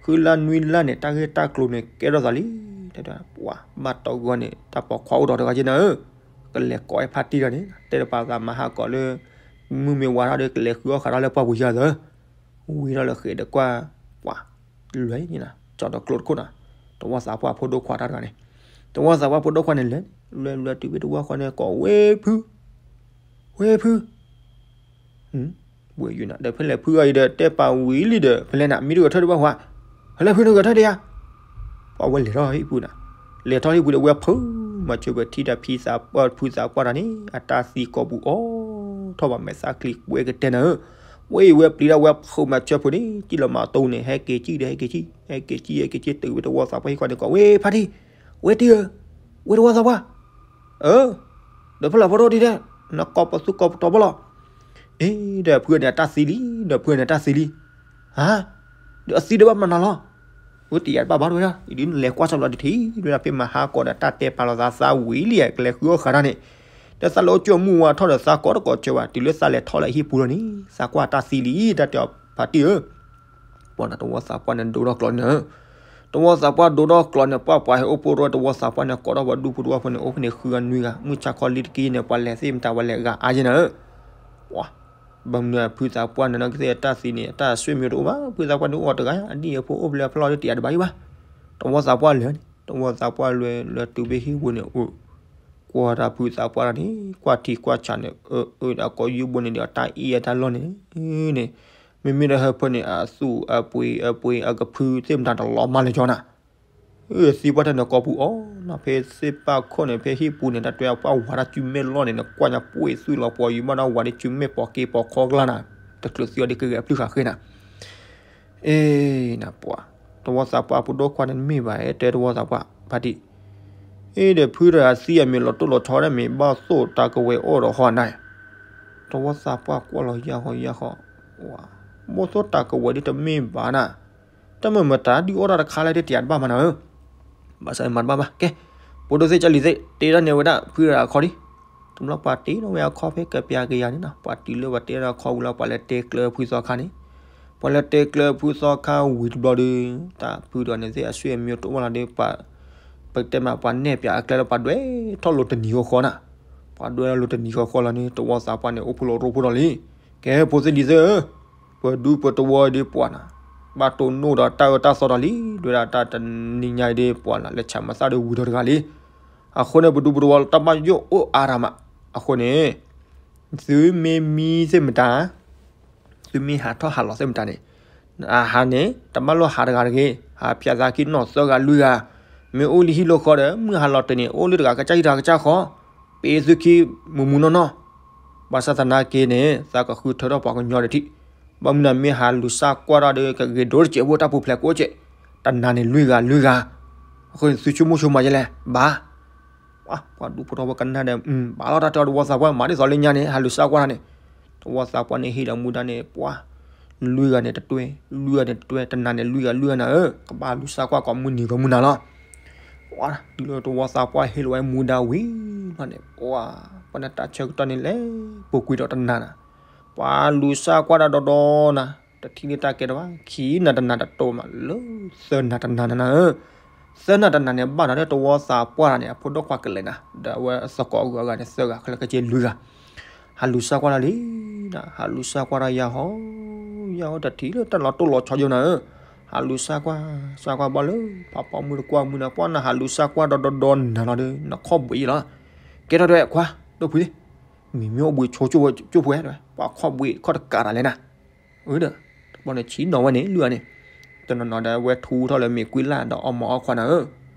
ဃုလါနွံလါန့ၣ် တၢ်ဂ့ၢ်တၢ်ကျိၤန့ၣ် ကဲထီၣ်သးလံ, တဲဒၣ် ပှၤဘၣ်တီဂီၢ်န့ၣ် တၢ်ပိာ်ခွါအိၣ်ဒီးတဂၤက့နၤဧၢ, ကလဲၤကိးဝဲဖါတံၢ်ဒီးန့ၣ် တဲတပာ်သးမၤဟးကိးလၢ မုၢ်မ့ၢ်ဝါထီၣ်ဒီး ကလဲၤဃုအီၣ်ဃးထီၣ်လၢပှၢ်ပူၤယၤသၢ ဝံၤထီၣ်လၢဃဲးဒီးကွၢ်, ပှၤ, လွဲၢ်န့ၣ်နၤ ကၠီဒီးကျိတခိၣ်နၤ, တဝီသးပှၢ်ဖိဒိၣ်ခွါတၢ်တဂၤန့ၣ်, တဝီသးပှၢ်ဖိဒိၣ်ခွါန့ၣ်လဲၤ, လဲၤလဲၤတုၤဖဲတဝီဃီန့ၣ် ကိးဝဲဖု, ဝဲဖု, ဝဲယုာ်နၤ ဒီးဖဲလဲၣ်ဖုအံၤဒီး တဲပာ်ဝံၤလံဒီး ဖဲလဲၣ်နၤ မံတဂဲၤထၢၣ်ဒံးဘၣ်ဟါ, ဖဲလဲၣ်ဖုတဂဲၤထၢၣ်ဒံးဧါ, ပှၤဝဲလဲၤထီၣ်ဟံၣ်ပူၤနၤ, လဲၤထီၣ်ဟံၣ်ပူၤဒီး ဝဲဖုမၤစၢၤပထံၣ်ဒီးဖံသးပှၢ်ဖုသးပှၢ်တၢ်န့ၣ် အတၢ်သံကိာ်ပူၤအိၣ်ထီၣ်ဘၣ် မဲာ်သၣ်ချံကွဲကတဲနၤဧၢ, ဝဲအံၤဝဲပျံၤဒၣ်ဝဲဖုမၤစၢၤဖိန့ၣ် ကံၣ်လီၤမၤတိၢ်န့ၣ် ဟဲက့ၤကံၣ်ဒီး ဟဲက့ၤကံၣ် ဟဲက့ၤကံၣ် ဟဲက့ၤကံၣ် တုၤဝဲတဝီသးပှၢ်ဟံၣ်ဃီန့ၣ် ကိးဝဲဖါတံၢ်, ဝဲတံၢ်ဧၢ, ဝဲတဝီသးပှၢ် အၢ, ဒီးဖဲလဲၣ်ဖိဒိၣ်တံၢ်တဲ, နကိးပသူကိးပတီၤဘၣ်လီၤ. အ့ ဒီးဖုန့ၣ်အတၢ်သံလံ, ဒီးဖုန့ၣ်အတၢ်သံလံ. ဟါ, ဒီးအသံဒီးဘၣ်မနုၤလီၤ. ဝဲတယာ်တဘၣ်ဘၣ်ဝဲဒၣ်, အံၤဒ်လဲၤကွၢ်ဆီဖျိတထံၣ်ဝဲဒၣ် ဖဲမဟါကီးဒီးတၢ်တဲပာ်လီၤသးသးဝံၤလံ ကလဲၤဃုအီၣ်ဃးတၢ်န့ၣ်, ဒီးသးလၢအိၣ်ကၠိမုၢ်ဝါထီၣ်ဒီးသးကိးတကိးစၢၤဘၣ်, တုၤလၢသးလဲၤထီၣ်လၢဟံၣ်ပူၤလီၤန့ၣ် သးကွၢ်တၢ်သံလံ တၢ်တဲအီၤဖါတံၢ်ဧၢ. ပှၤနတဝီသးပှၢ်န့ၣ်ဒိးထီၣ်ကျိးန့ၣ်ဧၢ, တဝီသးပှၢ်ဒိးထီၣ်ကျိးန့ၣ် ပှၤပှၤဟဲအိၣ်ဖိတဝီ တဝီသးပှၢ်န့ၣ် ကိးထီၣ်ပှၤဒူဖိတဝီဖိန့ၣ် အိၣ်ဖဲန့ၣ်ဃုဂၤနွံဂၤ, မုၢ်ဆါခီလံတက့ၢ်န့ၣ် ပှၤလဲၤသ့ၣ်မတၤ ပှၤလဲၤဂၤအါယဲနၤဧၢ. ပှၤ, ဘၣ်မနုၤဖုသးပှၢ်န့ၣ် နီၢ်ကသ့ၣ်အတၢ်သံန့ၣ် အတၢ်ဆွေမျိုးတအိၣ်ဘၣ်, ဖုသးပှၢ်န့ၣ်အိၣ်တဂၤ, အဒံၣ်အဖိအိၣ်ဖျဲၣ်ဖျီၣ်ဒီးတယာ်တဘၣ်အံၤဘၣ်. တဝီသးပှၢ်လဲၤန့ၣ် တဝီသးပှၢ်လဲၤ လဲၤတုၤဖဲဟံၣ်ပူၤန့ၣ် အိၣ် ကွၢ်တၢ်ဖုသးပှၢ်တၢ်န့ၣ် ကွၢ်ထံကွၢ်ဆးန့ၣ် အၢ အၢ ဒီးကိးယုၢ်ဘိန့ၣ်ဒီး တၢ်အ့ၣ်အတၢ်လီၢ်န့ၣ်န့ၣ်, မ့မ့ၢ်ဒီးဟၢဖၢန့ၣ် အသူၣ်အပှ့ၤ အပှ့ၤအကဖုသ့ၣ်မတၤတလီၤမၢ်လၢၤကၠီနၤ, အၢ သံပှၢ်တၢ်န့ၣ်ကိးပူၤအီၤနီၤ ဖဲသ့ၣ်ပၢ်ခိၣ်န့ၣ် ဖဲဟံၣ်ပူၤန့ၣ် တၢ်တဲပှၢ်ဝၤတၢ်စုမဲၢ်လီၢ်န့ၣ် နကွၢ်ညါပှ့ၤသွံၣ်လီၤပှီၤယုၢ်ဘၣ်ဒီး ဝၤဒ်စုမဲၢ်ပိာ်က့ၤပိာ်ခီကျါနၤ, တချုးသံအီၤဒ်ကဂဲၤအပျုၢ်ဃာ်ဃ့နၤ အ့ နပှၤ, တဝီသးပှၢ်ဖိဒိၣ်ခွါန့ၣ်မ့ၢ်ဘၣ် တဲတဝီသးပှၢ်ဖါတံၢ်, အ့ ဒီးဖုဒီးအသံအမ့ၢ်လီၤတိၢ်လီၤဆီဒၣ်မ့ၢ်ဘၣ်သိၣ်တၢ်ကဝဲၤအိၣ်ဒီးဟီနၤ, တဝီသးပှၢ်ကွၢ်လီၤယၢ်ဃီယၢ်ဃီ, ဘၣ်သိၣ်တၢ်ကဝဲၤဒ်တမ့ၢ်ဘၣ်နၤ, တမ့ၢ်မတၤဒုးအိၣ်တၢ်တခါလၢ်တတယာ်တဘၣ်မးနၤဧၢ ဘၣ်ဆၣ်မၤတဘၣ်ဘၣ် ကဲ, ဖိဒိၣ်သ့ၣ်ကၢ်လံၤသ့ၣ် တ့ဒၣ်န့ၢ်ဝဲဒၣ်ဖုရၤအခီဒံး, တဘျီပှၤတ့ထီၣ်ဝဲအခီၣ်ဖဲကပျၢ်ကယၤန့ၣ်နီၤ, ပှၤတုၤလၢပှၤတ့ထီၣ်အခီၣ်ဝံၤလီၤ ပှၤလဲၤတဲကျၢၤဖုသီခါန့ၣ်, ပှၤလဲၤတဲကျၢၤဖုသီခါဝံၤတဘျီဒီး တၢ်ဖုဒီးန့ၣ်သ့ၣ် အဆွေမျိုးတအိၣ်ဘၣ်လီၤဒီး ပှၤ ပတဲမး ပှၤနဲၣ်ပၠးအကျဲလၢပှၤဒွဲထီၣ်လိၤတနံၤဃီဃီနီၤ, ပှၤဒွဲထီၣ်လိၤတနံၤဃီဃီလီၤန့ၣ် တဝီသးပှၢ်န့ၣ် အိၣ်ဖှိၣ်လိာ်ရိဖှိၣ်ထီၣ်လံ, ကဲ ဖိသ့ၣ်လံၤသ့ၣ်ဧၢ, ပဒူပတဝီဒီးပှၤနီၤ, ဘၣ်တိၢ်နီၣ်ဒီးတၢ်အၢတၢ်သီဒီးလံ, ဒွဲဒၣ်တၢ်တနံၤညါအံၤဒီးပှၤနီၤ လဲၤဆးမၤသၣ်ဒီးဝံၤထီၣ်တဂၤလံ, အဃိန့ၣ် ပဒူပတဝီ တၢ်ဘၣ်ယိၣ်အိၣ်အါရၤမး, အဃိန့ၣ် သုမ့ၢ်မံသ့ၣ်မတၤ သုမ့ၢ်ဟးထီၣ်ဟးလီၤသ့ၣ်မတၤန့ၣ်, အဟးန့ၣ် တဘၣ်လိၣ်ဟးတဂၤတဂ့ၤ, ဟးဖၠးသးခံနီၢ်သၢဂၤလွံၢ်ဂၤ, မ့ၢ်အိၣ်လံဟံၣ်လီၢ်ဃီဒီး မုၢ်ဟးလီၤတ့ၢ်န့ၣ် အိၣ်လၢတဂၤကစၢ်ဟံၣ်တဂၤကစၢ်ဃီ, ပ့သုခံမူမူနီၢ်နီၢ်, ဘၣ်ဆၣ်သနာ်က့န့ၣ် သးကဃုထၢထီၣ်ပှၤကညီတထံၣ်, ဘၣ်မနုၤမ့ၢ်ဟးလူၤစၢ်ကွၢ်တၢ်ဒီး ကဂ့ၤဒိတစဲးဖိတၢ်ပူၤဖျဲးကိးစဲး, တနၤန့ၣ်လွံၢ်ဂၤလွံၢ်ဂၤ, အဃိန့ၣ် သုဆိကမိၣ်ဆိကမးယဲလဲၣ်, ဘၣ် ပှၤဒူဖိထီဖိကနၣ်ဒီး ဘၣ်လီၤတၢ်တဲအီၤတဝီသးပှၢ် မၤဒ်သိးလၢညါန့ၣ် ဟးလူၤစၢ်ကွၢ်တၢ်န့ၣ်, တဝီသးပှၢ်န့ၣ်ဟ့ၣ်လီၤမူဒါန့ၣ် ပှၤ လွံၢ်ဂၤန့ၣ်တတွဲ, လွံၢ်ဂၤန့ၣ်တတွဲ, တနၤန့ၣ်လွံၢ်ဂၤလွံၢ်ဂၤနၤဧၢ, ကဘၣ်လူၤစၢ်ကွၢ်ကိးမုၢ်နံၤဂီၤမုၢ်နၤလီၤ. ပှၤ တုၤလၢတဝီသးပှၢ်ဟ့ၣ်လီၤဝဲမူဒါဝံၤလီၤန့ၣ် ပှၤ ပှၤန့ၣ်တၢ်ဆၢကတီၢ်န့ၣ်လဲၤပူၤကွံာ်ဒီးတနၤနၤ, ပှၤလူၤစၢ်ကွၢ်တၢ်ဒီးဒီးနၤ, တထံၣ်လၢတၢ်ကဲတဘၣ်, ခံနၤတနၤတတိၢ်မးလၢ သၢနၤတနၤနၤနၤဧၢ, သၢနၤတနၤန့ၣ် ဘၣ်နၤလၢတဝီသးပှၢ်တၢ်န့ၣ် အဖိဒိၣ်ခွါကလဲၤနၤ ဒီးအဝဲအသကိးအဂုၤအဂၤန့ၣ် သၢဂၤခဲလၢာ်ခဲဆ့လွံၢ်ဂၤ, ဟးလူၤစၢ်ကွၢ်တၢ်လံနၤ, ဟးလူၤစၢ်ကွၢ်တၢ်ယၤဟီ, ယၤဟီတထံၣ်လၢတၢ်လီၤတိၢ်လီၤဆီယိနၤဧၢ, ဟးလူၤစၢ်ကွၢ်, စၢ်ကွၢ်ဘၣ်လၢ ဖးဖီမုၢ်တကွၢ်မုၢ်နၤ ပှၤနဟးလူၤစၢ်ကွၢ်ဒီးဒီးဒီးနၤလီၤဒီး နခီၣ်ဘှံးလီၤ, ကဲထီၣ်တဲခွါ, ဒိၣ်ဖုလံ, မ့မ့ၢ်အိၣ်ဘှံးဆိကၠိဖိဧါ, ပှၤခီၣ်ဘှံးခီၣ်တကးတၢ်လဲၣ်နၤ အၢဒီး တဘျီန့ၣ်ဆံးနီၤဝဲန့ၣ် လွံၢ်ဂၤန့ၣ်, တနီၤနီၤဒီးအဝဲထူထီၣ်လၢမ့ၢ်ကွံလၢ်ဒီးအီၣ်မၤအီၣ်ခွါနၤဧၢ,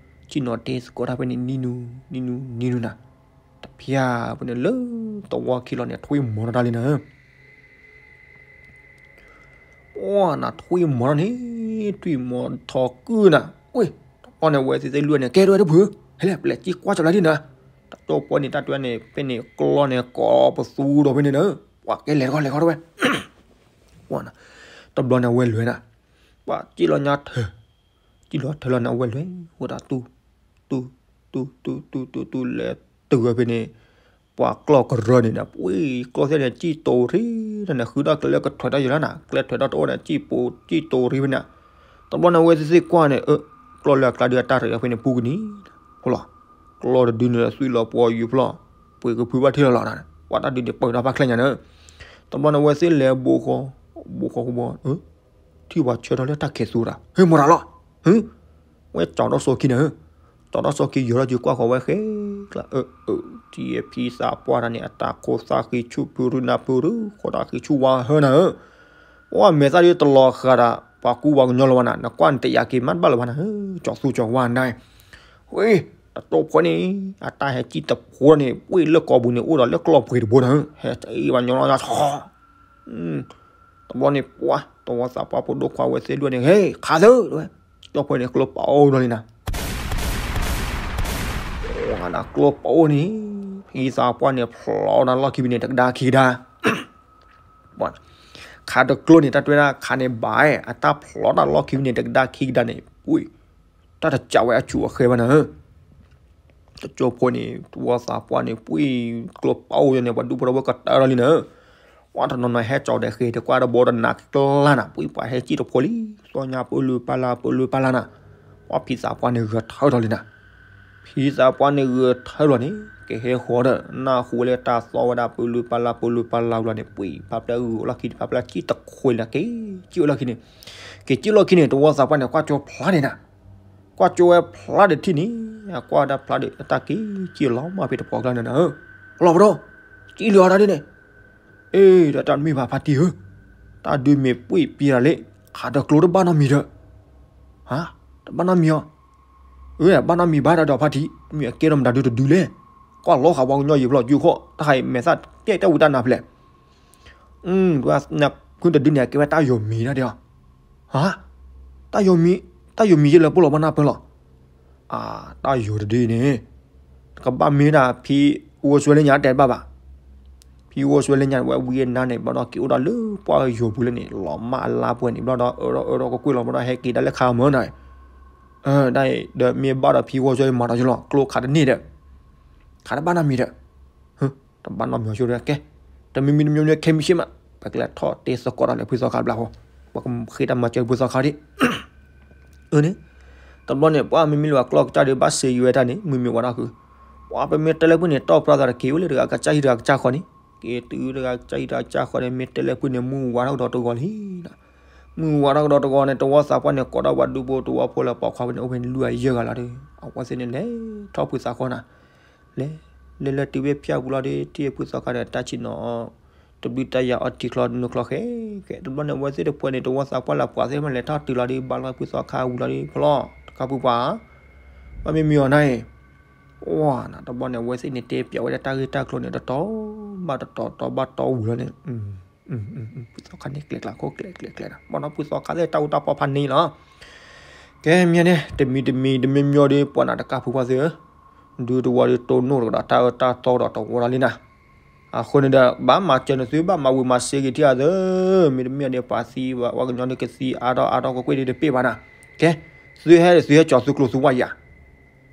ဆံးနီၤတဲသကိးတၢ်ဖဲန့ၣ် နံၤနူၤ နံၤနူၤ နံၤနူၤနၤ, တဖျၢၣ်ဖဲန့ၣ်လၢတဝီခံလီၤန့ၣ် ထွံၣ်မီၤထီၣ်တၢ်လံနၤဧၢ ပှၤနၤထွံၣ်မီၤထီၣ်န့ၣ် ထွံၣ်မီၤထီၣ်ကုၢ်နၤ, ဝ့ၢ် တဘျီန့ၣ်အဝဲသ့ၣ်သ့ၣ်လွံၢ်ဂၤန့ၣ် ကဲဒိၣ်ဝဲဒိၣ်ဖု, ဟဲလဲၣ် ပလဲၤစံၣ်ကွၢ်ကၠီလၢဒ်နၤ, တၢ်တိၢ်ပှဲၤန့ၣ် တၢ်တွဲန့ၣ် ဖဲန့ၣ်ကျီန့ၣ် ကိးပသူဒီးဖဲန့ၣ်နၤ, ပှၤကဲလဲၤတခီလဲၤခီတဝဲ ပှၤနၤ, တဘျီန့ၣ်အဝဲလဲၤနၤ, ပှၤစံၣ်လီၤညါထၢၣ်, စံၣ်လီၤထၢၣ်လီၤန့ၣ် အဝဲလဲၤဝဲဒၣ်တူၢ်, တူၢ်, တူၢ်, တူၢ်, တူၢ်, တူၢ်, တူၢ်, လဲၤတုၤဝဲဖဲန့ၣ်, ပှၤကျီၢ်ကရၢန့ၣ်ဒီး ပှ့ၤကျီၢ်သ့ၣ်န့ၣ် စံၣ်တိၤရံၣ်န့ၣ် ဃုဒၣ်ကျဲလၢကထွဲးတၢ်ယိာ်လၢနၤ, ကျဲထွဲးတၢ်တအိၣ်န့ၣ် စံၣ်ပိၤစံၣ်တိၤရံၣ်ဖဲန့ၣ်, တဘျီန့ၣ် အဝဲသ့ၣ်သ့ၣ်ကွၢ်န့ၣ် ကျီၢ်လၢအကျါဒုးအတၢ်ရဲၣ်ဖဲန့ၣ်ပူၤကနံၤ, ဖီလီၤ, ကျီၢ်တဒုန့ၣ် သွံၣ်လီၤပှီၤယူၤဖီလီၤ, ပှ့ၤကဖုဘၣ်ထံၣ်လီၤလီၤ, ပှၤတၢ်ဒုးန့ၣ်ပၢၢ်ဒီးဖးချဲညါန့ၣ်, တဘျီန့ၣ် အဝဲသ့ၣ်လဲၤဘိးဃီ, ဘိးဃီကဘီ ထံၣ်ပှၤဆၢထီၣ်လၢတၢ်ခဲးသူတၢ်, ဟ့ၣ်မတၤလီၤ, ဟ့ၣ်, ဝဲကၠီၤထီၣ်စီခံန့ၣ်, ကၠီၤထီၣ်စီခံယီၤထီၣ်က့ၤကွၢ်ဃီၤဝဲဃဲကျါ, ထံၣ်ဖံသးပှၢ်တၢ်န့ၣ် အတၢ်ခိၣ်သးဃံဆူၣ်ဖုရူနၢ်ဖုရူ ခိၣ်သးဃံဆူၣ်ဝါဟၢနၤဧၢ, အိၣ်အမဲာ်သၣ်ဒ်တလီၤဃာ်ဒၣ် ပှၤကူပှၤကညီလၢၤဘၣ်နၤ, နကွၢ်နတယာ်က့ၤမးတဘၣ်လၢၤဘၣ်နၤ, ကၠီၤသူကၠီၤဝါနၤ, ဝဲ, တတိၢ်ဖိန့ၣ်, အတၢ်ဟဲစံၣ်တဖိန့ၣ် ပှ့ၤလၢကိာ်ပူၤန့ၣ် အိၣ်ဒီးလၢကျီၢ်ပှ့ၤတဘိနၤဧၢ, ဟဲစံၣ်ပှၤညီလီၤ, တဘျီန့ၣ် ပှၤ တဝီသးပှၢ်ဖိဒိၣ်ခွါဝဲသ့ၣ်ဒွဲၣ်န့ၣ် ဟဲ ခးသၢ, တဝဲ, ကၠီၣ်ဖိန့ၣ် ကျိပအိၣ်ဒီးလံနၤ, ပှၤနၤကျိပအိၣ်န့ၣ်, ဖံသးပှၢ်န့ၣ် ဖျီတၢ်လီၢ်ခံဖဲန့ၣ် တကဒါခံကဒါ ပှၤ, ခးတကျိန့ၣ် တၢ်တွဲဒၣ်ခးန့ၣ်ဘၣ်, အတၢ်ဖျီတၢ်လီၢ်ခံဖဲန့ၣ် တကဒါခံကဒါန့ၣ် ပှ့ၤ, တၢ်တကးဝဲအဆူၣ်အဃဲဘၣ်နၤဧၢ, တကၠိဖိန့ၣ် တဝီသးပှၢ်န့ၣ် ပှ့ၤကျိပအိၣ်ယိာ်န့ၣ် ပှၤဒူဖိထီဖိကတၢၢ်ထီၣ်လံနၤဧၢ, ပှၤတနီၤနီၤဟဲကၠီၤဒီးဃ့ တကွၢ်တဘီတနးကျါနၤ ပှ့ၤပှၤဟဲစံၣ်တဖိလံ, သီညါပၢလုၢ်ပၢ်လၢ် ပၢလုၢ်ပၢ်လၢ်နၤ, ပှၤဖံသးပှၢ်န့ၣ်ဂဲၤထၢထီၣ်လံနၤ ဖံသးပှၢ်န့ၣ်ဂဲၤထၢလီၤန့ၣ် ကဟဲဃီၤဒီး နၢ်ဟူဝဲလၢတၢ်သီဝဲဒၣ် ပၢလုၢ်ပၢ်လၢ် ပၢလုၢ်ပၢ်လၢ်လီၤန့ၣ် ပှ့ၤဖးဖျၢၣ်ဂုာ်လီၢ်ခံ ဖးဖျၢၣ်စံၣ်တခွဲးလၢက့ၤ စံၣ်အိၣ်လီၢ်ခံန့ၣ်, က့ၤစံၣ်လီၢ်ခံန့ၣ် တဝီသးပှၢ်န့ၣ် ကွၢ်ကၠိဖျါန့ၣ်နၤ, ကွၢ်ကၠိဝဲဖျါဒီးထံၣ်န့ၣ်, အကွၢ်ဒၣ်ဖျါဒီး အတၢ်က့ၤစံၣ်လီၤမၢ်ဖဲတပှီၢ်ကျါန့ၣ်နၤဧၢ, လီၤပဒီး, စံၣ်လီၤတၢ်ဒ်န့ၣ် အ့ ဒီးတၢ်တမ့ၢ်ဘၣ်ဖါတံၢ်ဧၢ, တၢ်ဒုးမ့ၢ်ပှ့ၤပံၤတၢ်လံ, ခးတကျိတဘၣ်နီတမံၤဒီး, ဟါ, တဘၣ်နီတမံၤအီၤ, အၢ ဘၣ်နီတမံၤဘၣ်ဒီးဖါတံၢ်, မ့ၢ်အကဲထီၣ်မတၤဒုတဒုလဲၣ်, ကွၢ်လီၤဃာ်ပှၤကညီယံာ်ဖျီၣ် ယူၢ်ခီၣ် တၢ်ဟးမဲာ်သၣ်တဲတၢ်ဝံတၢ်နါဖျဲး နခွံတဒုန့ၣ် အကဲဝဲတၢ်ယိၤမံၤဒၣ်ဒ်အီၤ, ဟါ, တၢ်ယိၤမံၤ, တၢ်ယိၤမံၤယဲလၢပှၤလီၤဘၣ်နၢ်ပၢၢ်လီၤ, အၢ တၢ်ယိၤတဒုအံၤန့ၣ်, ကဘၣ်မ့ၢ်ဒၣ်ဖံအိၣ်စွဲလၢညါတဲတဘၣ်ဘၣ်, ဖံအိၣ်စွဲလၢညါဝဲဝံအနါန့ၣ် ဘၣ်ဒီးက့ၤအိၣ်ဒီးလၢပှၢ်ယိၤပူၤလၢန့ၣ် လီၤမၢ်အလါပှဲၤန့ၣ် ဘျီဒီးအၢၣ်ဒီးအၢၣ်ဒီးကကွံာ်လီၤ ဘျီဒီးဟဲက့ၤဒၣ်လၢခါမၢနၤ, ဒ်အံၤဒီးမ့ၢ်ဘၣ်ဒီးဖံအိၣ်စွဲမၤဒီးယလီၤ ကျိခးတန့ၢ်ဒီး, ခးတဘၣ်နီတမံၤဒီး, ဟ တဘၣ်နီတမံၤဆိဒီး ကဲ, တမံၤမံၤတမံၤမံၤခဲမံၤဆ့မး, ပကလဲၤထီၣ်တဲသကိးဒီးလၢဖုသီခါဘျီဖိ, ပကဃ့တၢ်မၤစၢၤဖုသီခါဒံး အၢန့ၣ်, တဘျီန့ၣ် ပှၤမ့မ့ၢ်လၢပှၤကျီၢ်ကစၢ်ဒီး ဘၣ်စ့ယွဲတၢ်န့ၣ် မုၢ်မ့ၢ်ဝါထီၣ်ဃုာ်, ပှၤပမ့ၢ်တဲလၢဖုန့ၣ် တီၢ်ပြၢသးတက့ၤအိၣ်လၢတဂၤကစၢ်ဟံၣ်တဂၤကစၢ်ဃီန့ၣ်, က့ၤတုၤတဂၤကစၢ်ဟံၣ်တဂၤကစၢ်ဃီန့ၣ် မ့ၢ်တဲလၢဖုန့ၣ် မုၢ်ဝါထီၣ်ကဒီးတဂီၤလံနၤ. မုၢ်ဝါထီၣ်ကဒီးတဂီၤန့ၣ် တဝီသးပှၢ်န့ၣ် ကိးထီၣ်ပှၤဒူဖိတဝီဖိလၢပိာ်ခွါဖဲန့ၣ် အိၣ်ဖဲန့ၣ်လွံၢ်ဂၤယဲၢ်ဂၤလီၤဒီး အဝဲသ့ၣ်န့ၣ်လဲၤထီၣ်ဖုသးခီနၤ, လဲၤ, လဲၤလၢတုၤဖဲဖၠၣ်ပူၤလီၤဒီး ထံၣ်ဖုသီခါန့ၣ် တၢ်ဆံၣ်နီၤ တဘျုးတၢ်ယၤအီထံချီနုာ်ချီဃဲဃဲ, တဘျီန့ၣ် အဝဲသ့ၣ်တဖၣ်န့ၣ် တဝီသးပှၢ်လၢပှၤသ့ၣ်တဖၣ်န့ၣ် လဲၤထီၣ်တုၤလီၤဒီး ဘၣ်လီၤဖုသီခါဝံၤလီၤဒီး ဖီလီၤ တကးဖုပှၤ ဘၣ်မ့ၢ်မံအီၤနၤအံၤ, ဝါနၤ တဘျီန့ၣ် အဝဲသ့ၣ်န့ၣ် တဲပၠးဝဲဒၣ်တၢ်ဂ့ၢ်တၢ်ကျိၤန့ၣ် တတီၤဘၣ်တတီၤ တီၤဘၣ်တီၤဝံၤလီၤန့ၣ် ဖုသီခါန့ၣ်ကျဲကျါခိၣ်ကျဲကျဲကျဲနၤ ဘၣ်နီၤဖုသီခါသ့ၣ်တၢ်အူတၢ်ပီဖးန့ၣ်လီၤ. ကဲမ့ၢ်န့ၣ် တမံၤတမံၤတမံၤမံၤဒီး ပှၤနၤတကးဖုပှၤသ့ၣ်ဧၢ, ဒုးတဝီဒီးတိၢ်နီၣ်တကဒီး တၢ်အၢတၢ်သီဒီးတဝီလီၤလံနၤ. အဃိန့ၣ်ဒီး ဘၣ်မၤစၢၤန့ၣ်သု ဘၣ်မၤဝံၤမၤစ့ဂ့ၤထံၣ်အသၢ, မ့တမ့ၢ်န့ၣ် ပှၤသံဝဲကညီန့ၣ် ကသံအါထီၣ်အါထီၣ်ကကွ့ၢ်ဒံးတပ့ၢ်ဘၣ်နၤ. ကဲ, သုဟဲဒီးသုဟဲကၠီၤသုကျိၤ သုဝၣ်ယၤ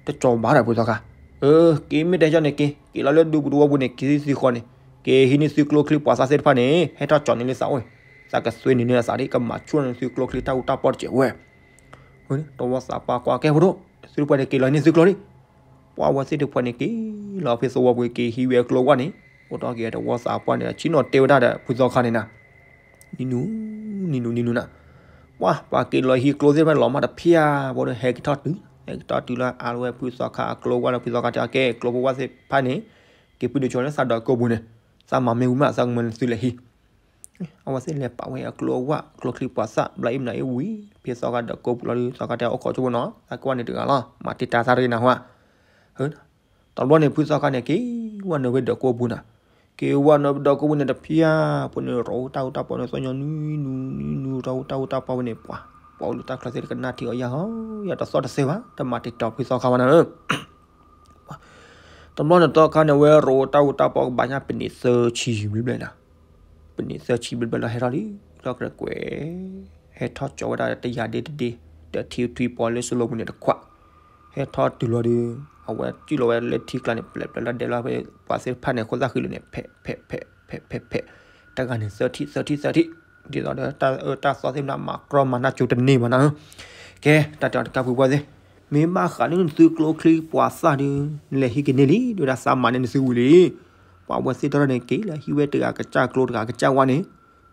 တကၠီၤဘၣ်ဒီးဖုသီခါ, အၢ က့ၤမ့ၢ်တဲကၠီန့ၣ်က့ၤ, က့ၤလီၤလၢဒူပူၤတဝီပူၤန့ၣ် က့ၤသံသံဃီန့ၣ်, က့ၤဟံးန့ၢ်သုကျိချံပှၤသၣ်သ့ၣ်တဖၣ်န့ၣ် ဟဲထီၣ်ကၠီၤန့ၢ်လံသးအိၣ်, သးကသွ့န့ၢ်န့ၢ်အသးဒ် ကမၤဆူၣ်န့ၢ်သုကျိချံတၢ်အူတၢ်ပီတစဲးဝဲ. တဝီသးပှၢ်ကွၢ်ကဲဖိဒိၣ်, သုတဖၣ်န့ၣ်က့ၤလီၤန့ၢ်သုကျိလံ. ပှၤဝဲသ့ၣ်တဖၣ်န့ၣ်က့ၤလီၤဖဲသဝီပူၤ က့ၤဟံးဝဲအကျိဝၣ်န့ၣ်, အိၣ်ထီၣ်က့ၤတဝီသးပှၢ်န့ၣ် ဆံးနီၤတဲဝဲဒၣ်ဒီးဖုသီခါန့ၣ်နၤ နံၤနူၤ, နံၤနူၤ နံၤနူၤနၤ, ပှၤ ပှၤက့ၤလီၤဟံးကျိသ့ၣ်တဖၣ်န့ၣ် လီၤမၢ်တဖၠၣ်ဖိဒီး ဟဲက့ၤထီၣ်တုၤ, ဟဲက့ၤထီၣ်တုၤလၢအါလီၤဝဲဖုသီခါအကျိဝၣ်လၢဖုသီခါတဲအီၤ ကဲ ကျိဖိဝၣ်သ့ၣ်တဖၣ်န့ၣ်, က့ၤပုၢ်ဒိၣ်ဆိလၢသးဒီးကိးပူၤန့ၣ်, သးမၤမ့ၢ်ဝံၤမး သးကမၤန့ၢ်သုလဲၤဟံး. အဝဲသ့ၣ်လဲၤပာ်ဝဲအကျိအဝၣ် ကျိချံပှၤသၣ် ဘျီအံၤမနုၤအံၤဝံၤ ဖဲသီခါဒီးကိးပူၤလီၤဒီး သီခါတဲအီၤအိၣ်ခိးဆိဖိနီၤ သးကဝၣ်န့ၣ်တဂၤလီၤ မၤတံာ်တာ်သးတဂ့ၤနၢ်ဟူဧါ. တဘျီန့ၣ် ဖုသီခါန့ၣ် က့ၤဝဲနုာ်ဖဲဒီးကိးပူၤနၤ, က့ၤဝဲနုာ်ဖဲဒီးကိးပူၤန့ၣ် တဖၠၣ်ဖိန့ၣ် ရီၤအူတၢ်အူတၢ်ပီန့ၣ် သီၣ်ညီနံၤနူၤနံၤနူၤ ရီၤအူတၢ်အူတၢ်ပီဝဲန့ၣ် ပှၤ, ပှၤအိၣ်လၢတၢ်ချၢသ့ၣ်တကနၣ်ထံအီၤယၤဟီ, ယၤတသီၣ်တသဲဘၣ် တမၤတံာ်တာ်ဖုသီခါဘၣ်နၤဧၢ တဘျီန့ၣ်သီခါန့ၣ် အဝဲရီၤအူတၢ်အူတၢ်ပီကဘၣ်ညါ ပနံးသၢဆံဘျဲၣ်ဘျဲၣ်နၤ, ပနံးသၢဆံဘျဲၣ်ဘျဲၣ်လီၤ ဟဲထီၣ်လံ, ထီၣ်ကရဲကွဲး, ဟဲထီၣ်ကၠီၤဝဲဒၣ်တယၤဒ့တဒ့, ဒီးထံထွံပီလၢစလိပူၤန့ၣ်တခွး, ဟဲထီၣ်တုၤလီၤဒီး အဝဲစံၣ်လီၤဝဲလၢထံကျါန့ၣ် ပျဲးပျဲးလီၤဒဲးလီၤဖဲပှၤသ့ၣ်တဖၣ်န့ၣ် ခိၣ်သၣ်ဃံးလၢန့ၣ် ဖဲးဖဲးဖဲးဖဲးဖဲးဖဲး, တဂၤန့ၣ်သၢထံၣ်သၢထံၣ်သၢထံၣ်, ဒ်သိးဒီးတၢ်အၢတၢ်သီသ့ၣ်မနုၤမၤကြီမၤနၢ်ကၠိတန့ၢ်ဘၣ်နၤဧၢ ကဲ တၢ်တဲအီၤတကးဖုပှၢ်သ့ၣ်, မ့ၢ်ဘၣ်ဃးန့ၢ်နသုကျိချံပှၤသၣ်ဒီး နလဲၤဟံးက့ၤန့ၢ်လံ ဒ်ဝဲဒၣ်သးမၤန့ၢ်နသုဝံၤလံ. ပှၤဝဲသ့ၣ်တဖၣ်န့ၣ်က့ၤလၢဟံးဝဲတဂၤကစၢ်ကျိတဂၤကစၢ်ဝၣ်န့ၣ်,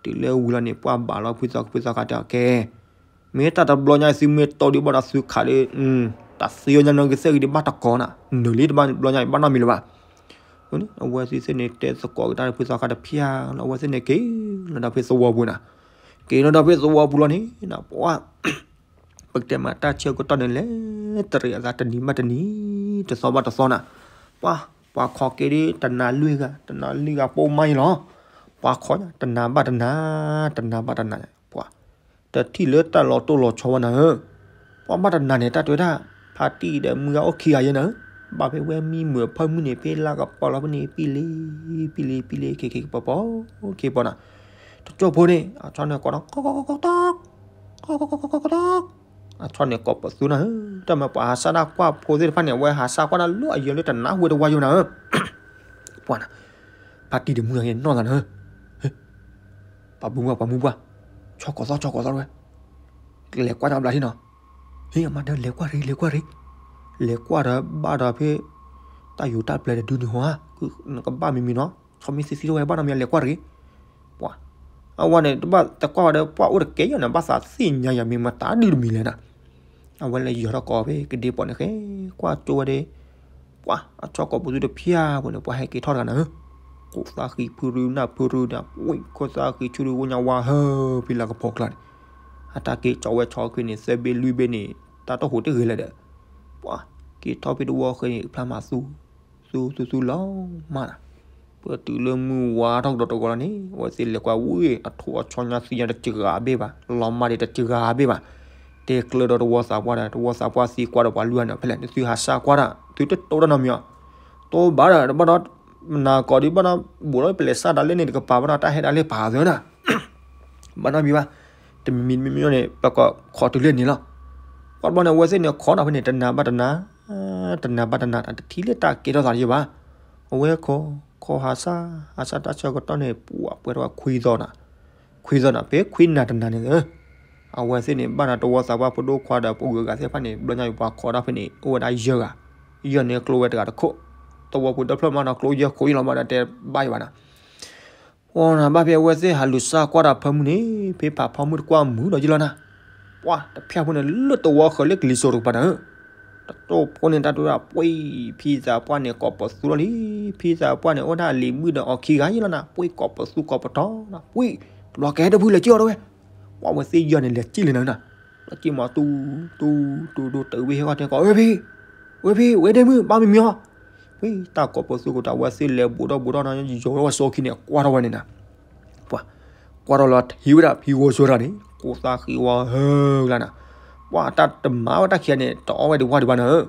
တုၤလၢဝံၤလီၤန့ၣ် ပှၤဘၣ်လီၤဖုသီခါဖုသီခါတဲအီၤကဲ မ့ၢ်တၢ်တဘျီညါအံၤသုမ့ၢ်တီဒုးဘၣ်ဒီးသုခးဒီး, တၢ်သံအီၤညါနီၢ်ကစၢ်ဂ့ၤဒံးဘၣ်တကိးနၤ, နုာ်လံတဘျီညါအံၤဘၣ်နီတမံၤလၢၤဘၣ်. အဝဲသ့ၣ်န့ၣ်တဲသကိးက့ၤတၢ်ဒီးဖုသီခါတဖၠၣ်လီၤ အဝဲသ့ၣ်န့ၣ်က့ၤလီၤဒီးဖဲသဝီပူၤနၤ, က့ၤလီၤဒီးဖဲသဝီပူၤလီၤန့ၣ် ပှၤ ပကတဲမးတၢ်ဆၢကတီၢ်န့ၣ် လဲၤတရံးအသးတနံၤဘၣ်တနံၤ, တသီဘၣ်တသီနၤ, ပှၤ ပှၤခိးက့ၤဒ်တနၤလွံၢ်ဂၤ, တနၤလွံၢ်ဂၤပိာ်မါအံၤလီၤ, ပှၤခိးတနၤဘၣ်တနၤ, တနၤဘၣ်တနၤ, ပှၤ တထံၣ်လၢတၢ်လီၤတိၢ်လီၤဆီဘၣ်နၤဧၢ, ပှၤဘၣ်တနၤန့ၣ် တၢ်တဲဝဲဒၣ် ဖါတံၢ်ဒီးမုၢ်ဂၤအိၣ်ခံဂၤယဲနၤဧၢ, ဘၣ်ဖဲဝဲမံမုာ်အဖၢမုၢ်န့ၣ် ဖဲလါကပီၤလီၤဖဲန့ၣ် ပံလ့ ပံလ့ ပံလ့ ခ့ခ့ကပီၤပီၤ ခ့ပီၤနၤ, တကၠိၢ်ဖိန့ၣ် အဆီန့ၣ်ကိးဒီး ကီကီကီကီကီ ကီကီကီကီကီကီ အဆီန့ၣ်ကိးပသူနၤဧၢ, တၢ်မၤပှၤဟးစၢ်ဒၣ်ကွၢ်ဖိသ့ၣ်တဖၣ်န့ၣ် အဝဲဟးစၢ်ကွၢ်ဒၣ်လၢအယၢၤလၢတနါဝဲတဝါယိနၤဧၢ, ပှၤနၤ, ဖါတံၢ်ဒီးမုၢ်ဂၤနီၢ်သးနၤဧၢ, ပှၤမုၢ်ပှၢ် ပှၤမုၢ်ပှၢ်, ဆီၣ်ကိးသီၣ် ဆီၣ်ကိးသီၣ်ဝဲ, လဲၤကွၢ်တၢ်ဘျါထံနီၤ, ဟ့ၣ် အမါဒီး လဲၤကွၢ်ရ့ လဲၤကွၢ်ရ့, လဲၤကွၢ်ဒီးဘၣ်ဒီးဖဲ တၢ်ယိၤတၢ်ပျဲတဒုန့ၣ်ဟီဧါ, နကဘၣ်မံၤမံၤနီၤ, ဆီမံၤသံသံတဝဲ ဘၣ်နီတမံၤ လဲၤကွၢ်တဂ့ၤ, ပှၤ, အဝဲန့ၣ် တဘၣ်တကွၢ်ဝဲဒီး ပှၤအိၣ်တကဲယဲၢ်န့ၣ် ဘၣ်သးသ့ၣ်ညါယၤမ့ၢ်မတၤဒုတမံၤလဲၣ်နၤ အဝဲလဲၤယီၤထီၣ်ကိးဖဲ ကဒ့ပီၣ်န့ၣ်ဃဲ ကွၢ်ကၠိဝဲဒီး ပှၤ အဆီကိးပသူတဖၠၣ်ဖိန့ၣ် ပှၤဟဲက့ၤထီၣ်တဂၤနၤဧၢ, ကိးသးဃံးဖုရူနၢ်ဖုရူဒီး ဝ့ၢ်ခိၣ်သးဃံးဆူၣ်ဒုဝိညါဝါဟၢ ဖံလၤကပီၤကျါန့ၣ်, အတၢ်က့ၤကၠီဝဲဆီခွံန့ၣ် သၢဘ့ၣ်လွံၢ်ဘ့ၣ်န့ၣ် တၢ်တဟူးတဂ့ၤလၢၤဒီး, ပှၤ က့ၤထီၣ်ဖဲတဝီဃဲန့ၣ် ဖျါမၤသူ သူသူသူလီၤမးနၤ, ပတုၤလၢမုၢ်ဝါထီၣ်ကဒီးတဂီၤလီၤန့ၣ် အဝဲသ့ၣ်လဲၤကွၢ်ဝံၤ အထိၣ်အဆီညါသံညါတစှၤဘ့ၣ်ဘၣ်, လီၤမၢ်ဒံးတစှၤဘ့ၣ်ဘၣ်, တဲကျၢၤဒီးတဝီသးပှၢ်ဒီး တဝီသးပှၢ်သံကွၢ်ဒီးပှၤလွံၢ်ဂၤန့ၣ် ဖဲလဲၣ် သုဟးစၢ်ကွၢ်တၢ် သုတတိၢ်တၢ်နီတမံၤအီၤ, တိၢ်ဘၣ်ဒီး တဘၣ်ဒီး နၤကိးဒံးဘၣ်ဒီး ဘူးဒီးပလဲၤစၢ်ဒၣ်လဲာ်န့ၣ် တကပၤဘၣ်ဒီး တၢ်ဟဲဒၣ်လဲာ်ပာ်သၢနၤ ဘၣ်နီတမံၤဘၣ်, တမံၤမံၤတမံၤမံၤန့ၣ် ပကခိးတုၤလၢန့ၣ်လီၤ. ပှၤတဘျီန့ၣ် အဝဲသ့ၣ်န့ၣ် ခိးနၤဖဲန့ၣ် တနၤဘၣ်တနၤ, တနၤဘၣ်တနၤ တထံၣ်လၢတၢ်ကဲထီၣ်သးတယဲၢ်ဘၣ်. အဝဲခိး ခီဟးစၢ် ဟးစၢ်တၢ်ဆၢကတီၢ်န့ၣ် ပှၤပှဲၤထီၣ်ခွံသီနၤ, ခွံသီနၤ ဖဲခွံနၤတနၤန့ၣ်ဧၢ, အဝဲသ့ၣ်န့ၣ် ဘၣ်နၤတဝီသးပှၢ်ဖိဒိၣ်ခွါဒီးပှၤဂုၤအဂၤသ့ၣ်တဖၣ်န့ၣ် ဘျီညါအံၤပှၤခိးတၢ်ဖဲန့ၣ် အိၣ်ဝဲဒၣ်ယဲၢ်ဂၤ, ယဲၢ်န့ၣ်ကျိဝဲတဂၤတခိၣ်, သဝီပူၤတဖျၢၣ်မးနီၤ ကျိယဲၢ်ခိၣ်အံၤလီၤမးဒီးတဲဘၣ်ယၤဘၣ်နၤ အီနၤ ဘၣ်ဖဲအဝဲသ့ၣ်ဟးလူၤစၢ်ကွၢ်တၢ်ဖၢမုၢ်န့ၣ် ဖဲဖးဖီမုၢ်တကွၢ်မုာ်ဒီးယံၤလီၤနၤ, ပှၤတဖၣ်ဖိန့ၣ် လၢတဝီဃၢၤလၢကလံၤစိးတကပၤနၤဧၢ, တတိၢ်ဖိန့ၣ် တၢ်တဝဲဒၣ် ပှ့ၢ် ဖံသးပှၢ်န့ၣ် ကိးပသူလီၤလံ, ဖံသးပှၢ်န့ၣ် အိၣ်ဝဲဒၣ်လံၤမုၣ်ဒီးအီၤခံဂၤယံၤလီၤနၤ, ပှ့ၢ် ကိးပသူကိးပတီၤနၤ, ပှ့ၢ် လီၤကဲတဖုလဲၤကံၣ်အီၤတဝဲ, ပှၤဝဲသ့ၣ်ယဲၢ်န့ၣ် လဲၤကံၣ်လံနၤနၤ, လဲၤကံၣ်မးတူတူတူတူ တဝ့ၢ်ဟဲဃီတဲကိး ဝဲဖံ ဝဲဖံ ဝဲဒ့မုၣ် ဘၣ်မံမံၤအီၤ, ဝံၤ တၢ်ကိးပသူကိးတၢ် အဝဲသ့ၣ်လဲၤဘူးထီၣ်ဘူးထီၣ်နီၤ ယိၤဝဲဝဲစီခံန့ၣ် ကွၢ်ထီၣ်ဝဲန့ၣ်နၤ, ပှၤ ကွၢ်ထီၣ်လီၤထံၣ်ဝဲဒၣ်ဖံဂီၤစိၤတၢ်န့ၣ် ကိးသးဃံဝဲဟၢကျါနၤ, ပှၤတၢ်တမၤဝဲတၢ်ခံဂၤန့ၣ် တအီၣ်ဝဲဒံးဝၣ်ဒံးဘၣ်နၤဧၢ,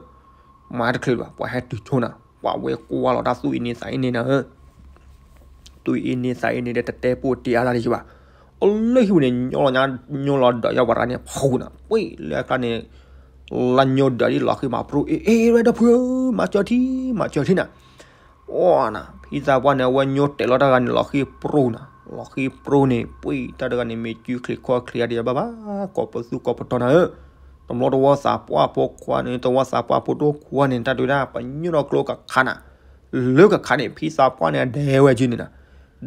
မၤတချုးဘၣ် ပှၤဟဲတုၤဆိနၤ, ပှၤဝဲကွၢ်လီၤတၢ်သူၣ်အ့န့သးအ့န့နၤဧၢ သူၣ်အ့န့သးအ့န့ဒီး တတဲပိာ်တ့အါလၢၤယဘၣ်, အလၢဟံၣ်ပူၤန့ၣ် ညီလီၤညါ ညီလီၤဒီးယဝၤရၤန့ၣ် ဖူနၤ ပှ့ၢ်လၢအကျါန့ၣ်, လၢညိဒီးဒ်လီၤဃံမးပြူ အ့ၣ်အ့ၣ်ဝဲဒီပုၢ်ဧၢ, မၤစၢၤထံ မၤစၢၤထံနၤ, အီနၤ ဖံသးပှၢ်န့ၣ် အဝဲညိတဲာ်လီၤတၢ်ဂၤန့ၣ် လီၤဃံပြူနၤ, လီၤဃံပြူန့ၣ် ပှ့ၢ်တၢ်တဂၤန့ၣ် မ့ၢ်စုချံးခီၣ်ချံးအါဒံးဘၣ်ဘၣ်, ကိးပသူကိးပတီၤနၤဧၢ, တဘျီတဝီသးပှၢ်ဖိခွါန့ၣ် တဝီသးပှၢ်ဖိဒိၣ်ခွါန့ၣ် တၢ်တဝဲဒၣ် ပညိၣ်ဒီးကျိကခါနၤ, လၢကခါန့ၣ် ဖံသးပှၢ်န့ၣ် ဒဲဝဲက့ၤန့ၣ်နၤ,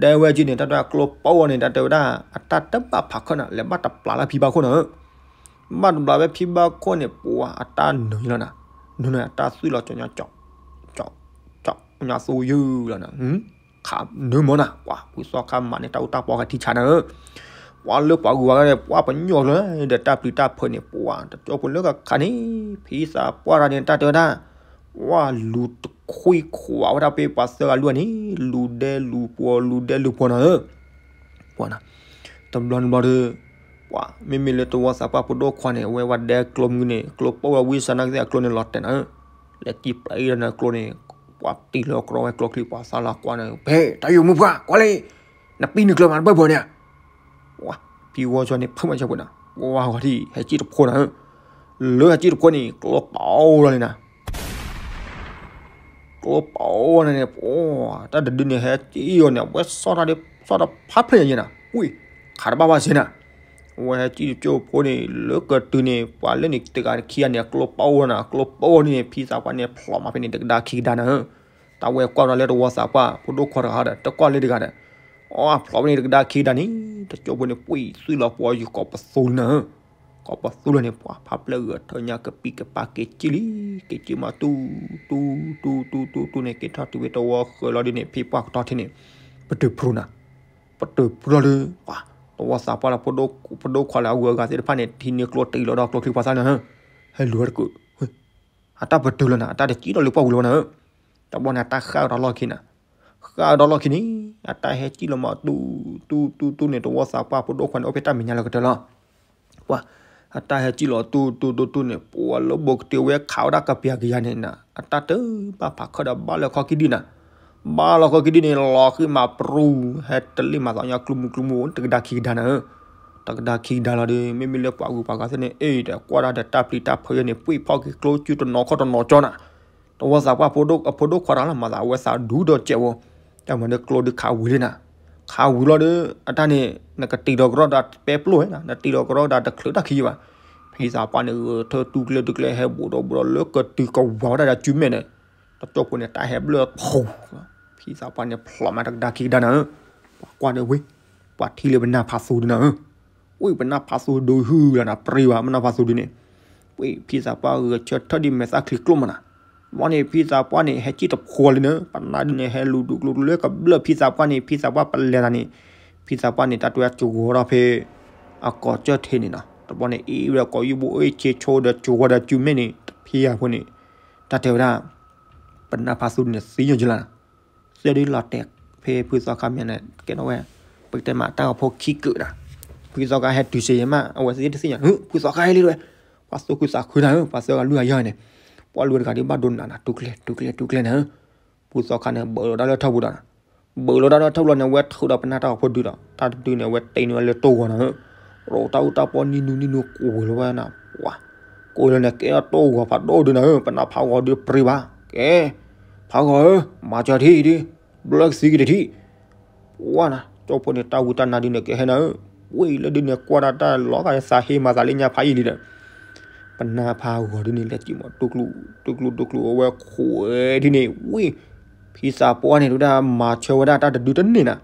ဒဲဝဲက့ၤန့ၣ် တၢ်တဝဲဒၣ်ကျိပိၢ်အီၤန့ၣ် တၢ်တဝဲဒၣ် အတၢ်တဘၣ်ဖးခၢၣ်နၤ လဲၤဘၣ်တပျးလၢဖံဘၣ်ခိၣ်နၤဧၢ, ဘၣ်တပျးဝဲဖံဘၣ်ခိၣ်န့ၣ် ပှၤအတၢ်နုာ်လီၤနၤ, နုာ်န့ၣ် အတၢ်သွံၣ်လီၤကၠီကၠီ ကၠီ ကၠီ ညါသူယုၢ်လီၤနၤ, ခးနုာ်မၢနၤ ပှၤဖုသီခါမးန့ၣ် တၢ်အူတၢ်ပီၢ်ကထံဆးနၤဧၢ, ပှၤလၢပှၤဂုၤပှၤဂၤန့ၣ် ပှၤပညိၣ်လၢဒီးတၢ်ပျံၤတၢ်ဖုးန့ၣ် ပှၤတကၠိဖိလၢကခါန့ၣ် ဖံသးပှၢ်တၢ်န့ၣ် တၢ်တဝဲဒၣ် ပှၤလူၤတခွံခွးဝဲဒၣ်ဖဲပှၤသၢဂၤလွံၢ်ဂၤန့ၣ် လူၤဒဲလူၤပှီၤ လူၤဒဲလူၤပှီၤနၤဧၢ, ပှၤနၤ, တဘျီတဘျီဒီး ပှၤမ့မ့ၢ်လၢတဝီသးပှၢ်ဖိဒိၣ်ခွါန့ၣ် အဝဲဝဲဒဲကျိမုၢ်န့ၣ် ကျိပိၢ်ဝဲဝံသးနာ်က့သ့ၣ်အကျိန့ၣ်လီၤတဲာ်နၤဧၢ, လဲၤကံပျဲအံၤဒီးနၤကျိန့ၣ် ပှၤတံၢ်လီၤကြီဝဲကျိချံ ပှၤသးလီၤကွၢ်န့ၣ် ဖဲတၢ်ယိာ်မုၢ်ပှၢ် ကွၢ်လံ နပံနကျၢၤမးတဘၢၣ်ဘၢၣ်န့ၣ်, ပှၤဖံဝီၤစီၤန့ၣ် ဖုးမးဆၢဖိနၤ ကွၢ်ဂီၤထံၣ် ဟဲကံၣ်တဖိနၤဧၢ, လၢဟဲကံၣ်တဖိန့ၣ် ကျိပိၢ်လီၤန့ၣ်နၤ ကျိပိၢ်န့ၣ်န့ၣ် ပှၤတၢ်တဒုန့ၣ် ဟဲကံၣ်အီၤန့ၣ် အဝဲဆီၣ်တၢ်ဒ် ဆီၣ်တၢ်ဖးဖျၢၣ်ညါနၤ ဝံၤ ခးတဘၣ်ဘၣ်စ့နၤ, အဝဲဟဲကံၣ်တကၠိဖိန့ၣ် လၢကတုၤန့ၣ် ပှၤလၢန့ၣ်တဂၤခံဂၤန့ၣ် အကျိပိၢ်နၤ အကျိပိၢ်န့ၣ် ဖံသးပှၢ်န့ၣ် ဖျိးမးဖဲန့ၣ် တကဒါခံကဒါနၤဧၢ, တၢ်ဝဲကွၢ်ဒီးလၢတဝီသးပှၢ် ဖိဒိၣ်ခွါတဂၤဒီး တကွၢ်လၢတဂၤဒီး အဖျိးဖဲန့ၣ် တကဒါခံကဒါန့ၣ် တကၠိဖိန့ၣ် ပှ့ၤသွံၣ်လီၤပှီၤယူၤကိးပသူလံနၤဧၢ ကိးပသူလီၤန့ၣ် ပှၤဖးဖျၢၣ်ဂၢၢ်ထၢညါကပံကပၤက့ၤကံၣ်လံ, က့ၤကံၣ်မးတူၢ် တူၢ် တူၢ် တူၢ် တူၢ် တူၢ် တူၢ်န့ၣ် က့ၤထီၣ်တုၤဝဲတဝီဃၢၤလီၤဒ်န့ၣ် ဖံပှၢ်ကတီၢ်ထံန့ၣ် ပတုာ်ဖျိနၤ, ပတုာ်ဖျိလၢ ပှၤ တဝီသးပှၢ်လၢ ဖိဒိၣ်ခွါလၢအဂုၤအဂၤသ့ၣ်တဖၣ်န့ၣ် ထံၣ်န့ၢ်ကျိတ့ၢ်လီၤဒီးကျိချံပှၤသၣ်နၤဧၢ, ဟဲလူၤဝဲတကုး အတၢ်ပတုာ်လီၤနၤ အတၢ်တကံၣ်ဒီးလၢပှၢ်ဝံၤလီၤနၤဧၢ, တဘျီန့ၣ် အတၢ်ဃၣ်ကဒီးလီၢ်ခံနၤ, ဃၣ်ကဒီးလီၢ်ခံန့ၣ် အတၢ်ဟဲကံၣ်လီၤမးတူၢ် တူၢ် တူၢ် တူၢ်န့ၣ် တဝီသးပှၢ်ဖိဒိၣ်ခွါန့ၣ် အိၣ်ဖဲတၢ်မဲာ်ညါလၢကတၢၢ်လီၤ ပှၤ အတၢ်ဟဲကံၣ်လီၤတူၢ် တူၢ် တူၢ် တူၢ်န့ၣ် ပှၤလၢဘိးကတ့ၢ်ဝဲခးဝဲဒၣ်ကပျၤကယၤန့ၣ်နၤ အတၢ်တဘၣ်ဖးခၢၣ်ဒီးဘၣ်လၢခီၣ်ခံဒံနၤ, ဘၣ်လီၤခီၣ်ခံဒံန့ၣ် လီၤဃံမးပြူ ဟဲတလ့ၢ်မၤသးညါကျူမူကျူမူ တကဒါခံကဒါနၤဧၢ, တကဒါခံကဒါလီၤဒီး မ့မ့ၢ်လၢပှၤဂုၤပှၤဂၤသ့ၣ်န့ၣ် အ့ၣ် ဒီးကွၢ်ဒၣ်ဒီးတၢ်ပျံၤတၢ်ဖုးယဲန့ၣ် ပှ့ၤဖီၣ်က့ၤကျိကၠူတနီၤခီၣ်တနီၤကၠီနၤ တဝီသးပှၢ်ဖိဒိၣ်ခွါတဂၤလီၤ မၤသးအဝဲသးဒူဒီးစဲးဝီၤ, တၢ်မၤဒီးကျိဒုးခးဝံၤလံနၤ, ခးဝံၤလီၤဒီး အတၢ်န့ၣ် နကတံၤလီၤကရီဒီးပဲပျိၢ်ဝဲနၤ နတံၤလီၤကရီဒီးတချုးတၢ်ခံဘၣ်, ဖံသးပှၢ်န့ၣ် ဂဲၤထၢၣ်တူၢ်ကျဲတူၢ်ကျဲဟဲဘူးဒီးဘူးဒီးလၢကတုၤကဝၤဝဲဒၣ်ဒီးစုမဲာ်န့ၣ်, တကၠိဖိန့ၣ် တၢ်ဟဲဘျၢၣ်ဖူ, ဖံသးပှၢ်န့ၣ်ဖျိးမးတကဒါခံကဒါနၤဧၢ, ပှၤကွၢ်ဒီးဝံၤ, ပှၤထံၣ်လၢပနၢ်ဖးသူဒုနၤဧၢ ဝံၤ ပနၢ်ဖးသူဒုဟုလီၤနၤ ပြံဘၣ် ပနၢ်ဖးသူဒုန့ၣ်, ဝံၤ ဖံသးပှၢ်ဂဲၤဆၢထၢၣ်ဒ်မဲာ်သၣ်ချံကျိမးနၤ, ဘီန့ၣ် ဖံသးပှၢ်န့ၣ် ဟဲကံၣ်တဖိလံနၤ ပနၢ်ဒုန့ၣ် ဟဲလူၤဒူၣ်ကျိၤလၢကဘျၢၣ်ဖံသးပှၢ်န့ၣ် ဖံသးပှၢ်ပလဲၤသးန့ၣ်, ဖံသးပှၢ်န့ၣ် တၢ်တွဲကဝီၤထီၣ်ဖဲ အကိးကၢၢ်ထံးန့ၣ်နီၤ, တဘီန့ၣ် အ့ၣ်ဝဲကိးယုၢ်ဘိအ့ၣ်ဆ့ဆိဒီးကဝီၤဒီးစုမဲာ်န့ၣ် တဖံဂၤဖိန့ၣ်, တၢ်တဲဝဲဒၣ် ပနၢ်ဖးသူဒုန့ၣ်သံညီကလီၤနၤ, သၢဒုလီၤတဲာ်ဖဲဖုသီခါမ့ၢ်န့ၣ် ကဲထီၣ်ဝဲ, ပကတဲမးတၢ်ဂီၤဖိခံကုာ်ဒၣ်, ဖုသီခါဟဲတုၤစ့ယမး အဝဲသ့ၣ်တသ့ၣ်ညါ, ဖုသီခါဟဲလံဝဲ, ပှၤသူၣ်ခုသးခုနၤဧၢ ပှၤသၢဂၤလွံၢ်ဂၤယၤန့ၣ်, ပှၤလွံၢ်ဂၤတဂၤဒ်ဘၣ်ဒိနးနၤ တူၢ်ကျဲ တူၢ်ကျဲ တူၢ်ကျဲနၤဧၢ, ဖုသီခါန့ၣ် ဘၢးလီၤတၢ်လၢထၢၣ်ပူၤဒီး, ဘၢးလီၤတၢ်လၢထၢၣ်ပူၤလီၤန့ၣ် အဝဲထုးဒီးပနၢ်တၢ်ဂီၤဖိဒုဒီး တၢ်တဒုန့ၣ် အဝဲတ့န့ၢ်ဝဲလၢတိၢ်ဂီၤနၤဧၢ, ရိးတၢ်အူတၢ်ပီနံၤနူနံၤနူကိးဝဲလီၤဝဲနၤ, ပှၤ, ကိးလီၤန့ၣ် ကဲထီၣ်တိၢ်ဂီၤဖးဒိၣ်ဒုနၤဧၢ ပနၢ်ဖးဂီၤဒုပြံဘၣ်, ကဲ, ဖးဂီၤဧၢ မၤစၢၤထံဒု ဘျၢကသံက့ၤတထံၣ် ပှၢ်နၤ ကၠီဖိန့ၣ် တၢ်ဝံတၢ်နါဒုန့ၣ် ကဟဲနၤဧၢ, ဝ့ၢ်လၢဒုန့ၣ် ကွၢ်ဒၣ်တၢ်လီၤဂာ်သးဟ့မၤသးလၢညါဖးယံာ်လံဒီး ပနၢ်ဖးဂီၤဒုန့ၣ် လဲၤစံၣ်မီၤတူၢ်ကျူ တူၢ်ကျူ တူၢ်ကျူ အဝဲခိးဝဲဒ်န့ၣ် ဝ့ၢ် ဖံသးပှၢ်န့ၣ် တဝဲဒၣ်မၤဆၢဝဲဒၣ်တၢ်တဒုတန့ၢ်နၤ,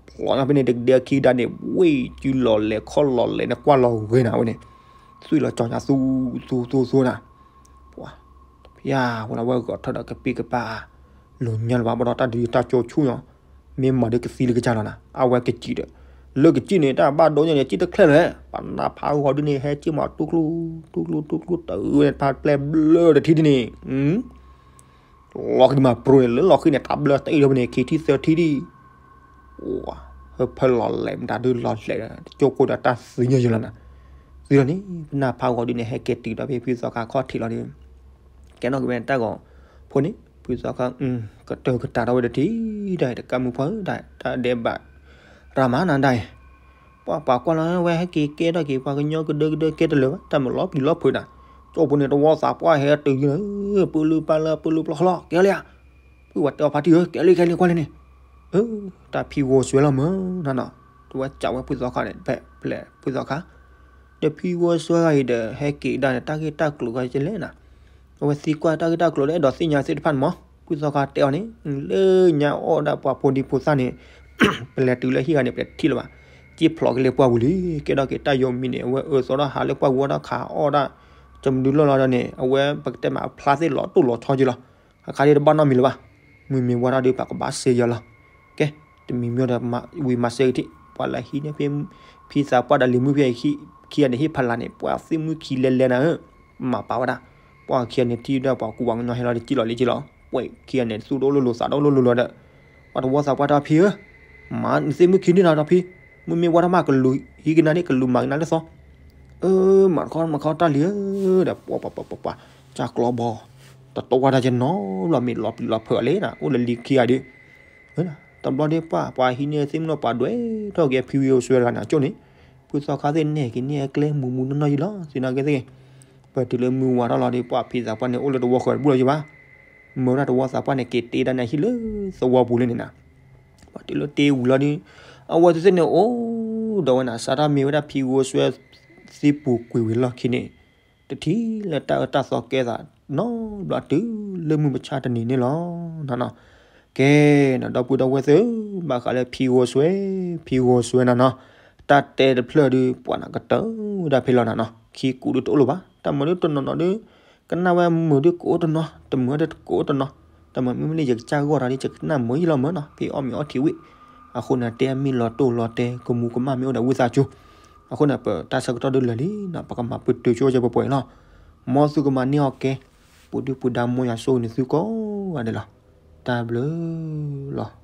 ဖျီညါဖဲန့ၣ် တကဒဲခံကဒါန့ၣ် ဝ့ၢ်စုလီၤလဲၤခီၣ်လီၤလဲၤန့ၣ် ကွၢ်လီၤဂ့ၤနၤဝဲန့ၣ်, သွံၣ်လီၤကၠီညါသူ သူ သူ သူနၤ ပှၤ ဖဲဝဲလီၤဝဲဂီၤထၢဒီးကပ့ၢ်ကပၤ လိၤညါလၢၤဘၣ် ဘၣ်ဒီးတၢ်ဒုးတၢ်ကၠိဆူၣ်ညီ မ့ၢ်မၤဒုးကသံလၢကစၢ်လီၤနၤ အဝဲကစံၣ်ဒီး လၢကစံၣ်န့ၣ် တၢ်ဘၣ်ဒိညါန့ၣ် စံၣ်တချဲလၢၤ ပနၢ်ဖးဂီၤဒုန့ၣ် ဟဲစံၣ်မီၤတူၢ်ကျူ တူၢ်ကျူ တူၢ်ကျူ တၢ်ဝဲန့ၣ်တၢ်ပျဲၢ်ဘျၢတထံၣ်ဒ်န့ၣ် လီၤဃံမၤပြိန့ၣ် လၢလီၤဃံန့ၣ် တၢ်ဘျၢတအံၤဒီးန့ၣ် ခံထံၣ်သၢထံၣ်ဒံး ဟၢဖၢလီၤလဲၤမတၤဒုလီၤလဲၤဒီး ကၠိဖိဒီးတၢ်သံညီယလီၤနၤ, သံလီၤန့ၣ် ပနၢ်ဖးဂီၤဒုန့ၣ် ဟဲက့ၤတုၤဒီးဖဲဖုသီခါခီၣ်ထံးလီၤဒီး ကဲနီၣ်က့ၤဝဲတၢ်ဂီၤဖိန့ၣ် ဖုသီခါ ကတၢၢ်ကတၢၢ်ထီၣ်ဝဲတထံၣ်ဒီး တကးမုၢ်ဖီဒၣ် တၢ်ဒဲးဘး ရၤမၤနၤဒၣ်အံၤ ပှၤပာ်ကွၢ်လီၤဝဲဟဲက့ၤကဲထီၣ်က့ၤ ပှၤကညီကဒၢကဒၢကဲတလၢာ်ဘၣ် တၢ်မၤလီၤပျံၤလီၤဖုးနၤ, ကၠိဖိန့ၣ် တဝီသးပှၢ်ဟဲတုၤလၢ ပုၢ်လုၢ်ပၢ်လၢပုၢ်လုၢ်ပျီၢ်ဃီလီၤ ကဲလံဧါ, ပုၢ်ဝဲတဲအီၤဖါတံၢ်ဧၢ ကဲလံကဲလံကွၢ်လံန့ၣ်, အၢ တၢ်ဖံဂီၤစွဲလီၤမၢ်နၤနီၤ, တဝဲကးဝဲဖုသီခါန့ၣ် ဖဲဖုသီခါ ဒီးဖံဂီၤစွဲဂၤအံၤဒီး ဟဲက့ၤဒၣ်န့ၣ် တၢ်ဂ့ၢ်တၢ်ကျိၤဂၤကလဲၣ်နၤ, အဝဲသံကွၢ်တၢ်ဂ့ၢ်တၢ်ကျိၤလၢအဲၣ်ဒိးသ့ၣ်ညါသ့ၣ်တဖၣ်န့ၣ်မး, ဖုသီခါတဲအီၤန့ၣ် လၢညါအီၣ်ဒၣ်ပှၤဖိဒံဖိသၣ်န့ၣ် ပလဲၤတုၤလၢဟံၣ်ဂၤန့ၣ် ပတထံၣ်လၢၤဘၣ်, က့ၢ်ဖျိးက့ၤလၢပှၢ်ပူၤလံ, ကဲထီၣ်က့ၤတၢ်ယိၤမံၤန့ၣ် အဝဲအၢသီထီၣ်ဟးလၢပှၢ်ပူၤအီၣ်တၢ်ခးအီၣ်ဒၣ်, ကမဒုလီၢ်လီၤဒီးန့ၣ် အဝဲပကတဲမးအဖျါသ့ၣ်လီၤတိၢ်လီၤဆီက့ၤလီၤ, အခါဒ်တဘၣ်နီတမံၤလၢၤဘၣ်, မုၢ်မ့ၢ်ဝါထီၣ်ဒီးပှၤကဘၣ်စဲယၤလီၤ, ကဲ, တမံၤမ့ၢ်ဒီး ဝံၤမၤစၢၤက့ၤထံၣ်, ပှၤလၢဟံးန့ၢ်ဖဲ ဖံသးပှၢ်ဒီးလံၤမုၣ်ဖဲအခံဂၤန့ၣ် ဟ့ၣ်ဖးလၢ်န့ၣ် ပှၤသ့ၣ်မုၣ်ခံလဲၤလဲၤနၤဧၢ, မၤပာ်ဝဲဒၣ်, ပှၤခံဂၤန့ၣ်ထံၣ်ဒီးပှၤကူပှၤကညီဟဲလီၤဒီးစံၣ်လီၤလံက့ၤလီၤ, ပှၤခံဂၤန့ၣ် သူၣ်တအိၣ်လိၣ်လိၤသးတအိၣ်လိၣ်လိၤလီၤဒီး, ပှၤတဝီသးပှၢ်တၢ်ဖံဧၢ, မၤနသ့ၣ်မုၣ်ခံန့ၣ်နၤတၢ်ဖံ, မုၢ်မ့ၢ်ဝါထီၣ်မးကလူၤဟံးကနၤန့ၣ် ကလူၤမၤကနၤလၢသီ အၢ မၤတခီမၤခီတၢ်လံဧၢ, ဒီးပှၤပှၤပှၤပှၤပှၤ ကၢ်ကျီဘီ, တတိၢ်ဝါတၢ်ကနီၤဘျီမ့ၢ်လီၤပျံၤလီၤဖုးအီၤလံနၤ, အိၣ်လၢလံခံဂၤဒီး, တဘျီဒီးပှၤ ပှၤဟံးန့ၢ်သ့ၣ်မုၣ်နီၢ်ပှၤဒွဲၣ်ထီၣ်က့ၤဖံဝံၤအိၣ်စွဲတဂၤန့ၣ် အကၠိၣ်န့ၣ်, ဖုသီခါသ့ၣ်န့ၣ်က့ၤန့ၢ်အကျဲမူးမူးနီၢ်နီၢ်ယံလီၤ, သ့ၣ်နီၣ်က့ၤသ့ၣ်က့ၤ, ပတုၤလၢမုၢ်ဝါထီၣ်လီၤဒီး ပှၤဖံသးပှၢ်န့ၣ် အိၣ်လၢတဝီဃၢၤတဘူၣ်လီၤယံဘၣ်, မၢဝဲဒၣ်တဝီသးပှၢ်န့ၣ် က့ၤတ့ဒၣ်န့ၣ်ဟံၣ်လၢသဝီပူၤလံန့ၣ်နၤ ပှၤတုၤလၢတ့ဝံၤလီၤဒီး, အဝဲသ့ၣ်န့ၣ်အိၣ်ဒီးဝဲနၤ စးထီၣ်မ့ၢ်ဝဲဒၣ်ဖံဂိၢ်စွဲသ့ပူၤကွံာ်ဝံၤလီၢ်ခံန့ၣ်, တထံၣ်လၢတၢ်အၢတၢ်သီကဲသးနီတဘျီတုၤလၢမုၢ်မဆါတနံၤန့ၣ်လီၤနၤနီၤ, ကဲ, နဒီပုၢ်ဒီဝဲၢ်သ့ၣ်ဧၢ, ဘၣ်ဃးလၢဖံဂိၢ်စွဲ, ဖံဂိၢ်စွဲနၤနီၤ, တၢ်တဲတဖျၢၣ်ဒီး ပှၤနၤကတၢၢ်ဝဲဒၣ်ဖဲလီၤနၤနီၤ, ခံကူးဒုးတအိၣ်လၢၤဘၣ်, တၢ်မၤဒုးတနီၤနီၤဒုး ကနၣ်ဝဲမုာ်ဒုးကအိၣ်တနီၤ, တမုာ်ဒုးကအိၣ်တနီၤ, တၢ်မၤမ့မ့ၢ်လၢယကစၢ်ဂီၢ်ဒီး ယကနၣ်မုာ်ယံလီၤမၢ်နီၤ, ဖဲအီၣ်မ့ၤအီထံဝံၣ်, အဃိန့ၣ် တဲမ့ၢ်လီၤတိၢ်လီၤတဲာ် ကမူၤကမၣ်မ့ၢ်အိၣ်ဒီးဝံသးစူၤ, အဃိန့ၣ် ပတၢ်ဆၢကတီၢ်ဒုးလၢာ်လံနီၤ, ပကမၤပတုာ်ဆိကမိၣ်ပှဲၤပှဲၤအံၤလီၤ, မ်သုကမၤန့ၢ်အီၣ်ကဲ, ပူၤဒုၣ်ပူၤဒါ မ်ယွၤဆိၣ်ဂ့ၤန့ၢ်သုကိးဂၤဒဲးလီၤ, တၢ်ဘျုးလီၤ.